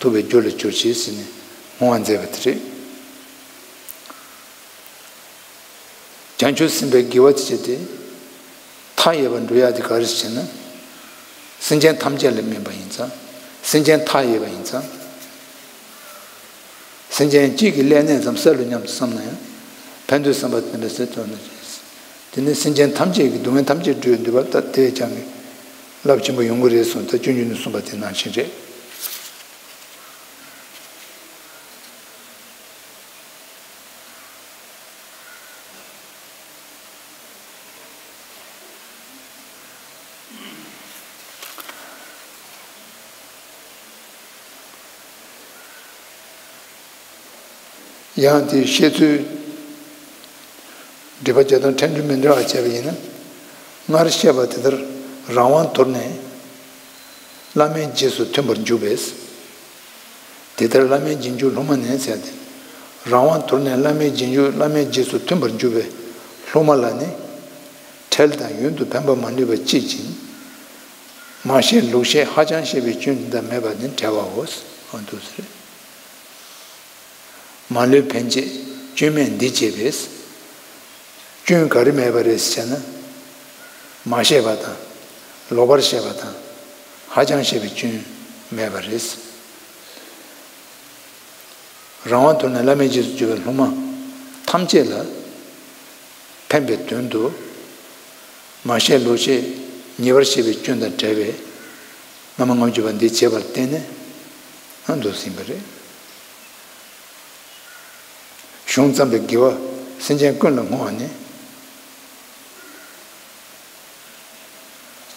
ཐོབ་པའི་རྒྱུ་ལ་གྱུར་ཅིག་ཟེར་ནས་བསྔོ་བ་མཛད་པ་དེ་རེད། བྱང་ཆུབ་སེམས་དཔའི་དགེ་བ་དེ་བྱས་ཏེ། མཐའ་ཡས་པར་འགྲོ་ཡག་དེ་ག་རེ་ཟེར་ན། སེམས་ཅན་ཐམས་ཅད་ལ་སྨིན་པ་ཡིན་ཙང་། སེམས་ཅན་མཐའ་ཡས་པ་ཡིན་ཙང་། སེམས་ཅན་གཅིག་གི་ཀླད་ནད་ཙམ་སེལ་ལོ་སྙམ་དུ་བསམ་ན་ཡང་། ཕན་ཐོགས་བསམ་པ་དེ་འདྲ་སེལ་ཐུབ་ན། དེ་ནི་སེམས་ཅན་ཐམས་ཅད་ཀྱི་སྡུག་བསྔལ་ཐམས་ཅད་སྒྲོལ་བའི་ནུས་པ་ད་དེ་ཅང་གི་རླབས་ཆེན་པོ་ཡོང་གི་རེད་གསུངས། ད་སྤྱོད་འཇུག་ནས་གསུངས་པ་དེ་ནང་བཞིན་རེད། ཡང་དེའི་བཤད་ཚུལ། སྒྲིབ་པ་བརྒྱད་དང་ཕྲད་འབྲས་མི་འདྲ་བ་བྱས་པ་ཡིན་ན། སྔར་བཤད་པ་དེ་ལྟར་རང་དབང་དོར་ནས། བླ་མའི་རྗེས་སུ་མཐུན་པར་འཇུག་པས། དེ་ལྟར་བླ་མའི་རྗེས་འཇུག་ལྷུང་མ་ནི་ཟེར་ཏེ། རང་དབང་དོར་ནས་བླ་མའི་རྗེས་འཇུག་བླ་མའི་རྗེས་སུ་མཐུན་པར་འཇུག་པའི་ལྷུང་མ་ལ་ནི། འཕྲལ་དང་ཡུན་དུ་ཕན་པ་མ་ལུས་པ་སྐྱེད་ཅིང་། མ་ཤེས་ལུགས་ཤེས་ཧ་ཅང་ཤེས་པའི་སྐྱོན་དེ་དག་མེད་པ་ནི་བྲལ་བའོ། འོ་འདུག་ཟེར། མ་ལུས་ཕན་བྱེད་སྐྱོན་མེད་འདི་བྱས་པས། སྐྱོན་ག་རེ་མེད་པ་རེད་ཟེར་ན། མ་ཤེས་པ་དང་། ལོག་པར་ཤེས་པ་དང་། ཧ་ཅང་ཤེས་པའི་སྐྱོན་མེད་པ་རེད། རང་དབང་དོར་ནས་བླ་མའི་རྗེས་སུ་འཇུག་པའི་སློབ་མ་ཐམས་ཅད་ལ་ཕན་པའི་དོན་དུ། མ་བཤད་ལོག་བཤད་ཉེས་པར་བཤད་པའི་སྐྱོན་དང་བྲལ་བའི་བླ་མ་ལྔ་བཅུ་པ་འདི་བྱས་པར་བརྟེན་ནས་ཨ་འདུག་ཟིན་པ་རེད། གཞུང་བརྩམས་པའི་དགེ་བ་སེམས་ཅན་ཀུན་ལ་བསྔོ་བ་ནི།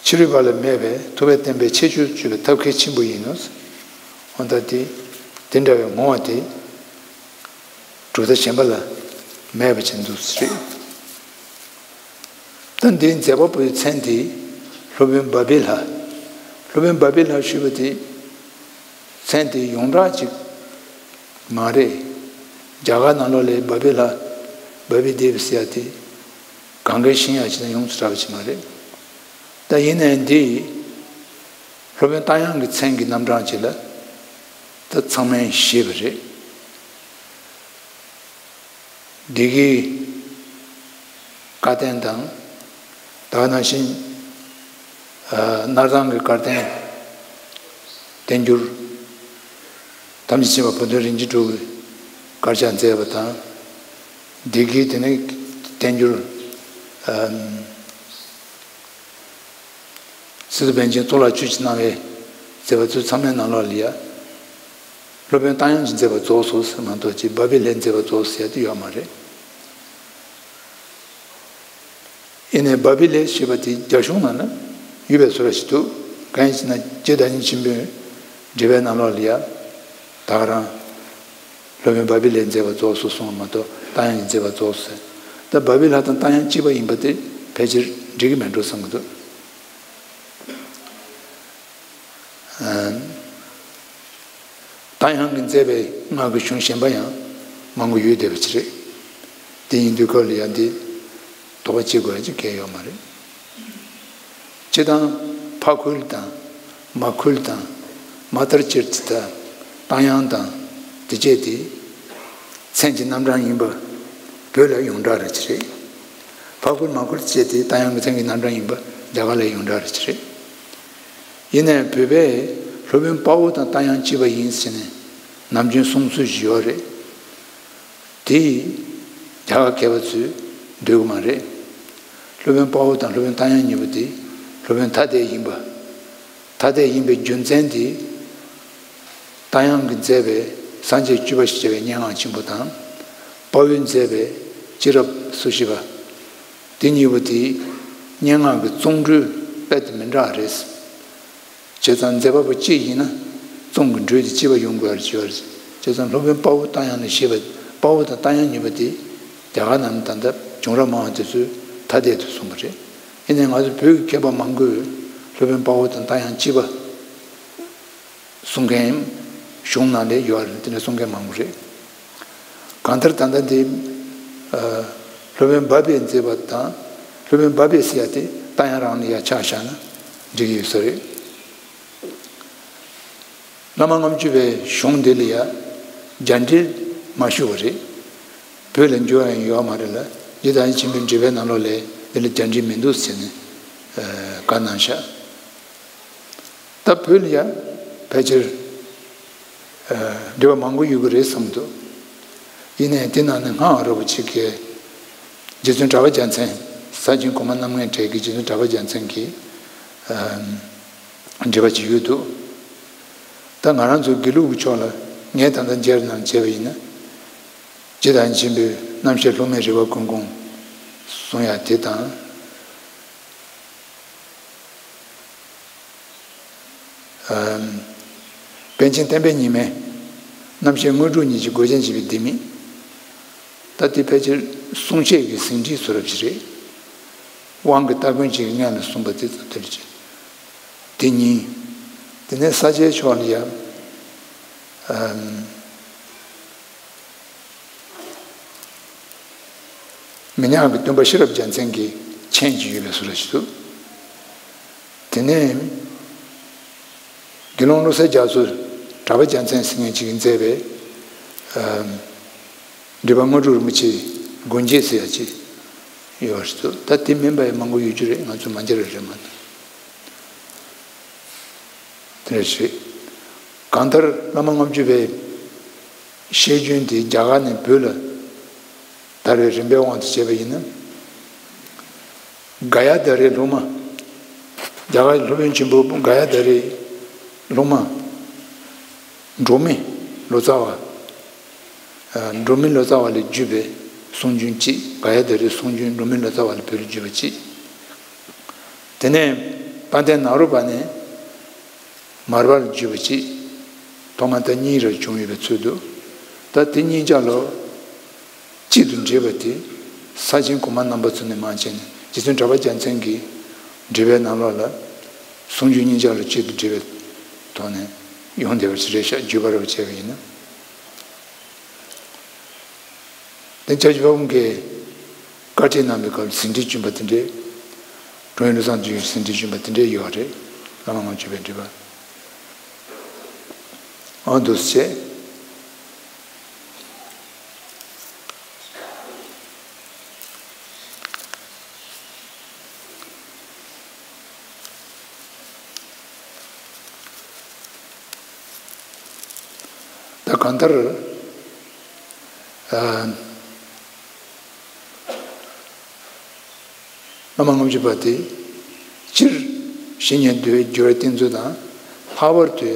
ཕྱི་རོལ་པ་ལ་མེད་པའི་ཐུབ་པའི་བསྟན་པའི་ཁྱད་ཆོས་སྤྱོད་པའི་ཐབས་མཁས་ཆེན་པོ་ཡིན་ནོ། འོ་ད་དེ་དེ་འདྲ་བའི་བསྔོ་བ་དེ་གྲུབ་མཐའ་གཞན་པ་ལ་མེད་པ་ཅན་འདུག་ཟེར། ད་འདིའི་མཛད་པ་པོའི་མཚན་དེ་སློབ་དཔོན་བ་བི་ལྷ། སློབ་དཔོན་བ་བི་ལྷ་ཞུས་པ་དེ་མཚན་དེ་ཡོངས་གྲགས་ཅིག་མ་རེད། རྒྱ་གར་ནང་ལོགས་ལ་བ་བི་ལྷ། བ་བི་དེ་བི་ཟེར་ཡ་དེ་གང་གའི་ཤིང་ཡ་ཅིག་དང་ཡོངས་སུ་གྲགས་པ་ཅིག་མ་རེད། ད་ཡིན་ནའི་འདི་སློབ་དཔོན་རྟ་དབྱངས་ཀྱི་མཚན་གྱི་རྣམ་གྲངས་ཅིག་ལ་ད་ཚང་མས་ཤེས་པ་རེད། བདེ་དགེའི་བཀའ་བསྟན་དང་། ད་ག་ནང་བཞིན་སྣར་ཐང་གི་བཀའ་བསྟན་བསྟན་འགྱུར། ཐམས་ཅད་མཁྱེན་པ་བུ་སྟོན་རིན་ཆེན་གྲུབ་ཀྱི་དཀར་ཆག་མཛད་པ་དང་། བདེ་དགེའི་དེ་ནས་བསྟན་འགྱུར། སི་ཏུ་པཎ་ཆེན་གཙུག་ལག་ཆོས་ཀྱི་སྣང་བའི་མཛད་པ་ཚོ་ཚང་མའི་ནང་ལོགས་ལ་ཡ། སློབ་དཔོན་རྟ་དབྱངས་ཀྱི་མཛད་པ་རྫོགས་སོང་ཟེར་མ་གཏོགས་ཅིག་བ་བི་ལྷའི་མཛད་པ་རྫོགས་ཟེར་ཡ་དེ་ཡོད་མ་རེད། ཡིན་ནའི་བ་བི་ལྷ་ཞེས་པ་དེ་རྒྱ་གཞུང་ནང་ན་ཡོད་པའི་བཟོ་འདྲ་ཞིག་འདུག་གང་ཡིན་ཟེར་ན་རྗེ་བདག་ཉིད་ཆེན་པོས་འགྲེལ་པའི་ནང་ལོགས་ལ་ཡ། ད་ག་རང་སློབ་དཔོན་བ་བི་ལྷའི་མཛད་པ་རྫོགས་སོང་གསུངས་མ་གཏོགས་རྟ་དབྱངས་ཀྱི་མཛད་པ་རྫོགས་སོང་ཟེར། ད་བ་བི་ལྷ་དང་རྟ་དབྱངས་གཅིག་པ་ཡིན་པ་དེ་ཕལ་ཆེར་འགྲིག་གི་མེད་འགྲོ་བསམ་གྱི་འདུག་རྟ་དབྱངས་ཀྱིས་མཛད་པའི་སྔགས་ཀྱི་གཞུང་གཞན་པ་ཡང་མང་པོ་ཡོད་བསྡད་པ་ཅིག་རེད། དེ་ཡིན་དུས་སྐབས་ལ་ཡང་འདི་དོགས་པ་བྱེད་དགོས་ཡ་ཅིག་གང་ཡང་ཡོད་མ་རེད། སྤྱིར་བཏང་ཕ་ཁུལ་དང་མ་ཁུལ་དང་མ་ལྟར་སྤྱིར་དེ་དག་རྟ་དབྱངས་དང་དེ་བཅས་དེ་མཚན་གྱི་རྣམ་གྲངས་ཡིན་པ་བོད་ལ་ཡོངས་གྲགས་རེད་ཅིག་རེད། ཕ་ཁུལ་མ་ཁུལ་བཅས་དེ་རྟ་དབྱངས་ཀྱི་མཚན་གྱི་རྣམ་གྲངས་ཡིན་པ་རྒྱ་གར་ལ་ཡོངས་གྲགས་རེད་ཅིག་རེད། ཡིན་ནའི་བོད་པས་སློབ་དཔོན་དཔའ་བོ་དང་རྟ་དབྱངས་གཅིག་པ་ཡིན་ཟེར་ནས་ནམ་རྒྱུན་གསུང་སྲོལ་ཞིག་ཡོད་རེད། དེ་རྒྱ་གར་མཁས་པ་ཚོས་འདོད་ཀྱི་མ་རེད། སློབ་དཔོན་དཔའ་བོ་དང་སློབ་དཔོན་རྟ་དབྱངས་གཉིས་པོ་དེ་སློབ་དཔོན་ཐ་དད་ཡིན་པ། ཐ་དད་ཡིན་པའི་རྒྱུ་མཚན་དེ། རྟ་དབྱངས་ཀྱིས་མཛད་པའི་སངས་རྒྱས་བཅུ་པ་ཞེས་བྱ་བའི་སྙན་ངག་ཆེན་པོ་དང་། དཔའ་བོས་མཛད་པའི་སྤྱི་རབས་སོ་བཞི་པ། དེ་གཉིས་པོ་དེ་སྙན་ངག་གི་བརྩོན་འགྲུས་དཔེ་དེ་མི་འདྲ་བ་རེད། བྱས་ཙང་མཛད་པ་པོ་གཅིག་ཡིན་ན་བརྩོན་གྱི་འགྲུས་དེ་གཅིག་པ་ཡོང་དགོས་པ་རེད་བྱས་པ་རེད། བྱས་ཙང་སློབ་དཔོན་དཔའ་བོ་རྟ་དབྱངས་ལ་ཞེས་པ་དཔའ་བོ་དང་རྟ་དབྱངས་གཉིས་པོ་དེ་རྒྱ་གར་ནང་ད་ལྟ་བྱུང་རབས་སྨྲ་བ་དེ་ཚོས་ཐ་དད་དུ་གསུངས་པ་རེད། ཡིན་ནའི་ང་ཚོ་བོད་ཀྱི་མཁས་པ་མང་པོས་སློབ་དཔོན་དཔའ་བོ་དང་རྟ་དབྱངས་གཅིག་པ་གསུང་མཁན་གཞུང་ནང་ལ་ཡོད་རེད། དེ་འདྲ་གསུང་མཁན་མང་པོ་རེད། གང་ལྟར་ད་ལྟ་འདི་ཨ་སློབ་དཔོན་བ་བི་མཛད་པ་དང་སློབ་དཔོན་བ་བི་ཟེར་ཡ་དེ་རྟ་དབྱངས་རང་ལ་ཡ་ཆ་བཞག་ན་འགྲིག་གི་ཡོད་ས་རེད། བླ་མ་ལྔ་བཅུ་པའི་གཞུང་འདི་ལ་ཡ་རྒྱ་འགྲེལ་མ་ཞུ་བ་རེད། བོད་ལ་འགྱུར་བ་ཡང་ཡོད་མ་རེད་ལ་རྗེ་བདག་ཉིད་ཆེན་པོའི་འགྲེལ་པའི་ནང་ལོགས་ལ་འདི་ལ་རྒྱ་འགྲེལ་མི་འདུག་ཟེར་ནས་ཨ་བཀའ་གནང་ཤག་ད་བོད་ལ་ཡ་ཕལ་ཆེར་འགྲེལ་པ་མང་པོ་ཡོད་ཀྱི་རེད་བསམ་འདུག་ཡིན་ནའི་དེ་ནང་ནས་སྔགས་རིན་པོ་ཆེ་གི་རྗེ་བཙུན་གྲགས་པ་རྒྱལ་མཚན། ས་ཆེན་གོང་མ་རྣམ་ལྔའི་གྲས་ཀྱི་རྗེ་བཙུན་གྲགས་པ་རྒྱལ་མཚན་གྱི་འགྲེལ་པ་ཅིག་ཡོད་འདུག་ད་ང་རང་ཚོ་དགེ་ལུགས་ཀྱི་ཕྱོགས་ལ་ངས་ད་ལྟ་མཇལ་རྣམས་བྱས་པ་ཡིན་ན། རྗེ་བདག་ཉིད་ཆེན་པོས་རྣམ་བཤད་སློབ་མའི་རིམ་པ་ཀུན་དགོངས་གསུང་ཡ་དེ་དང་། པཎ་ཆེན་བསྟན་པའི་ཉི་མས་རྣམ་བཤད་དངོས་གྲུབ་གཉིས་ཀྱི་མགོ་ཅན་བྱས་པའི་ལྡེ་མིག་ད་དེ་ཕལ་ཆེར་གསུང་བཤད་ཀྱི་ཟིན་བྲིས་བཟོ་འདྲ་ཞིག་རེད། དབང་གི་སྟ་གོན་གྱི་སྔོན་ལ་གསུངས་པ་དེ་ཚོ་དེར་གྱི་དེ་གཉིས། དེ་ནས་ས་སྐྱའི་ཕྱོགས་ལ་ཡང་། མི་ཉག་གི་སྟོན་པ་ཤེས་རབ་རྒྱལ་མཚན་གྱི་མཆན་ཅིག་ཡོད་པའི་བཟོ་འདྲ་ཞིག་འདུག་དེ་ནས་དགེ་སློང་བློ་གསལ་རྒྱ་མཚོ་གྲགས་པ་རྒྱལ་མཚན་ཟེར་མཁན་ཅིག་གིས་མཛད་པའི་འགྲེལ་པ་དངོས་གྲུབ་རིན་པོ་ཆེའི་མགོན་རྗེས་ཟེར་ཡ་ཅིག་ཡོད་པ་ཞིག་འདུག་ད་དེ་མིན་པ་ཡང་མང་པོ་ཡོད་རྒྱུ་རེད། ང་ཚོ་མ་མཇལ་བ་རེད་མ་གཏོགས། དེ་འདྲ་ཞིག་གང་ལྟར་བླ་མ་ལྔ་བཅུ་པའི་བཤད་རྒྱུན་དེ་རྒྱ་གར་ནས་བོད་ལ་དར་བའི་རིམ་པའི་དབང་དུ་བྱས་པ་ཡིན་ན། ག་ཡ་དྷ་རའི་སློབ་མ། རྒྱ་གར་སློབ་དཔོན་ཆེན་པོ་ག་ཡ་དྷ་རའི་སློབ་མ། འབྲོག་མི་ལོ་ཙཱ་བ། ཨ། འབྲོག་མི་ལོ་ཙཱ་བ་ལས་བརྒྱུད་པའི་གསུང་རྒྱུན་གཅིག་ག་ཡ་དྷ་རའི་གསུང་རྒྱུན་འབྲོག་མི་ལོ་ཙཱ་བ་ལས་བོད་ལ་བརྒྱུད་པ་གཅིག་དེ་ནས་དཔལ་ལྡན་ནཱ་རོ་པ་ནས་མར་པ་ལ་བརྒྱུད་པ་གཅིག་ཐོག་མ་ད་གཉིས་ར་བྱུང་ཡོད་པའི་ཚུལ་འདུག་ད་དེ་གཉིས་ཆ་ལོ་གཅིག་ཏུ་འདྲེས་པ་དེ་ས་ཆེན་གོང་མ་རྣམ་པ་ཚོ་ནས་མར་བྱས་ནས་རྗེ་བཙུན་གྲགས་པ་རྒྱལ་མཚན་གྱི་འགྲེལ་པའི་ནང་ལོགས་ལ་གསུང་རྒྱུན་གཉིས་ཆ་ལོ་གཅིག་ཏུ་འདྲེས་པའི་ཐོག་ནས་ཡོང་བསྡད་པ་ཞིག་རེད་ཤག་བརྒྱུད་པ་རབ་བྱས་པ་ཡིན་ན། དེ་ཆ་ཆུ་བ་ཀུན་གྱིས་བཀའ་ཁྲིད་གནང་བའི་སྐབས་ཟིན་བྲིས་བྱོན་པ་དེ་འདྲས། དྲུང་ཡིག་བློ་བཟང་དུ་ཡོད་ཟིན་བྲིས་བྱོན་པ་དེ་འདྲས་ཡོད་རེད། བླ་མ་ལྔ་བཅུ་པའི་འགྲེལ་པ། ཨ་འདུག་སེ་བྱས། ད་གང་ལྟར། ཨ། བླ་མ་ལྔ་བཅུ་པ་དེ། སྤྱིར་བཤེས་གཉེན་འདུལ་བའི་སྦྱོར་བའི་བསྟེན་ཚུལ་དང་། ལྷག་པར་དུ་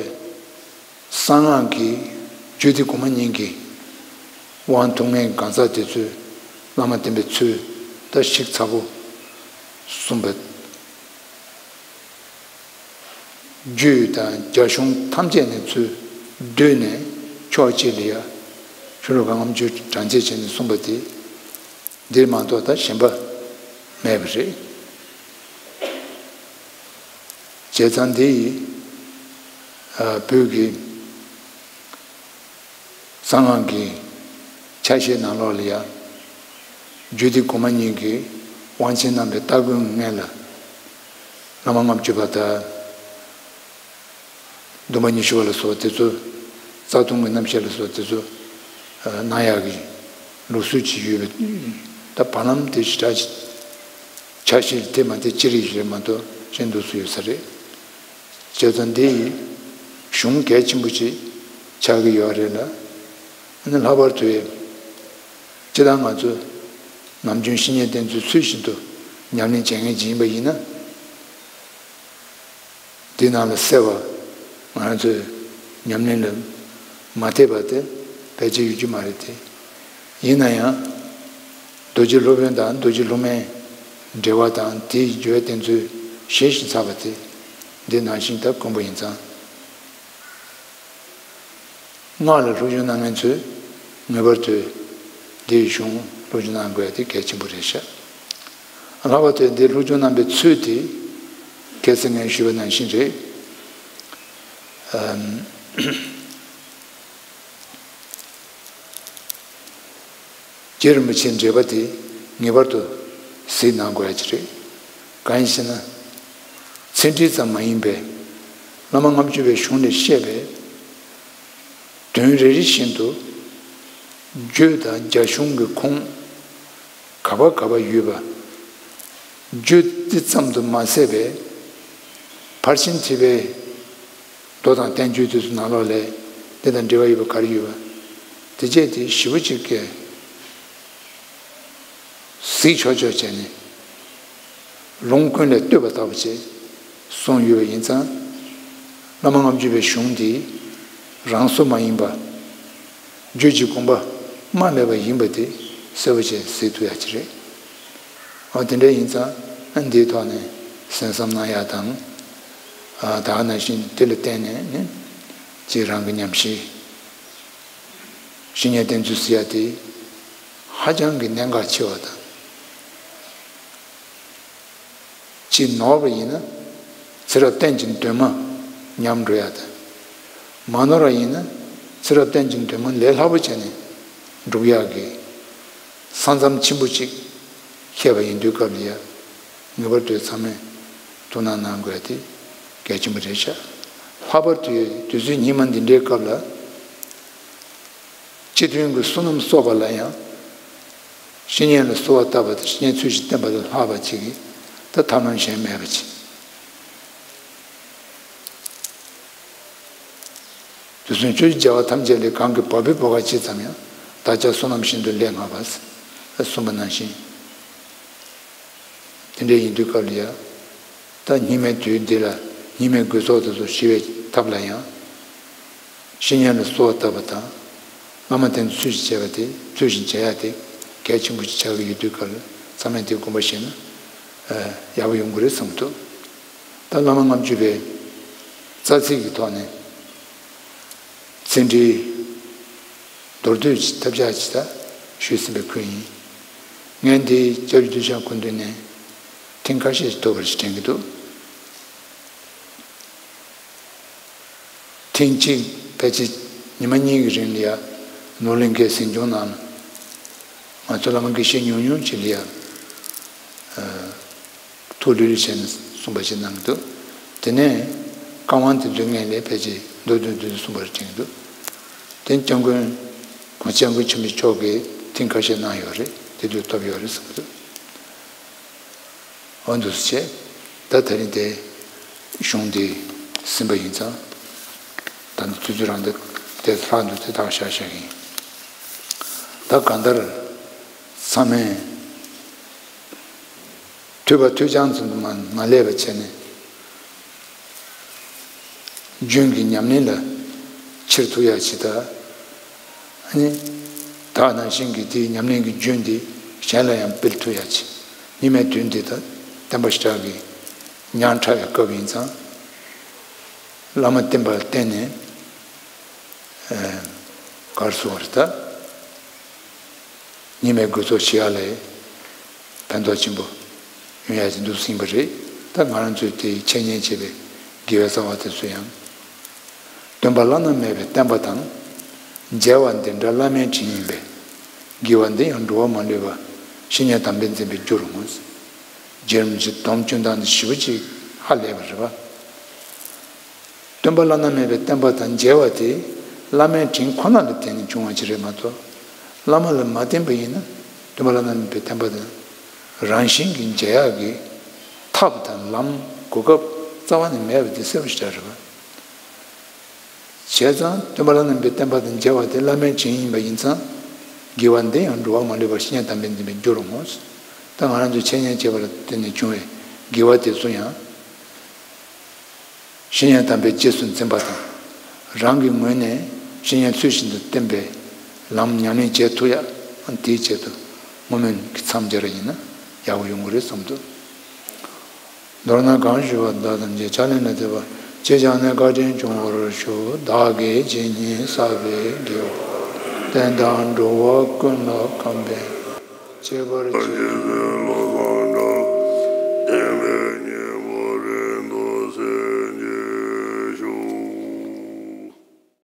གསང་སྔགས་ཀྱི་རྒྱུད་སྡེ་གོང་མ་གཉིས་ཀྱི་དབང་ཐོབ་མཁན་གང་ཟག་དེ་ཚོས་བླ་མ་བསྟེན་པའི་ཚུལ་ད་ཞིབ་ཚགས་པོ་གསུངས་པ། རྒྱུད་དང་རྒྱ་གཞུང་ཐམས་ཅད་ནས་ཚུར་བསྡུས་ནས་ཕྱོགས་གཅིག་ལ་ཡ་ཆུ་ལོ་ག་ལྔ་བཅུ་གྲངས་བཅད་བྱས་ནས་གསུངས་པ་དེ་འདིར་མ་གཏོགས་ད་གཞན་པ་མེད་པ་རེད། བྱས་ཙང་འདི་ཡིས་བོད་ཀྱི་གསང་སྔགས་ཀྱི་ཆ་ཤས་ནང་ལོགས་ལ་ཡང་རྒྱུད་སྡེ་གོང་མ་གཉིས་ཀྱི་དབང་ཆེན་རྣམ་པའི་སྟ་གོན་གྱི་མངལ་ལ་བླ་མ་ལྔ་བཅུ་པ་དང་། སྡོམ་པ་ཉི་ཤུ་པ་ལ་སོགས་དེ་ཚོ། རྩ་ལྟུང་གི་རྣམ་བཤད་ལ་སོགས་དེ་ཚོ་གནང་ཡག་གི་ལུགས་སྲོལ་ཅིག་ཡོད་པས། ད་བར་ལམ་དེ་ཞེ་དྲག་ཆ་ཤས་དེ་མ་དེ་ཅི་རིགས་ཤིག་རེད་མ་གཏོགས་གཞན་དུ་སུ་ཡོད་ས་རེད། བྱས་ཙང་འདི་ཡི་གཞུང་གལ་ཆེན་པོ་ཅིག་ཆགས་ཀྱི་ཡོད་རེད་ལ། ཨ་ནི་ལྷག་པར་དུ་སྤྱིར་བཏང་ང་ཚོ་ནམ་རྒྱུན་བཤེས་གཉེན་བསྟེན་ཚུལ་ཚུལ་བཞིན་དུ་ཉམས་ལེན་བྱེད་མཁན་ཅིག་ཡིན་པ་ཡིན་ན། དེ་ནང་ལ་གསལ་བ་ང་རང་ཚོའི་ཉམས་ལེན་ལ་མ་འཐད་པ་དེ་ཕལ་ཆེར་ཡོད་རྒྱུ་མ་རེད་དེ། ཡིན་ན་ཡང་རྡོ་རྗེ་སློབ་དཔོན་དང་རྡོ་རྗེ་སློབ་མའི་འབྲེལ་བ་དང་དེའི་སྦྱོར་བའི་བསྟེན་ཚུལ་ཞེས་བཞིན་ཚར་བ་དེ་འདི་ནང་བཞིན་ད་དཀོན་པོ་ཡིན་ཙང་། སྔགས་ལ་སློབ་སྦྱོང་གནང་མཁན་ཚོས་ངེས་པར་དུ་འདིའི་གཞུང་སློབ་སྦྱོང་གནང་དགོས་ཡ་དེ་གལ་ཆེན་པོ་རེད་ཤག་ལྷག་པར་དུ་འདིའི་སློབ་སྦྱོང་གནང་པའི་ཚུལ་དེ་གལ་སྲིད་ངས་ཞུས་པ་ནང་བཞིན་རེད། ཨམ། རྗེ་རིན་པོ་ཆེའི་འགྲེལ་པ་དེ་ངེས་པར་དུ་གཟིགས་གནང་དགོས་ཡ་ཅིག་རེད། གང་ཡིན་ཞེ་ན། ཚིག་འགྲེལ་ཙམ་མ་ཡིན་པའི་བླ་མ་ལྔ་བཅུ་པའི་གཞུང་ལས་བཤད་པའི་དོན་རེ་རེ་བཞིན་དུ་རྒྱུད་དང་རྒྱ་གཞུང་གི་ཁུངས་ག་པ་ག་པ་ཡོད་པ། རྒྱུད་འདི་ཙམ་དུ་མ་ཟད་པའི་ཕར་ཕྱིན་ཐེག་པའི་མདོ་དང་བསྟན་བཅོས་དེ་ཚོ་ནང་ལོགས་ལས་དེ་དང་འབྲེལ་བ་ཡོད་པ་ག་རེ་ཡོད་པ། དེ་བཅས་དེ་ཞིབ་པོ་ཅིག་གིས་གཟིགས་ཆོག་ཆོག་བྱས་ནས་ལུང་ཀུན་ལས་བཏུས་པ་ལྟ་བུ་བྱས་གསུངས་ཡོད་པ་ཡིན་ཙང་། བླ་མ་ལྔ་བཅུ་པའི་གཞུང་འདི་རང་བཟོ་མ་ཡིན་པ། རྒྱུད་ཀྱི་དགོངས་པ་རྨ་མེད་པ་ཡིན་པ་དེ་གསལ་པོ་བྱས་གཟིགས་ཐུབ་ཡ་ཅིག་རེད། འོ་དེ་འདྲ་ཡིན་ཙང་ཨ་འདིའི་ཐོག་ནས་གསན་བསམ་གནང་ཡ་དང་། ཨ་ད་ག་ནང་བཞིན་དེ་ལ་བརྟེན་ནས་ནི་ཅིག་རང་གི་ཉམས་ཞིབ་བཤེས་གཉེན་བསྟེན་ཚུལ་ཟེར་ཡ་དེ་ཧ་ཅང་གི་གནད་འགག་ཆེ་བ་དང་། ཅིག་ནོར་བ་ཡིན་ན་ཚེ་རབས་གཏན་གྱི་འདུན་མ་ཉམས་འགྲོ་ཡ་དང་། མ་ནོར་བ་ཡིན་ན་ཚེ་རབས་གཏན་གྱི་འདུན་མ་ལས་སླ་པོ་བྱས་ནས་འགྲུབ་ཡག་གི་ས་མཚམས་ཆེན་པོ་གཅིག་བཤད་པ་ཡིན་དུས་སྐབས་ལ་ཡ་ངེས་པར་དུ་ཚང་མས་ཐུགས་སྣང་གནང་དགོས་ཏེ་གལ་ཆེན་པོ་རེད་ཤག་ལྷག་པར་དུ་དུས་ཚོད་ཉི་མ་འདི་འདྲའི་སྐབས་ལ་སྤྱི་མཐུན་གྱི་བསོད་ནམས་གསོག་པ་ལ་ཡང་བཤེས་གཉེན་ལ་གསོལ་བ་བཏབ་པ་དང་བཤེས་གཉེན་ཚུལ་བཞིན་བསྟེན་པ་ལས་ལྷག་པ་ཅིག་གིས་ད་ཐབས་ལམ་གཞན་མེད་པ་ཅིག་དུས་གསུམ་ཆོས་ཀྱི་རྒྱལ་བ་ཐམས་ཅད་ལས་གང་གི་བབས་པའི་བབས་ཀ་ཇི་ཙམ་ཡང་། བདག་ཅག་བསོད་ནམས་ཤིན་ཏུ་ལས་བསྔགས་པ། གསུངས་པ་ནང་བཞིན། དེ་འདྲ་ཡིན་དུས་སྐབས་ལ་ཡང་། ད་སྙིགས་མའི་དུས་འདི་ལ་སྙིགས་མའི་དགོས་ཚོགས་དེ་ཚོ་ཞི་བའི་ཐབས་ལ་ཡང་། བཤེས་གཉེན་ལ་གསོལ་བ་བཏབ་པ་དང་། བླ་མ་དེ་ཚོ་ཚུལ་བཞིན་བྱས་པ་དེ་ཚུལ་བཞིན་བྱེད་ཡ་དེ་གལ་ཆེན་པོ་ཞིག་ཆགས་ཀྱི་ཡོད་དུས་སྐབས་ལ་ཚང་མས་དེ་དགོངས་པ་བཞེས་ན་ཡག་པོ་ཡོང་གི་རེད་བསམ་གྱི་འདུག་ད་བླ་མ་ལྔ་བཅུ་པའི་རྩ་ཚིག་གི་ཐོག་ནས་ཚིག་འགྲེལ་མདོར་བསྡུས་ཀྱི་ཐབས་ཆག་ཅིག་ད་ཞུས་ཟིན་པའི་ཁུལ་ཡིན། ངས་འདི་སྐྱབས་རྗེ་གདུལ་བྱ་སྐུ་མདུན་ནས་ཐེངས་ཁ་ཤས་ཤིག་ཐོས་པ་རེད་དྲན་གྱི་འདུག་ཐེངས་གཅིག་ཕལ་ཆེར་ཉི་མ་གཉིས་ཀྱི་རིང་ལ་ཡ་ནོར་གླིང་ཁའི་གཟིམ་ཆུང་ནང་ལ་ང་ཚོ་བླ་མ་དགེ་བཤེས་ཉུང་ཉུང་ཅིག་ལ་ཡ་ཐུགས་ལྷོད་ལྷོད་བྱས་ནས་གསུངས་པ་ཞིག་གནང་གི་འདུག་དེ་ནས་བཀའ་དབང་དེ་ཚོའི་སྔོན་ལ་ཕལ་ཆེར་མདོར་བསྡུས་མདོར་བསྡུས་གསུངས་པ་རེད་དྲན་གྱི་འདུག་དེ་སྐྱབས་མགོན་༸གོང་ས་༸སྐྱབས་མགོན་ཆེན་པོ་མཆོག་གིས་ཐེངས་ཁ་ཤས་གནང་ཡོད་རེད། དེ་དུས་ཐོབ་ཡོད་རེད་བསམ་གྱི་འདུག་འོ་འདུག་སེ་བྱས། ད་དེ་རིང་དེ་གཞུང་འདི་ཟིན་པ་ཡིན་ཙང་། ད་ནི་དུས་ཚོད་རང་དེ་དེ་ལྷག་འདུག་དེ་དག་བཞག་བཞག་གི་ཡིན། ད་གང་ལྟར་ཚང་མས་ཐོས་པ་ཐོས་རྐྱང་ཙམ་དུ་མ་མ་སླེབས་པ་བྱས་ནས། རྒྱུན་གྱི་ཉམས་ལེན་ལ་ཁྱེར་ཐུབ་ཡ་ཅིག་དང་། ཨ་ནི། ད་ནང་བཞིན་གྱི་དེའི་ཉམས་ལེན་གྱི་རྒྱུན་དེ་གཞན་ལ་ཡང་སྤེལ་ཐུབ་ཡ་ཅིག་སྙིགས་མའི་དུས་འདི་ད་བསྟན་པ་ཞེ་དྲག་གི་ཉག་ཕྲ་བའི་སྐབས་ཡིན་ཙང་། བླ་མ་བསྟེན་པ་ལ་བརྟེན་ནས། ཨ། ག་རེ་ཟེར་དགོས་རེད་ད། སྙིགས་མའི་དགོས་ཚོགས་ཞི་ཡ་ལ་ཕན་ཐོགས་ཆེན་པོ་ཡོང་ཡ་ཅིག་འདུག་ཟིན་པ་རེད། ད་ང་རང་ཚོས་དེ་འཆད་ཉན་བྱེད་པའི་དགེ་བའི་རྩ་བ་དེ་ཚོ་ཡང་། སྟོན་པ་བླ་ན་མེད་པའི་བསྟན་པ་དང་། མཇལ་བ་འདི་འདྲ་བླ་མའི་དྲིན་ཡིན་པས། དགེ་བ་འདི་ཡང་འགྲོ་བ་མ་ལུས་པ། བཤེས་གཉེན་དམ་པས་འཛིན་པའི་རྒྱུ་རུ་ངོ་། རྗེ་རིན་པོ་ཆེ་སྡོམ་སྐྱོན་སྟངས་འདི་ཞེ་པོ་ཅིག་ཧ་ལས་པ་རེད་པ། སྟོན་པ་བླ་ན་མེད་པའི་བསྟན་པ་དང་མཇལ་བ་དེ་བླ་མའི་དྲིན་ཁོ་ན་ལ་བརྟེན་ནས་བྱུང་བ་ཅིག་རེད་མ་གཏོགས། བླ་མ་ལ་མ་བརྟེན་པ་ཡིན་ན་སྟོན་པ་བླ་ན་མེད་པའི་བསྟན་པ་དེ་རང་བཞིན་གྱིས་མཇལ་ཡག་གི་ཐབས་དང་ལམ་གོ་སྐབས་རྩ་བ་ནས་མེད་པ་དེ་གསལ་པོ་ཞེ་དྲག་རེད་པ། བྱས་ཙང་སྟོན་པ་བླ་ན་མེད་པའི་བསྟན་པ་དང་མཇལ་བ་དེ་བླ་མའི་དྲིན་ཡིན་པ་ཡིན་ཙང་། དགེ་བ་འདི་ཡང་འགྲོ་བ་མ་ལུས་པ་བཤེས་གཉེན་དམ་པས་འཛིན་པའི་རྒྱུ་རུ་ངོ་། ད་ང་རང་ཚོས་འཆད་ཉན་བྱེད་པ་ལ་བརྟེན་ནས་བྱུང་བའི་དགེ་བ་དེ་ཚོ་ཡང་། བཤེས་གཉེན་དམ་པས་རྗེས་སུ་འཛིན་པ་དང་། རང་གི་ངོས་ནས་བཤེས་གཉེན་ཚུལ་བཞིན་དུ་བསྟེན་པའི་ལམ་ཉམས་ལེན་བྱེད་ཐུབ་ཡ། དེའི་ཆེད་དུ་བསྔོ་སྨོན་གྱི་མཚམས་སྦྱར་ཡིན་ན་ཡག་པོ་ཡོང་གི་རེད་བསམ་འདུག་མདོར་ན་གང་ཞུས་པ་དག་ཐམས་ཅད་ཕྱག་ལེན་ལ་འདེབས་པ། ཅི་བྱས་ནས་བཀའ་དྲིན་སྐྱོང་བར་ཤོག་བདག་གིས་ཇི་སྙེད་བསགས་པའི་དགེ་བ་བསྟན་དང་འགྲོ་བ་ཀུན་ལ་ཕན་པའི་ཁྱད་པར་ཅན།